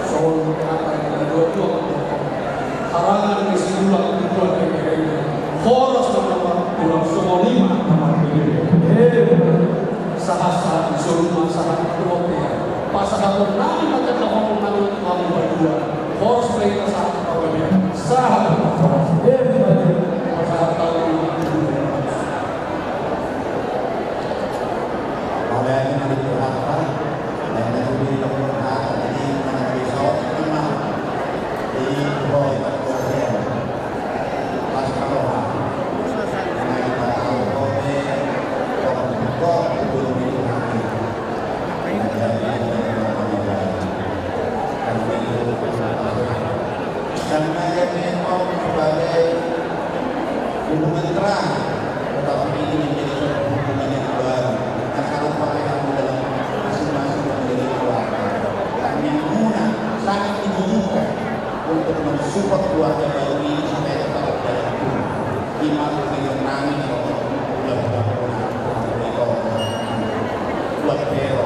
Songon hata ni na dua puluh dua, harangan ni si Tulang tu Tulang, horas ma Tulang, songon i ma. Sahat-sahat ni solu ma, sahat tu bontean. Pasahaton nami ma tanda hormat nami tu hamu berdua. Horas ma hita sahat tu bontean. Sahat. Pasahat taon. Mauliate ma di Tuhanta. Baen ma tutu di Tuhanta. Jadi, mana bisa, mana di Tuhanta. Pas ma roha. Nah, kita tahu, oke. Kok, kok, belum di Tuhanta. Karena dia memang sebagai hubungan terang, tetapi ini menjadi suatu hubungan yang baru. Nah, kalau pakai kamu dalam masing-masing menjadi keluarga, kami muna sangat dibutuhkan untuk mensupport keluarga baru ini supaya tetap dalam Tuhan. Ima tujuan nami, kalau bulan-bulan buat Vero.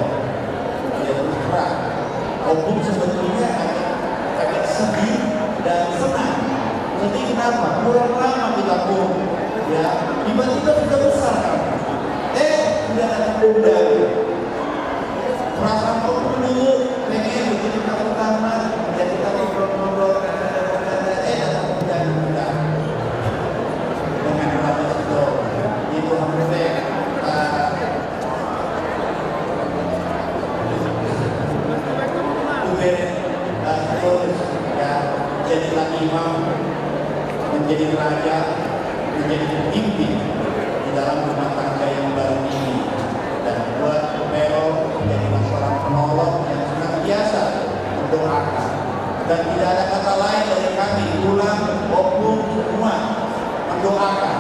Ya, terus terang. Ompung sebetulnya agak, agak sedih dan senang. Sedih kenapa? Kurang lama kita, Pung. Ya, tiba-tiba sudah besar kamu. Eh, sudah ada Bunda. Perasaan Ompung dulu pengen bikin kamu taman, jadi kita ngobrol-ngobrol, eh, datang Bunda. Dengan rame itu, itu hampir, eh, Tugas, eh, terus, ya, jadilah imam, menjadi raja, menjadi pemimpin di dalam rumah tangga yang baru ini. Dan buat Vero menjadi seorang penolong yang senantiasa mendoakan. Dan tidak ada kata lain dari kami, Tulang, Ompung, semua mendoakan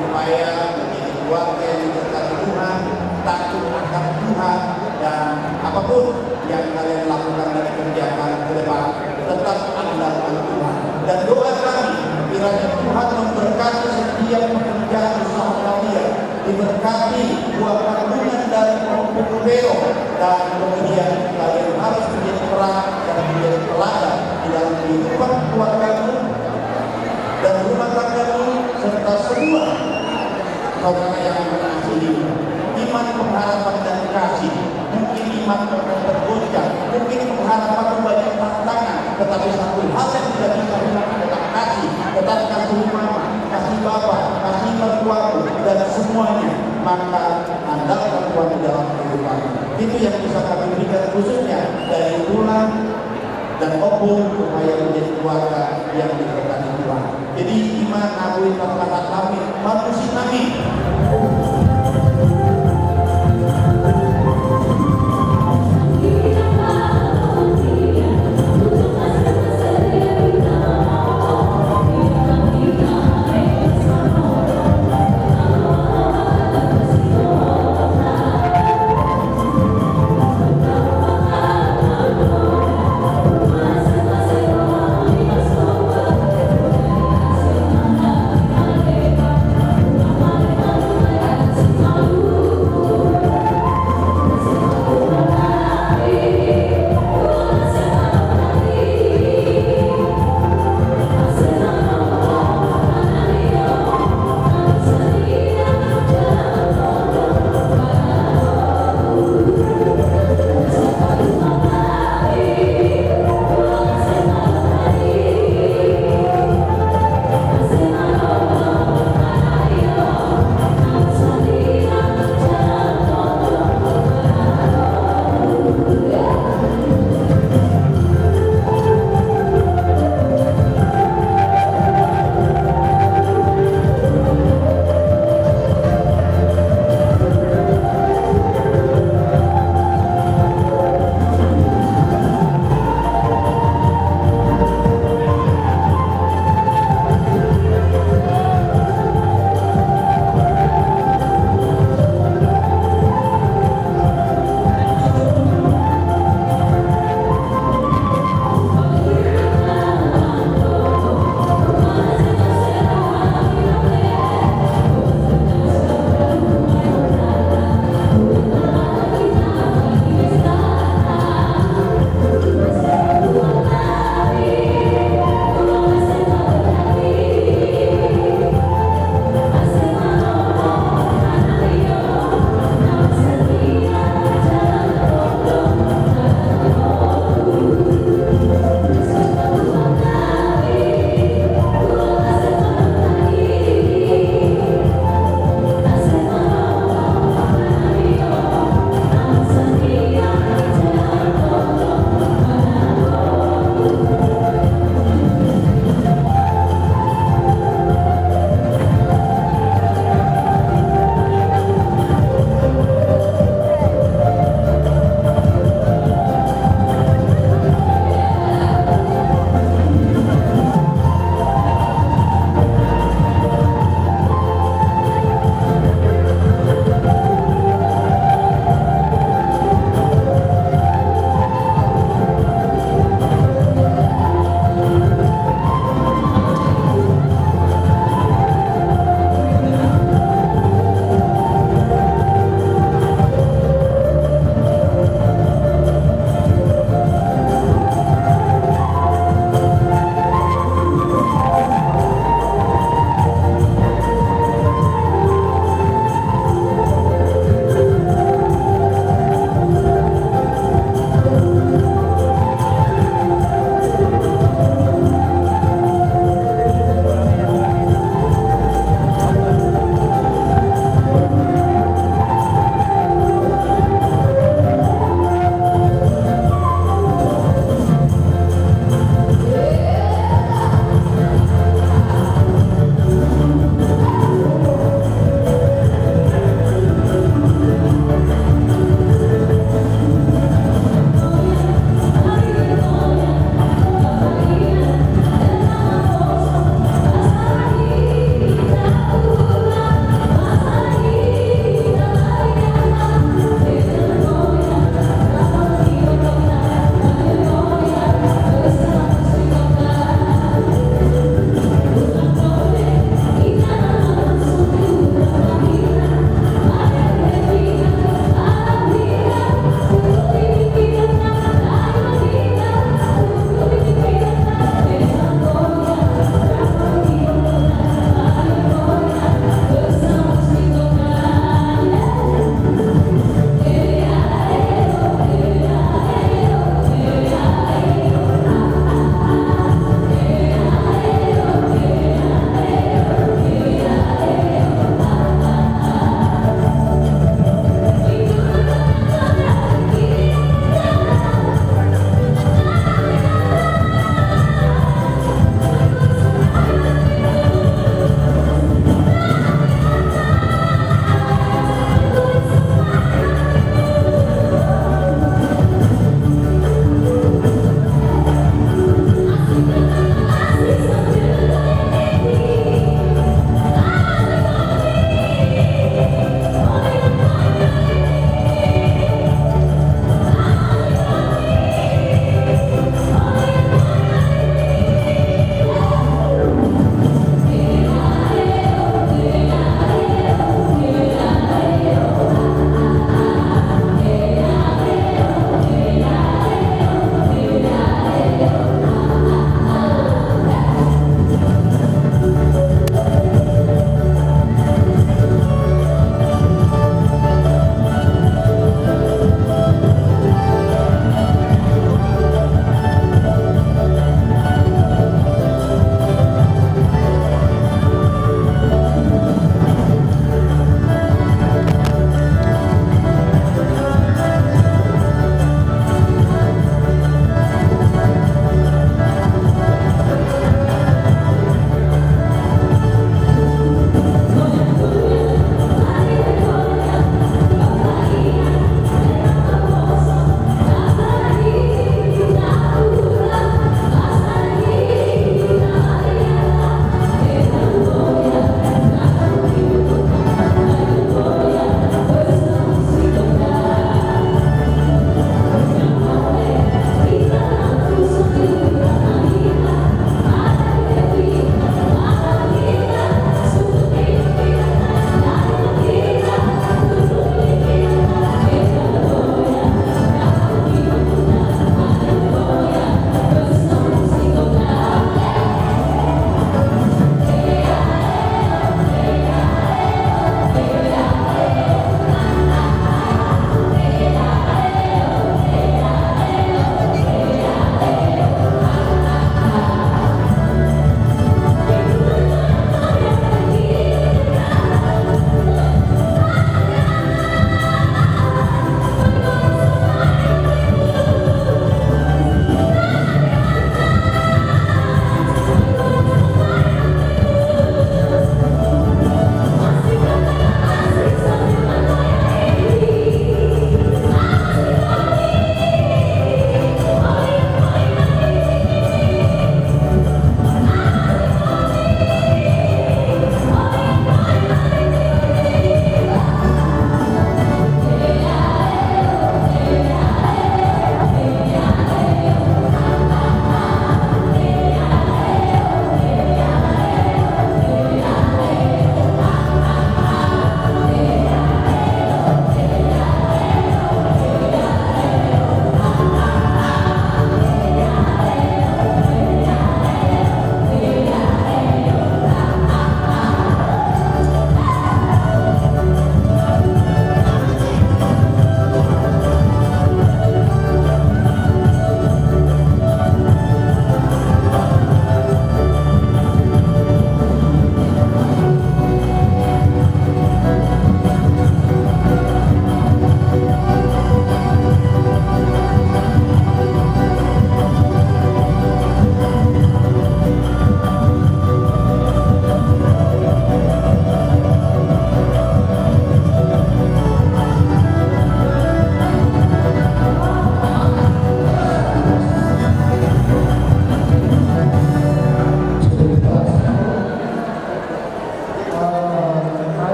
supaya menjadi keluarga yang diberkati Tuhan, takut akan Tuhan, dan apapun yang kalian lakukan dan kerjakan ke depan, tetap andalkan Tuhan. Dan doa kami, kiranya Tuhan memberkati setiap pekerjaan usaha kalian, diberkati buah kandungan dari Ompung Vero, dan kemudian kalian harus menjadi terang dan menjadi teladan di dalam kehidupan keluargamu dan rumah tanggamu, serta semua saudara yang mengasihi. Iman, pengharapan, dan kasih. Mungkin iman pernah tergoncang, mungkin pengharapan banyak tantangan, tetapi satu hal yang tidak bisa hilang adalah kasih. Tetap kasih mama, kasih bapa, kasih mertuamu, dan semuanya. Maka andalkan Tuhan di dalam kehidupan. Itu yang bisa kami berikan khususnya dari Tulang dan Ompung supaya menjadi keluarga yang diberkati Tuhan. Jadi, ima na boi pasahat nami, parmusik nami.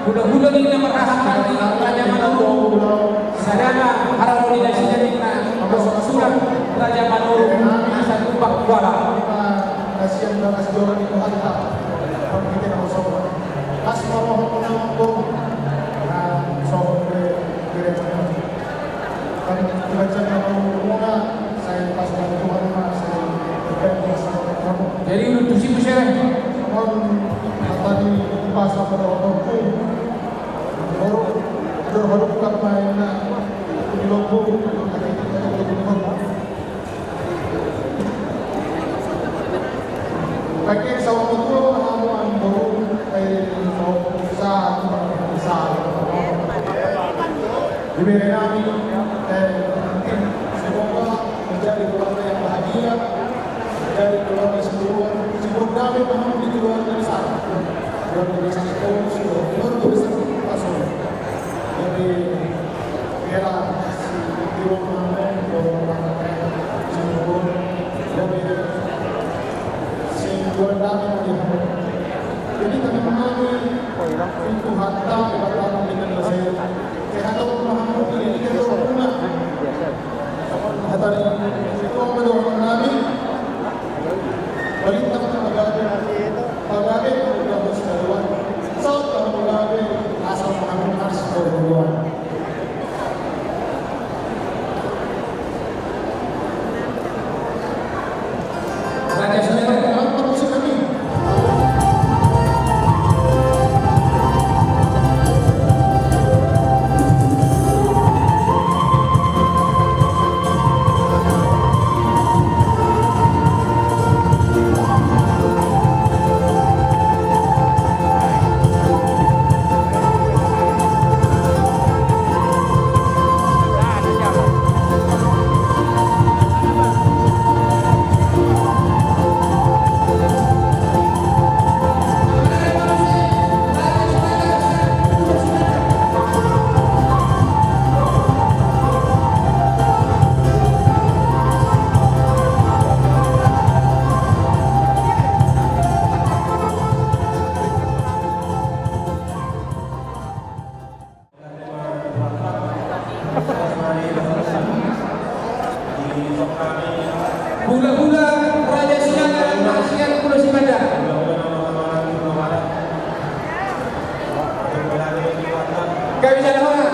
Hulahula ni na marhahamaranggi Raja Manurung, sada ma haroro ni nasida ninna, Surat Raja Manurung, asa tumpak kuala. Kasihan bagas joro ni Tuhanta. Pangkite na kosong. Pas marohon na mambong. Na sohon be, be. Kan dibaca na mambong na, saya pas bantuan ma, saya berpikir sama kamu. Jadi, untuk si Musa. Mohon, tadi pas apa doa aku. Baru, baru, baru buka main, nah, di lombo. Pakai saung betul, mau ambo, eh, saung, saung. Di bere nami, eh, semoga menjadi keluarga yang bahagia, menjadi keluarga sempurna, sempurna, memang di keluarga besar. Keluarga besar itu, keluarga besar itu, Pak Solo. Jadi, Era si Iwan Mamen, Iwan Mamen, si Iwan, jadi si Iwan Mamen, jadi kami mengalami itu hatta, kebatalan dengan saya. Saya kata, "Maha Mulia, ini kan orang rumah." Hatta itu orang rumah kami, balintang pagabe, pagabe, pagabe, saut pagabe, asal Maha Mulia, asal Maha Mulia. Hulahula Raja Sinanga, Raja Sinanga, Pulo Sibanda. Kami sana.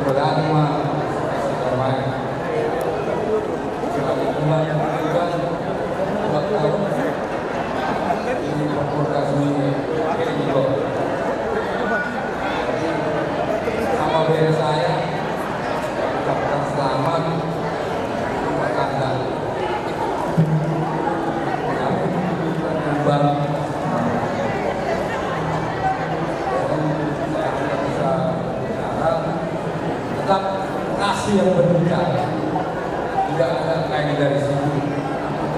Berani ma, damai. Selamat ulang tahun. Ini pemungkas ini. Ini kok. Sama beda saya. Ucapkan selamat. Berkata. Bang. Saya tidak bisa bicara. Tetap kasih yang berbicara. Tidak ada lain dari situ.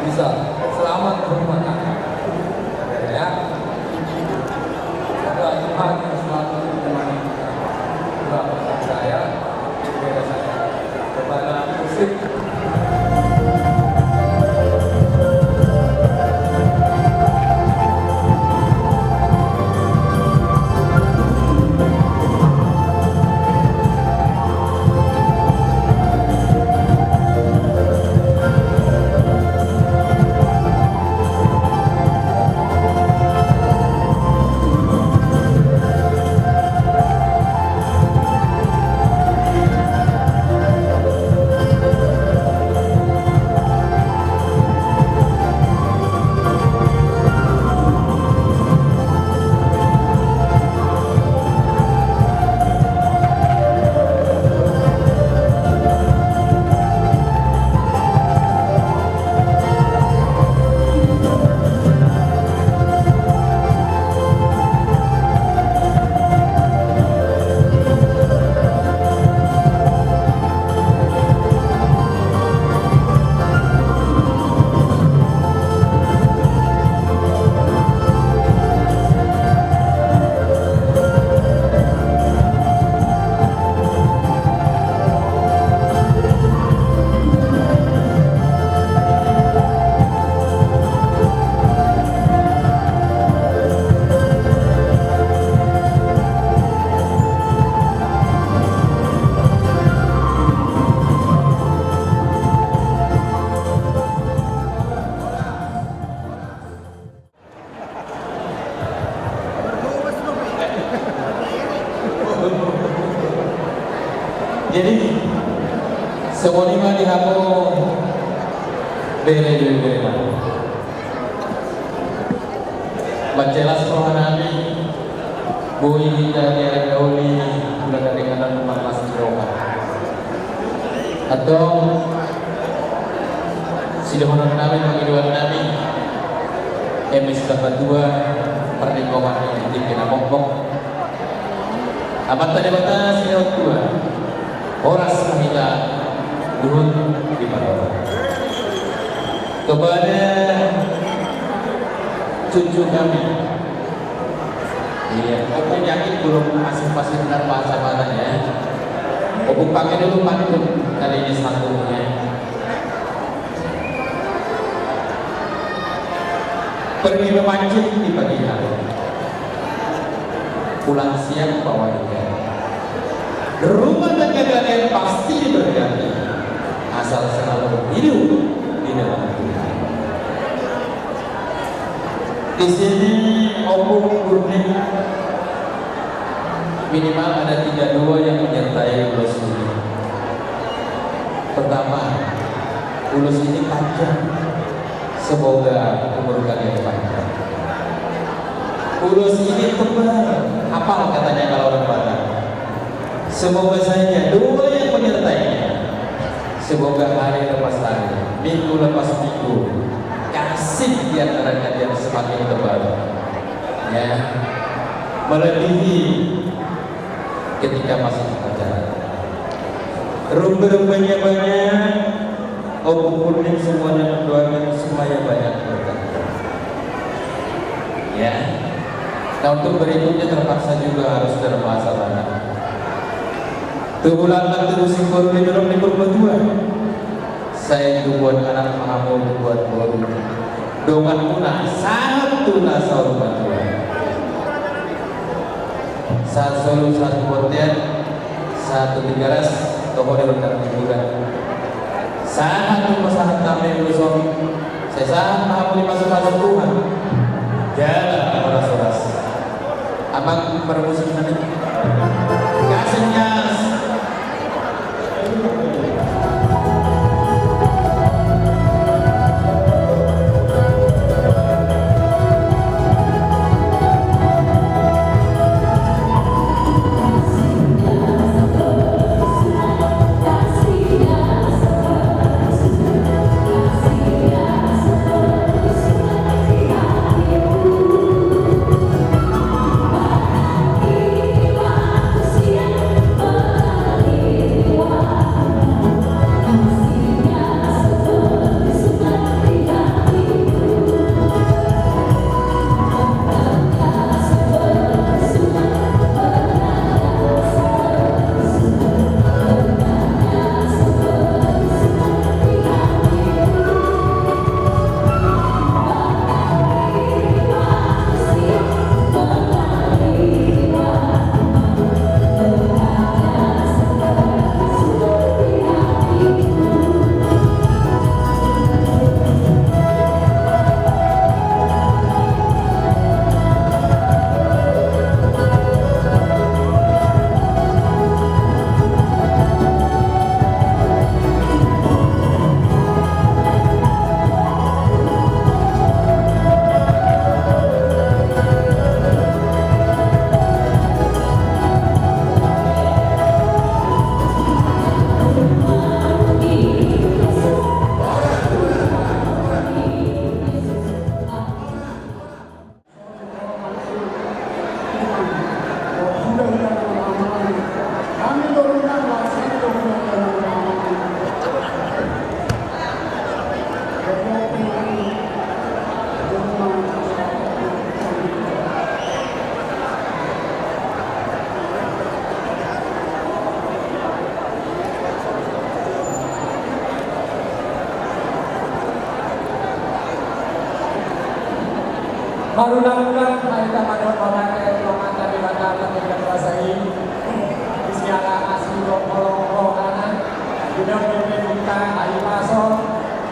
Bisa. Selamat berumah tangga. Ya. Semoga Tuhan selalu menemani kita. Itulah pesan saya. Kepada musik. Jadi, songon i ma di hamu bere ni bere nami. Manjelas roha nami, boi hita di ari na uli, ulaon na ringan, marlas ni roha. Antong, sidohonon nami, pangidoan nami, eme sitambatua, parlinggoman ni tingki na mokmok. Amanta Debata sinauntua, horas ma hita luhut di parhorasan. Kepada cucu kami, iya, oke, yakin belum masih, masih benar bahasa Batak ya. Oke, pakai dulu pantun kali ini santunnya. Pergi memancing di pagi hari, pulang siang bawa ikan. Rumah tangga kalian pasti diberkati, asal selalu hidup di dalam Tuhan. Di sini Ompung Kurnia, minimal ada tiga doa yang menyertai ulos ini. Pertama, ulos ini panjang. Semoga umur kalian panjang. Ulos ini tebal, hafal katanya kalau orang Batak. Semoga saja doa yang menyertainya. Semoga hari lepas hari, minggu lepas minggu, kasih di antara kalian semakin tebal. Ya, melebihi ketika masih pacaran. Rumba-rumbanya banyak, Ompung Kurnia semuanya mendoakan supaya banyak berkat. Ya. Nah, untuk berikutnya terpaksa juga harus dalam bahasa Batak. Tubulan na tubu singkoru di dolok ni Purbatua. Sai tubuan anak ma hamu tubuan boru. Donganmuna sahat tu na saur matua. Sahat solu, sahat tu bontean, sahat tu Tigaras, toho di rondang Tiburan. Sahat tu pasahat nami ulos on, sai sahat ma hamu dipasu-pasu Tuhan. Jala horas-horas. Amang parmusik nami. Kasih gas. Ulang-ulang hita mandok mauliate tu Amanta Debata Parbadia Kuasa i, di siala asi dohot holong rohana, di na dope hita hahipason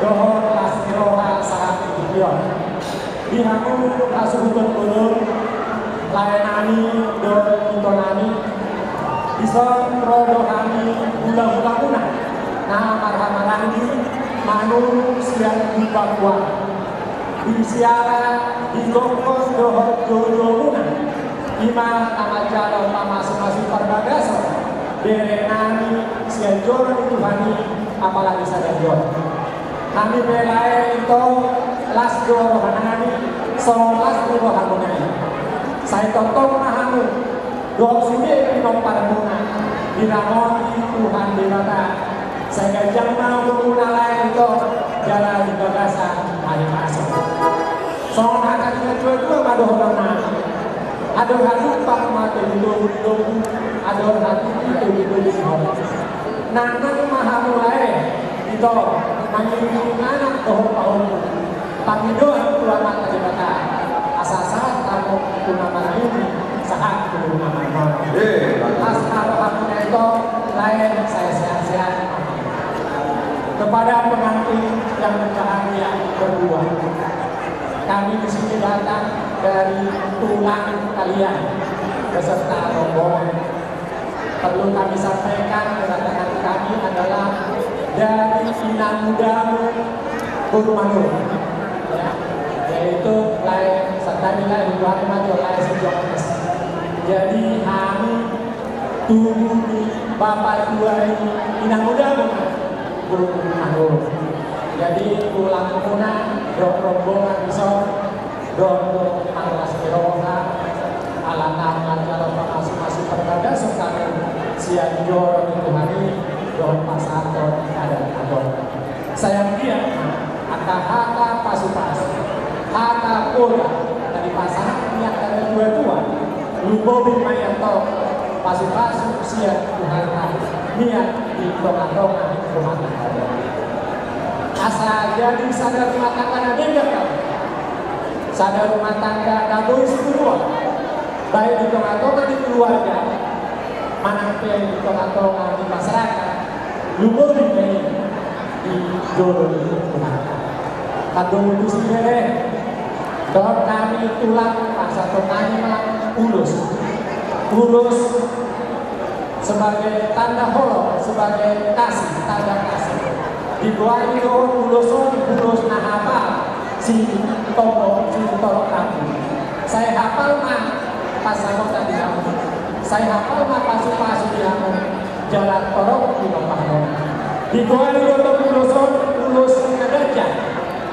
dohot las ni roha sahat tu tingki on. Di hamu hasuhuton bolon, lae nami dohot ito nami, dison ro do hami hula-hulamuna na marhahamaranggi manurung sian di Papua. Di siala di gokhon dohot joujou muna, i ma na manjalo pamasu-masu parbagason bere nami sian joro ni Tuhan i, apalagi sadari on. Hami pe lae ito, las do roha nami songon las ni rohamuna i. Sai tongtong ma hamu dohot sude pinomparmuna diramoti Tuhan Debata. Sai ganjang ma umurmuna lae ito jala di bagasan hahipason. Songon hata ni natua-tua ma dohononna: Andor halumpang ma togu-togu di lombu, andor hatiha togu-togu di horbo. Nangnang ma hamu lae ito mangiringiring anak dohot pahompu. Pangidoan tu Amanta Debata asa sahat hamu tu na marnini sahat tu na marnono. Eh, las ma rohamuna ito lae, sai sehat-sehat. Kepada pengantin yang berbahagia berdua, kami di sini datang dari tulang kalian beserta rombongan. Perlu kami sampaikan, kedatangan kami adalah dari inang mudamu Boru Manurung, ya, yaitu lae Santani, lae Hutu Hatu Majo, lae si Johannes. Jadi hami tubu ni bapa tua i, inang mudamu Boru Manurung. Jadi tulang muna dohot rombongan dison, dohot manglas ni roha, ala na manjalo pamasu-masu parbagason hami sian joro ni Tuhan i dohot pasahathon adat-adat. Sai anggiat ma angka hata pasu-pasu, hata poda na dipasahat ni angka natua-tua, lumobi ma i antong pasu-pasu sian Tuhanta, mian di tonga-tonga ni rohanta. Asa jadi sada rumah tangga na denggan, sada rumah tangga na boi sitiruon, baik di tonga-tonga ni keluarga manang pe di tonga-tonga ni masyarakat, lumobi ma i di jolo ni Tuhanta. Tando tusi bere, dohot hami tulang, pasahaton nami ma ulos. Ulos sebagai tanda holong, sebagai kasih, tanda kasih. Digoari do ulos on ulos na hapal sitombo, sitorop rambu. Sai hapal ma pansamotan di hamu, sai hapal ma pasu-pasu di hamu, jala torop di hamu. Digoari do ulos on ulos na ganjang.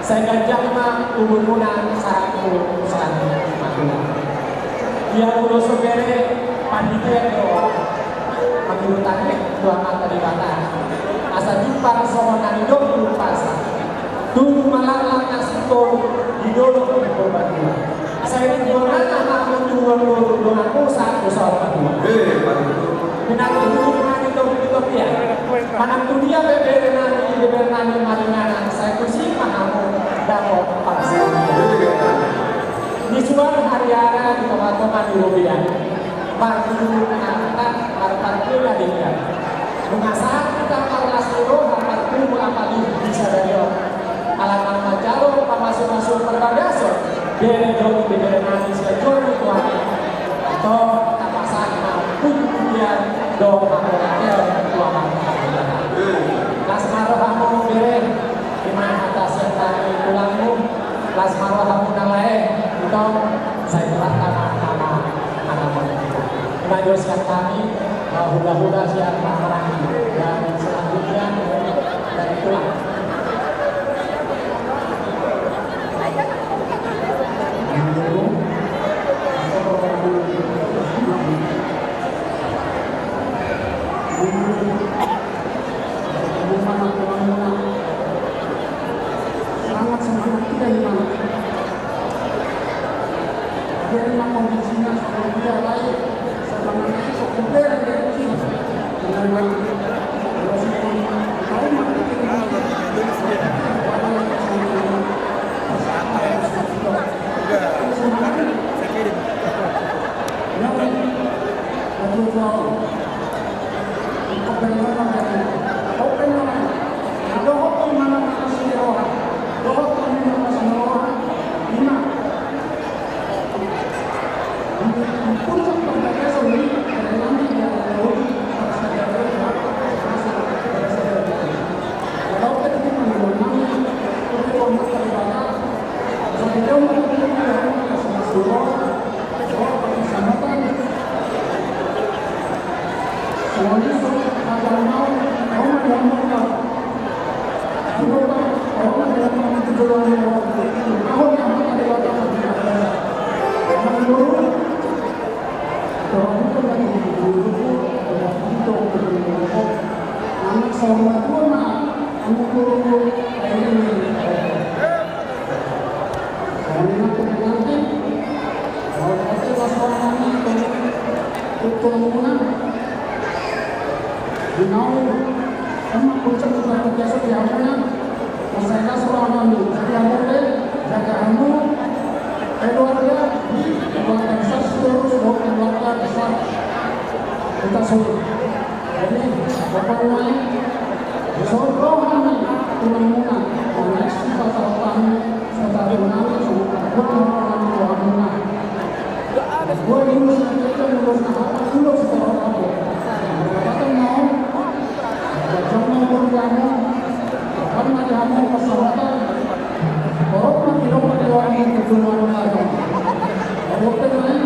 Sai ganjang ma umurmuna sahat tu sahat ni matua. Ia ulos on bere, panditian do mangido tangiang tu Amanta Debata asa jumpang songon na nidok ni umpasa: Tubu ma laklak na singkop di dolok ni Purbatua. Sai ringgona na hamu tu dongan boru, dongan boru sahat tu saur matua. Eh, baik. Pinatuduhon nami tu topi-topian, manang tu dia pe bere nami, bere nami maringanan, sai tusi ma hamu dapot parsaoran. Di suang hariara di tonga-tonga ni robean, martudu angka, marpangkela denggan. Nunga sahat hita marlas ni roha martubu apalagi di sadari on. Ala na manjalo pamasu-masu parbagason bere dohot ibebere nami sian joro ni Tuhan i, antong tapasahat ma puji-pujian dohot hamuliateon tu Amanta Debata. Las ma rohamu bere, i ma hata sian hami tulangmu. Las ma rohamuna lae, antong sai tu Tuhanta ma hata na mangaramoti hita. I ma jolo sian hami, eh, hula-hula sian Maranggi. Dan selanjutnya dari tulang. Semangat, semangat, tidak hilang. Biar memang kondisinya seperti dia lain, semangat itu kumpul dari sini. Dengan tahu mah, kita ini, kita ini, kita ini, kita ini, kita ini, Jadi hamu pe, jaga hamu keluarga di keluarga besar Sitorus, keluarga besar Hutauruk. Jadi pokokna i, songon roha ni tulang muna, koneksi patahon hami, patahon hami, songon roha ni tulang muna. Gue dulu sakit kan, dulu sakit, dulu sakit apa? Kata mau, baca mau berjamu, kan mari hamu kesempatan. Orang mati dong berjamu ke tulang muna. Kalau kenal,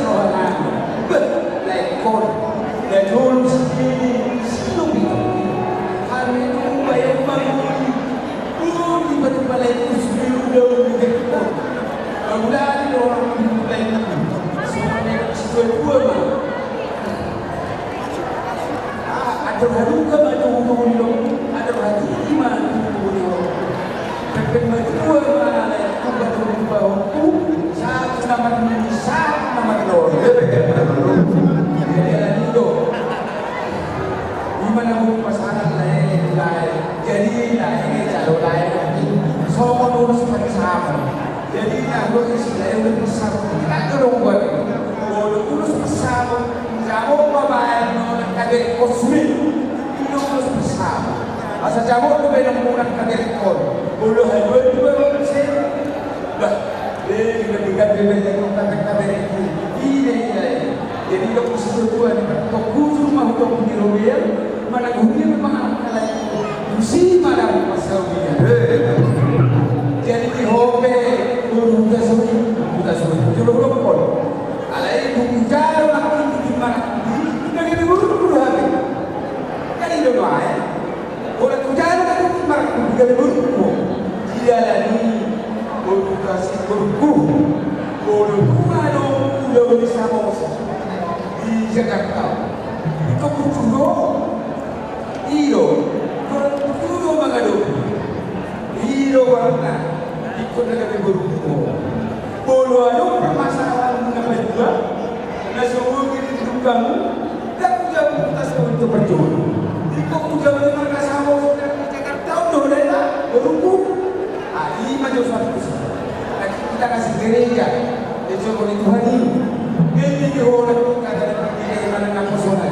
roha nami. Beh, lae ingkon. Lae tolu sini, sini. Hami nunga baen mangoli. Boti batu-batu lae kusmiru daun di depan. Mangulani roha nami lae nami. Songon na didok situa-tua ma. Ah, andor halumpang ma tubu-tubu ni roha, andor hatiti ma tubu-tubu ni roha. Pepeng matua ma lae tumba-tumba tu pahompu, sahat tu na marnini, sahat tu na marnono. Jadi, ala ni i do. I ma na boi pasahat lae, lae. Jadi, lae, jalo lae. Songon ulos parsahapon. Jadi, na, ro isi, lae, ulos parsahapon. Kita dorong buat. Molo ulos parsahapon, jamot ma baen, molo na gabe kosmik. Ino ulos parsahapon. Asa jamot do baen, molo na gabe kosmik. Molo haduan dua, molo se. Bah, eh, gabe-gabe, gabe-gabe, gabe-gabe. Ina, ina, ina. Jadi, didok situa-tua, didok hujur ma hutop ni robean, manang hurian ma mangalap na lae, tusi ma dapot parsaulian. Jadi di ho pe, boru Huta Sohi, Huta Sohi, jolo dokkon. Alai dung hujalo nangkin di marangkuti, gabe borungku do hami. Kan i do nuaeng. Molo hujalo nangkin di marangkuti, gabe borungku. Di dalan i, boru Huta Sohi, borungku. Molo tung adong ulaon ni Samosir di Jakarta, ingkon burju do. I do, ingkon burju do mangadopi. I do goarna, ingkon na gabe borungku. Molo adong permasalahan na pajual, na so boi di dungkamu, ndang hujalo Huta Sohi tu parjolo. Ingkon hujalo marga Samosir di Jakarta on do, daerah, borungku. Ah, i ma jo suatu sih. Lagi kita kasih gereja. Dia coba di Tuhan ini. Dia jadi orang kata dia mana nak personal.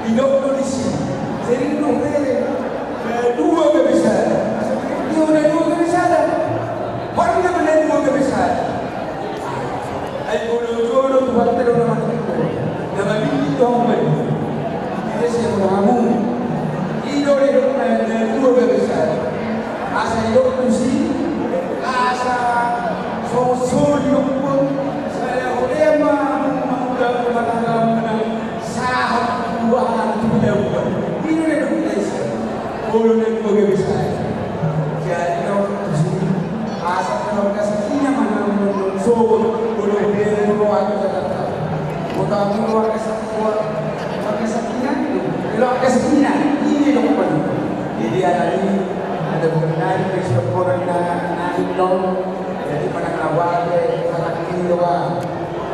Di dokter di sini. Jadi dokter. Dua gak bisa. Dia udah dua gak bisa ada. Orang gak benar dua gak bisa. Ai bolo jono Tuhan terus nama kita. Nama bini Tuhan. Kita siapa kamu? Didok na dua gabe sada. Asa didok tusi, asa so, so didok pun, sai holan ma mangula rumah tangga muna sahat dua anak tu didok. Ini na didok tusi. Olo na dua gabe sada. Jadi didok tusi, asa didok tusi na mana so, olo dia dua anak tu didok. Kota mulu warga Buat, warga Sakinan, warga Sakinan, ini didok pun. Jadi, ada ni, ada benar, besok orang na, na, dong. Jadi, mana kawan, eh, anak ini, wah.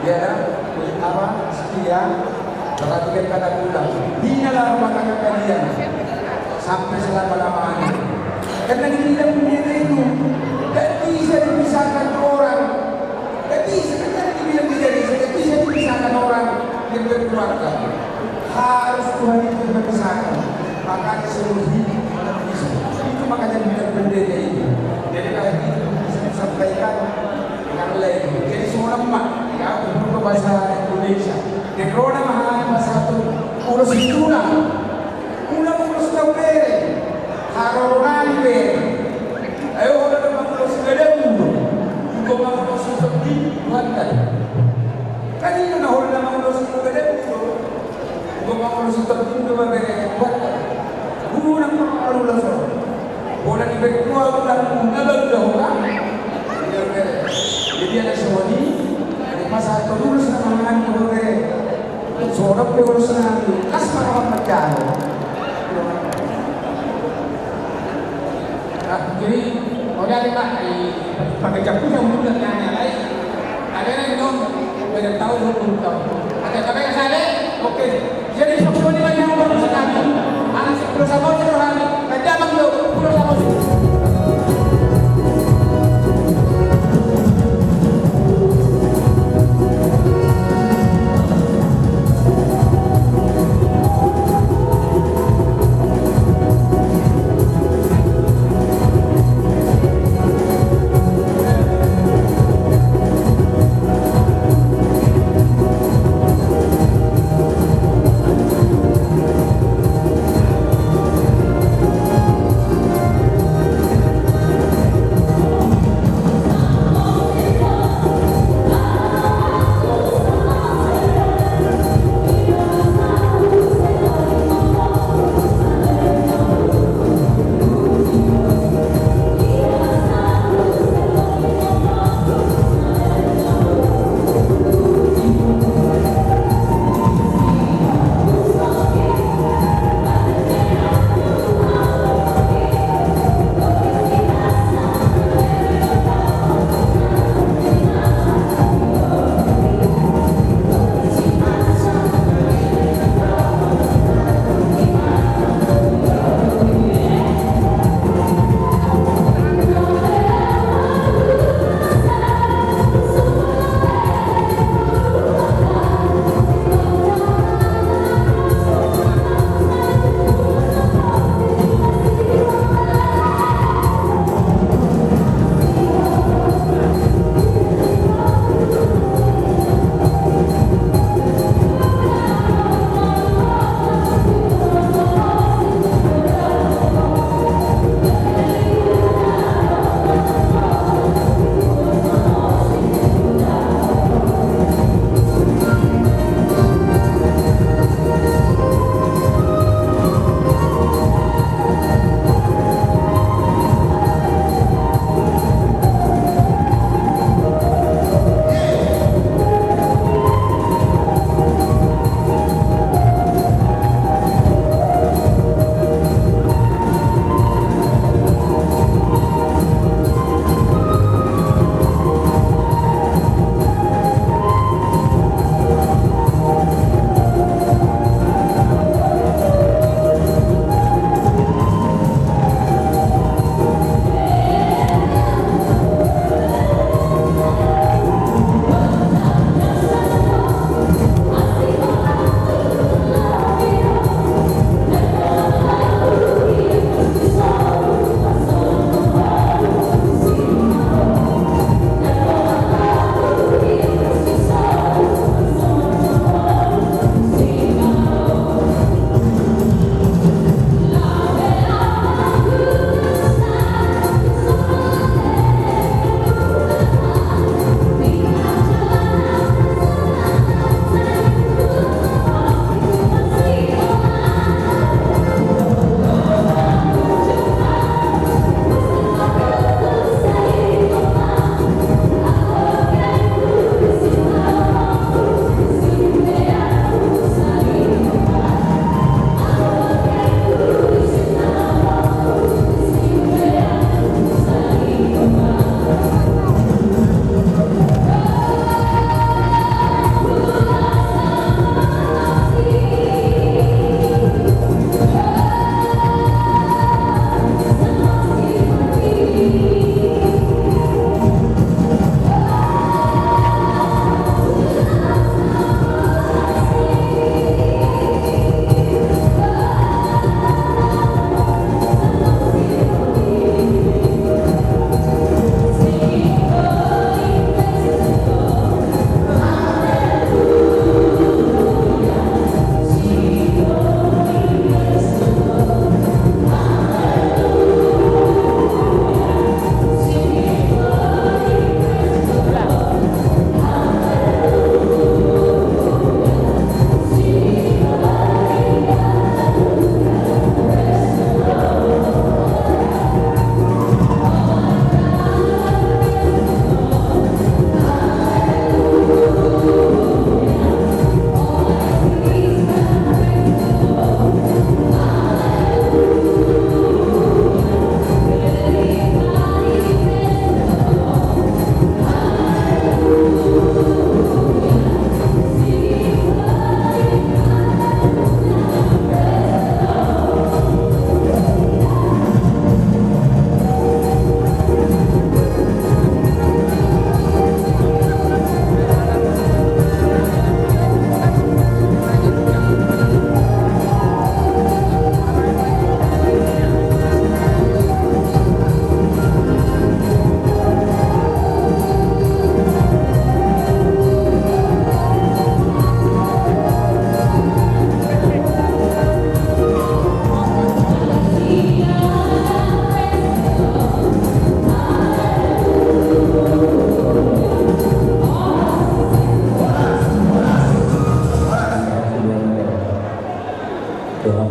Ya, dah, kulit apa, setia, perhatikan kata pulang. Hinalah rumah tangga kalian sampai selama-lamanya. Karena dibilang pendeta itu, tidak bisa dipisahkan orang. Tidak bisa, kan tadi dibilang tidak bisa, tidak bisa dipisahkan orang yang berkeluarga. Harus Tuhan itu yang memisahkan. Makanya seluruh hidup malam minggu. Itu makanya dibilang pendeta itu. Jadi kalau itu bisa disampaikan dengan lain. Jadi semua lemak, ya, untuk bahasa Indonesia. Jadi kalau nama bahasa itu, urus itulah. Unang ulos na bere, haroro nami bere. Ai holan na mangulosi gadangmu do, ingkon mangulosi tondingmu do. Kan i do na holan na mangulosi gadangmu do, ingkon mangulosi tondingmu do ma bere. Unang parlu ulos on. Holan dibaen ho ulos na bangga ho. Jadi anak soni, jadi pasahat ulos na mangan do bere. Songon pe ulos na, kas ma roham manjalo. Nah, jadi, oda ada, Pak, di pakai japu yang udah nanya lain. Ada yang non, beda tahu, belum tahu. Ada, tapi yang saya, oke. Jadi, sok soni ma nian ulos nami. Anak sepuluh sama ulos nami.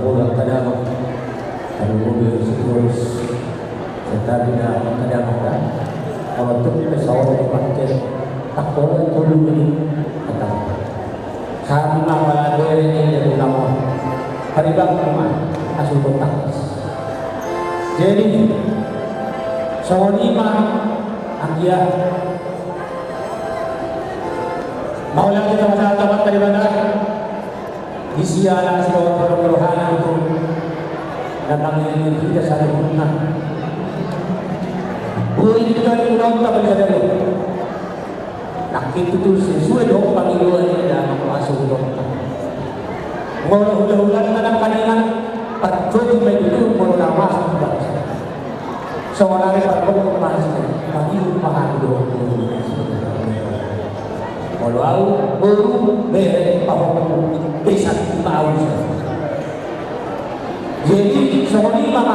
Ulang tadamot. Kalau mobil siklus, tetapi dah tadamot kan. Kalau tu kita sahur di pantai, tak boleh tolu ini. Kata. Sama pala dua ini jadi nama. Hari bang nama, asal botak. Jadi, songon i ma, anggia. Mauliate ma di Tuhanta Debata. Di siala sidohot rohana tu na mangiringi hita saluhutna. Boi di hita di ulaonta bali sadari on. Nangkin tutu sesuai dohot pangidoan ni Debata mangasuhi ulaonta. Molo hulahulanta nangkaningan, parjolo ma i tutu molo na masuk tu bangso. Songon ari parboru mahasiswa, mangihut ma hami dohot boru. Molo au, boru, bere, pahompu, besan, pahompu. Jadi, songon i ma.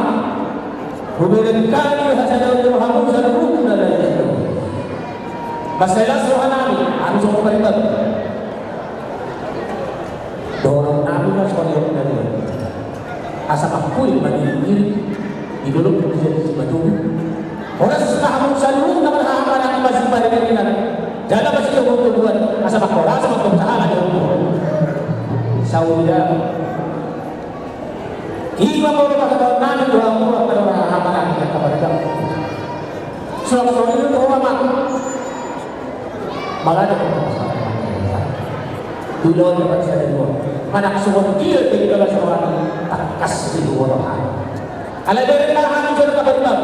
Hubereng hami hasadaon ni rohamu saluhutna na di. Mansai las rohanami, hami songon pariban. Dohononnami ma songon i. Asa mangkuling ma diri di dolok di jati Sibatubu. Horas ma hamu saluhutna marhahamaranggi, masiparingiringan jala masitogutoguan, asa mangkorasi mantong sahala di ompu. Saudara. Ima molo pasahaton nami tu hamu angka dongan hahamaranggi, angka pariban. Suang songon i do tu ho, Amang. Mangada tu ulaon na parsada dua. Manang songon dia pe di bagasan rohana, tangkas di luar rohana. Alai bereng ma hami jolo angka pariban.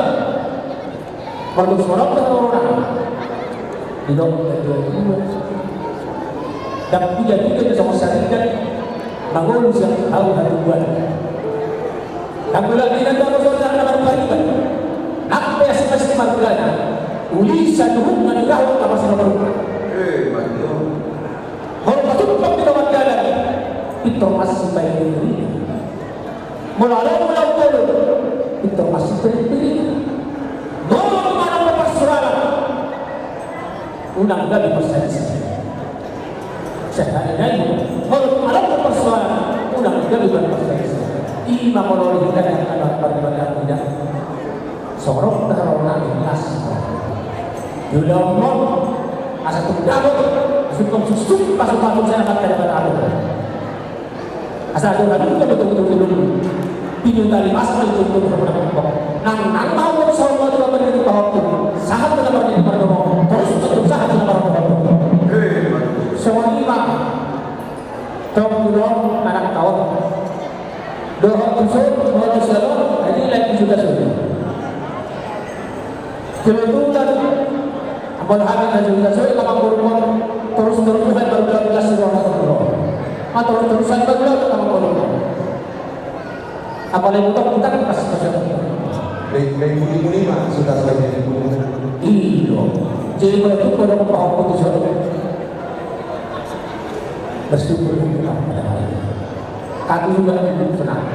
Molo songon on do rohana. Didok na dua dua. Ndang piga-piga do songon sarigat mangolu sian hau hatubuan. Ndang golanggolang do songon sarigat na marpariban. Nang pe asing-asing margana. Uli saluhutna di rahut na masih margana. Molo patumpang di tongah dalan, pintor masipaingiringiring. Molo adong molo ulaon, pintor masipiritpirit. Molo tung adong do parsoalan, unang gabe parsalisihan. Sahali nai, molo tung adong do parsoalan, unang gabe parsalisihan. Ima molo di hita angka pariban, di hita. Songon on do rohana, las. Di ulaon on, asa tung dapot, asa tung suksuk pasupasu sian angka pariban. Asa adong na nunga do tongtong dulu. Pinutari masa do tongtong dulu. Nang nang mau saur matua marnini pahompu. Sahat do na marnini pardomu. Torus tongtong sahat do na marnini pahompu. Songon i ma. Tong dulu anak taon. Dohot tu son, molo sian on, jadi lagi juga sudah. Kebetulan, molo hami na jolo na jolo, na manggoruhon, torus-torus tu hami baru dalam gas di ruang guru. Ma torus-torus hami baru dalam na manggoruhon. Apalagi bukan kita kan pas pas. Baik, baik, muni-muni ma sudah sebagai muni. Iyo. Jadi molo tu pada mau pahompu tu son. Bersyukur kita pada hari ini. Kami juga hidup senang.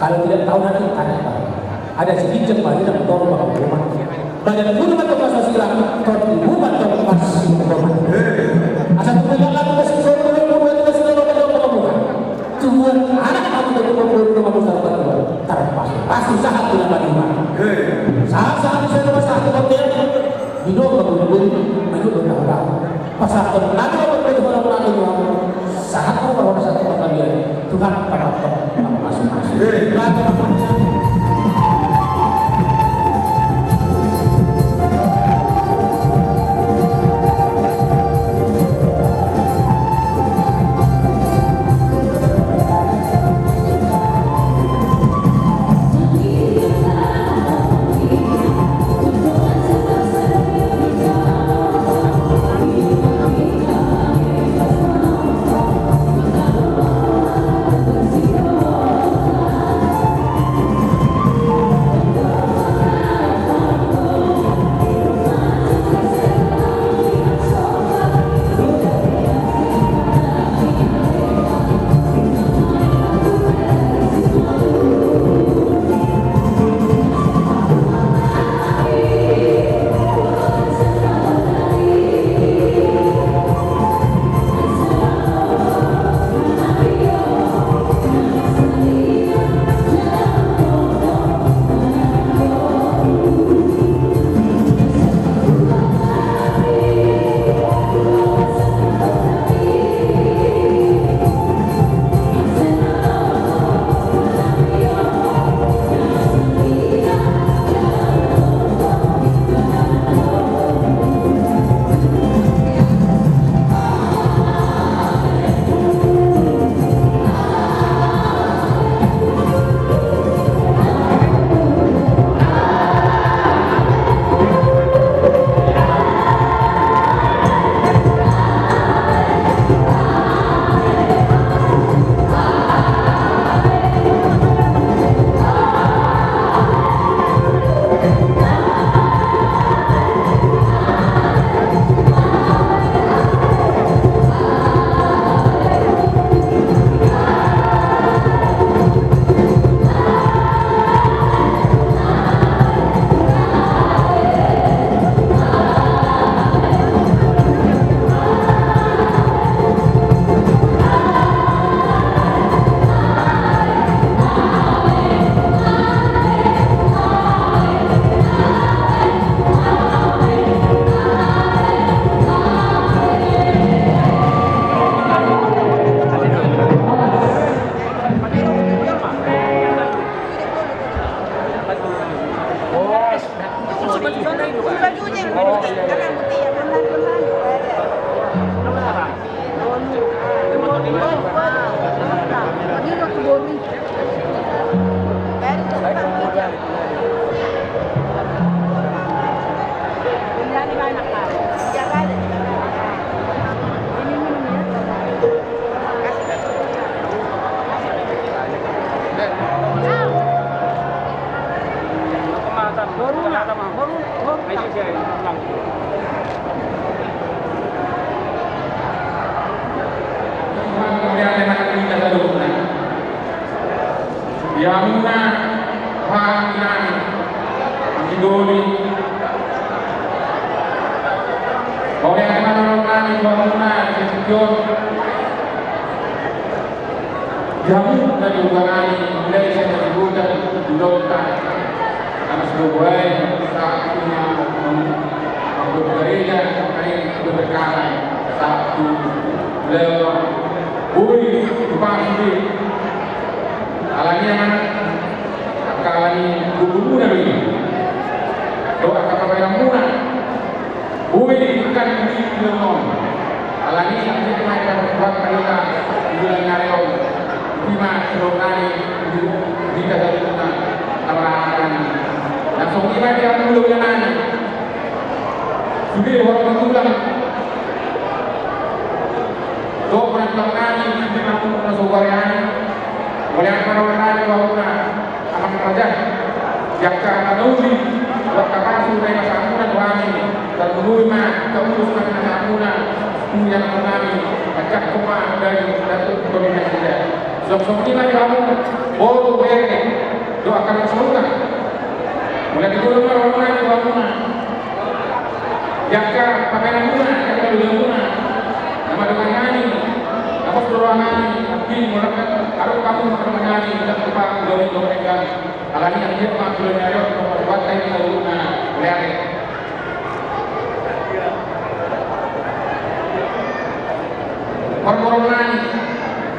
Kalau tidak tahu nanti tanya Pak. Ada si Kijang Bali dan Tor Bang Roman. Badan guru atau masa silam, Tor Ibu atau Mas Roman. Asal tu tidak lalu masih suruh dulu, dulu, dulu, dulu, dulu, dulu, dulu. Tubuhan anak kamu dari pemburu rumah besar berdua. Terpaksa, pasti sahat tu nama lima. Sahat, sahat, sahat, sahat, sahat, sahat, Di dua puluh dua, menurut undang-undang. Pasal tentang apa yang dilakukan itu, sahat apa orang satu pengadilan. Tuhan, Tuhan, Tuhan, Tuhan, masuk, masuk. Di hamuna, haha, inang, anggi doli. Mauliate ma dohonon nami tu hamuna di tingki on. Di hamu na di ugangani, mulai sian na di godang, di lonta, na sidohot ai, sahat tu na mambuat gareja, ai tu berkalan, sahat tu boi, tu pasude. Alani i, angka alani gogomuna do i. Dohot angka pambahenanmuna. Boi, kan di, di on. Alani i, anggiat ma dipasahat hita di bulan ni ari on. Ima sidohonon nami di hita saluhutna, na marhahamaranggi. Na songon i ma di hamu hulahula nami. Sude horong ni tulang. Dohot na tulang nami, sude na tulang na so huareani. Mauliate ma dohonon nami tu hamuna. Amang raja, di angka na uli, di angka pasu na dipasahat hamuna tu hami, tarlumobi ma angka ulos na pinasahat hamuna tu ianakhonnami, manjangkon ma daging datu dohot nasida. Songon i ma di hamu boru, bere, dohot angka na sahuta. Mauliate ma dohonon nami tu hamuna. Di angka pambahenanmuna, di angka hulahula nami, na madongan nami, na pos do roha nami, anggiat molo adong hamu madongan nami, ndang tupa gabe dohot denggan. Alani i, anggiat ma tu lomo ni ari on, dohot hita saluhutna, mauliate. Parboruon nami,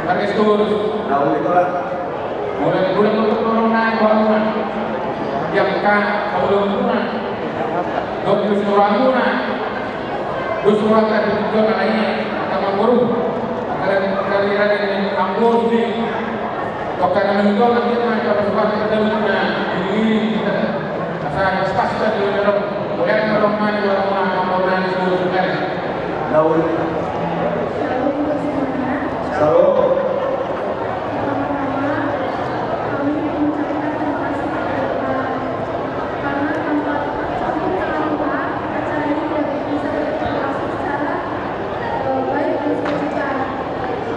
Margestorus. Mauliate ma dohonon nami tu hamuna. Di angka haholomuna dohot dos ni rohamuna. Dos ni rohanta di tingki on, alani i, angka amangboru, angka raja ni amangboru sude. Tongka na mangihut on, anggiat ma dipasahat hita saluhutna, diiringiring hita. Asa pas-pas hita di lomo ni ari on. Mauliate ma dohonon nami tu hamuna, amangboru nami, sude sude. Laul. Shalom. Shalom. Pertama-tama, kami mengucapkan terima kasih kepada Tuhan. Karena tanpa campur tangan Tuhan, acara ini tidak bisa berlangsung secara, eh, baik dan sukacita.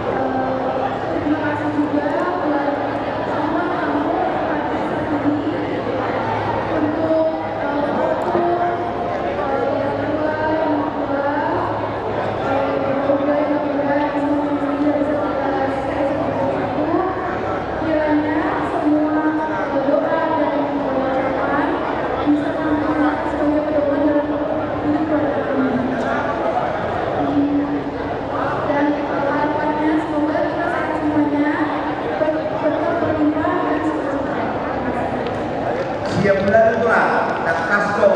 Eh, terima kasih juga buat semua kamu yang hadir saat ini untuk, eh, waktu, eh, yang tua, yang tua, eh, yang muda, yang muda, yang semua yang sudah bisa kita kasih satu. Kiranya semua doa dan ucapan bisa kami terima sebagai pedoman dalam hidup keluarga kami. Dan harapannya semoga kita sehat semuanya, ber-, berkah berlimpah dan sukacita. Siap benar tu lah, tangkas do,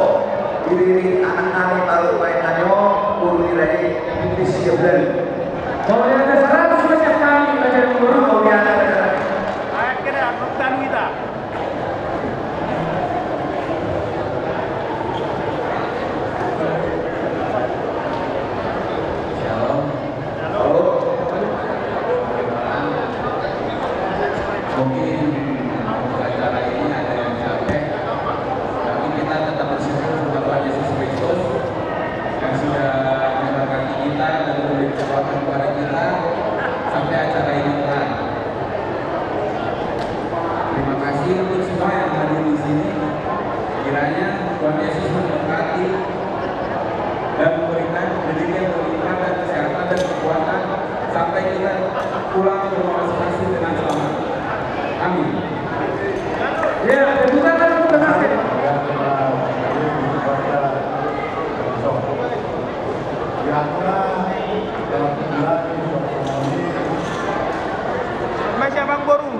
iriring anak nami, baru main nami, boru nami, di siap benar. Mauliate saratus banyak kami, raja dan boru. Mauliate. Shalom. Halo. Mungkin untuk acara ini ada yang capek, tapi kita tetap bersyukur kepada Tuhan Yesus Kristus yang sudah memberkati kita dan memberi kekuatan kepada kita sampai acara ini kelar. Terima kasih untuk semua yang hadir di sini. Kiranya Tuhan Yesus memberkati dan memberikan rezeki yang berlimpah dan kesehatan dan kekuatan sampai kita pulang ke rumah masing-masing dengan selamat. Amin. Ya, tepuk tangan untuk Tuhan. Masih Abang Boru.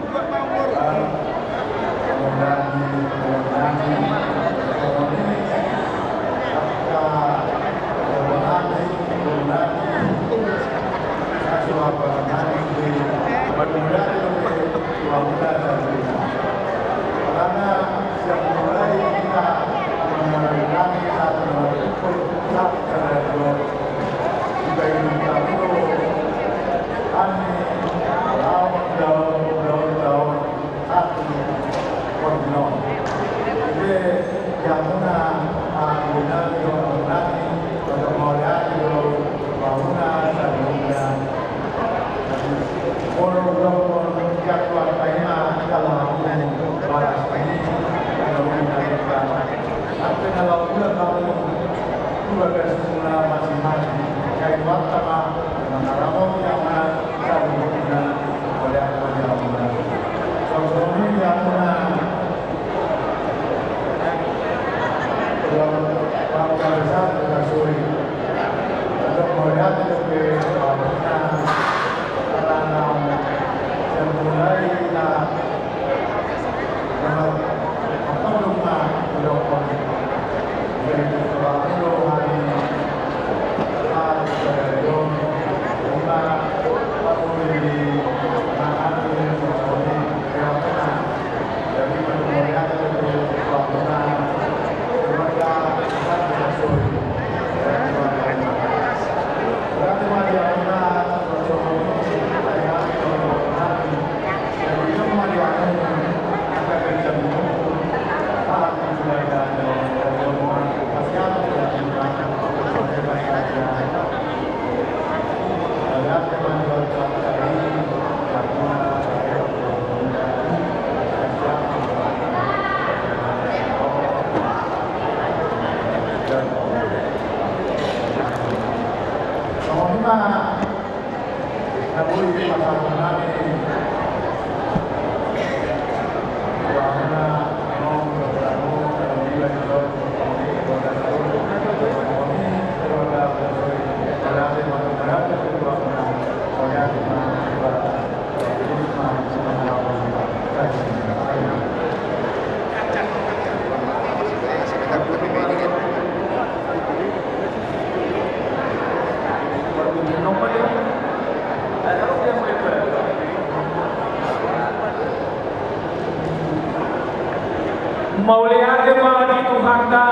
Mauliate ma di Tuhanta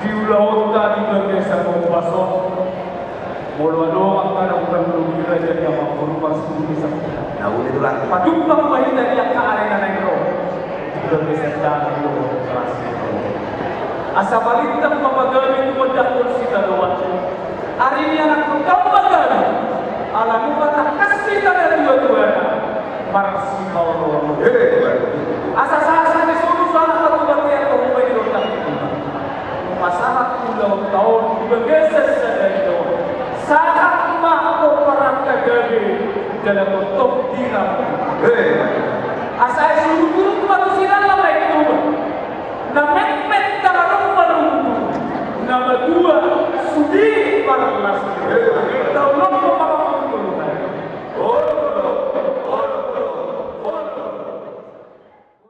di ulaonta di bagasan ombas on. Molo adong angka na umbahen lobi raja ni amangboru, marsiboto sahat. Na uli tulang. Pajumpang ma hita di angka ari na naeng ro. Di bagasan dangka ni kelas. Asa balintang ma pagabe tumundalhon sitadoan. Ari ni anakkonta on ma gabe. Ala nunga tangkas hita natuatuana. Marsipaoloan. Asa sahat-sahat ni solu sahat ma tu bontean, tu huta, di gondang ni huta. Pasahat ulaonta on di bagasan sadari on. Sahat ma pomparan na gabe jala tongtong di rambu.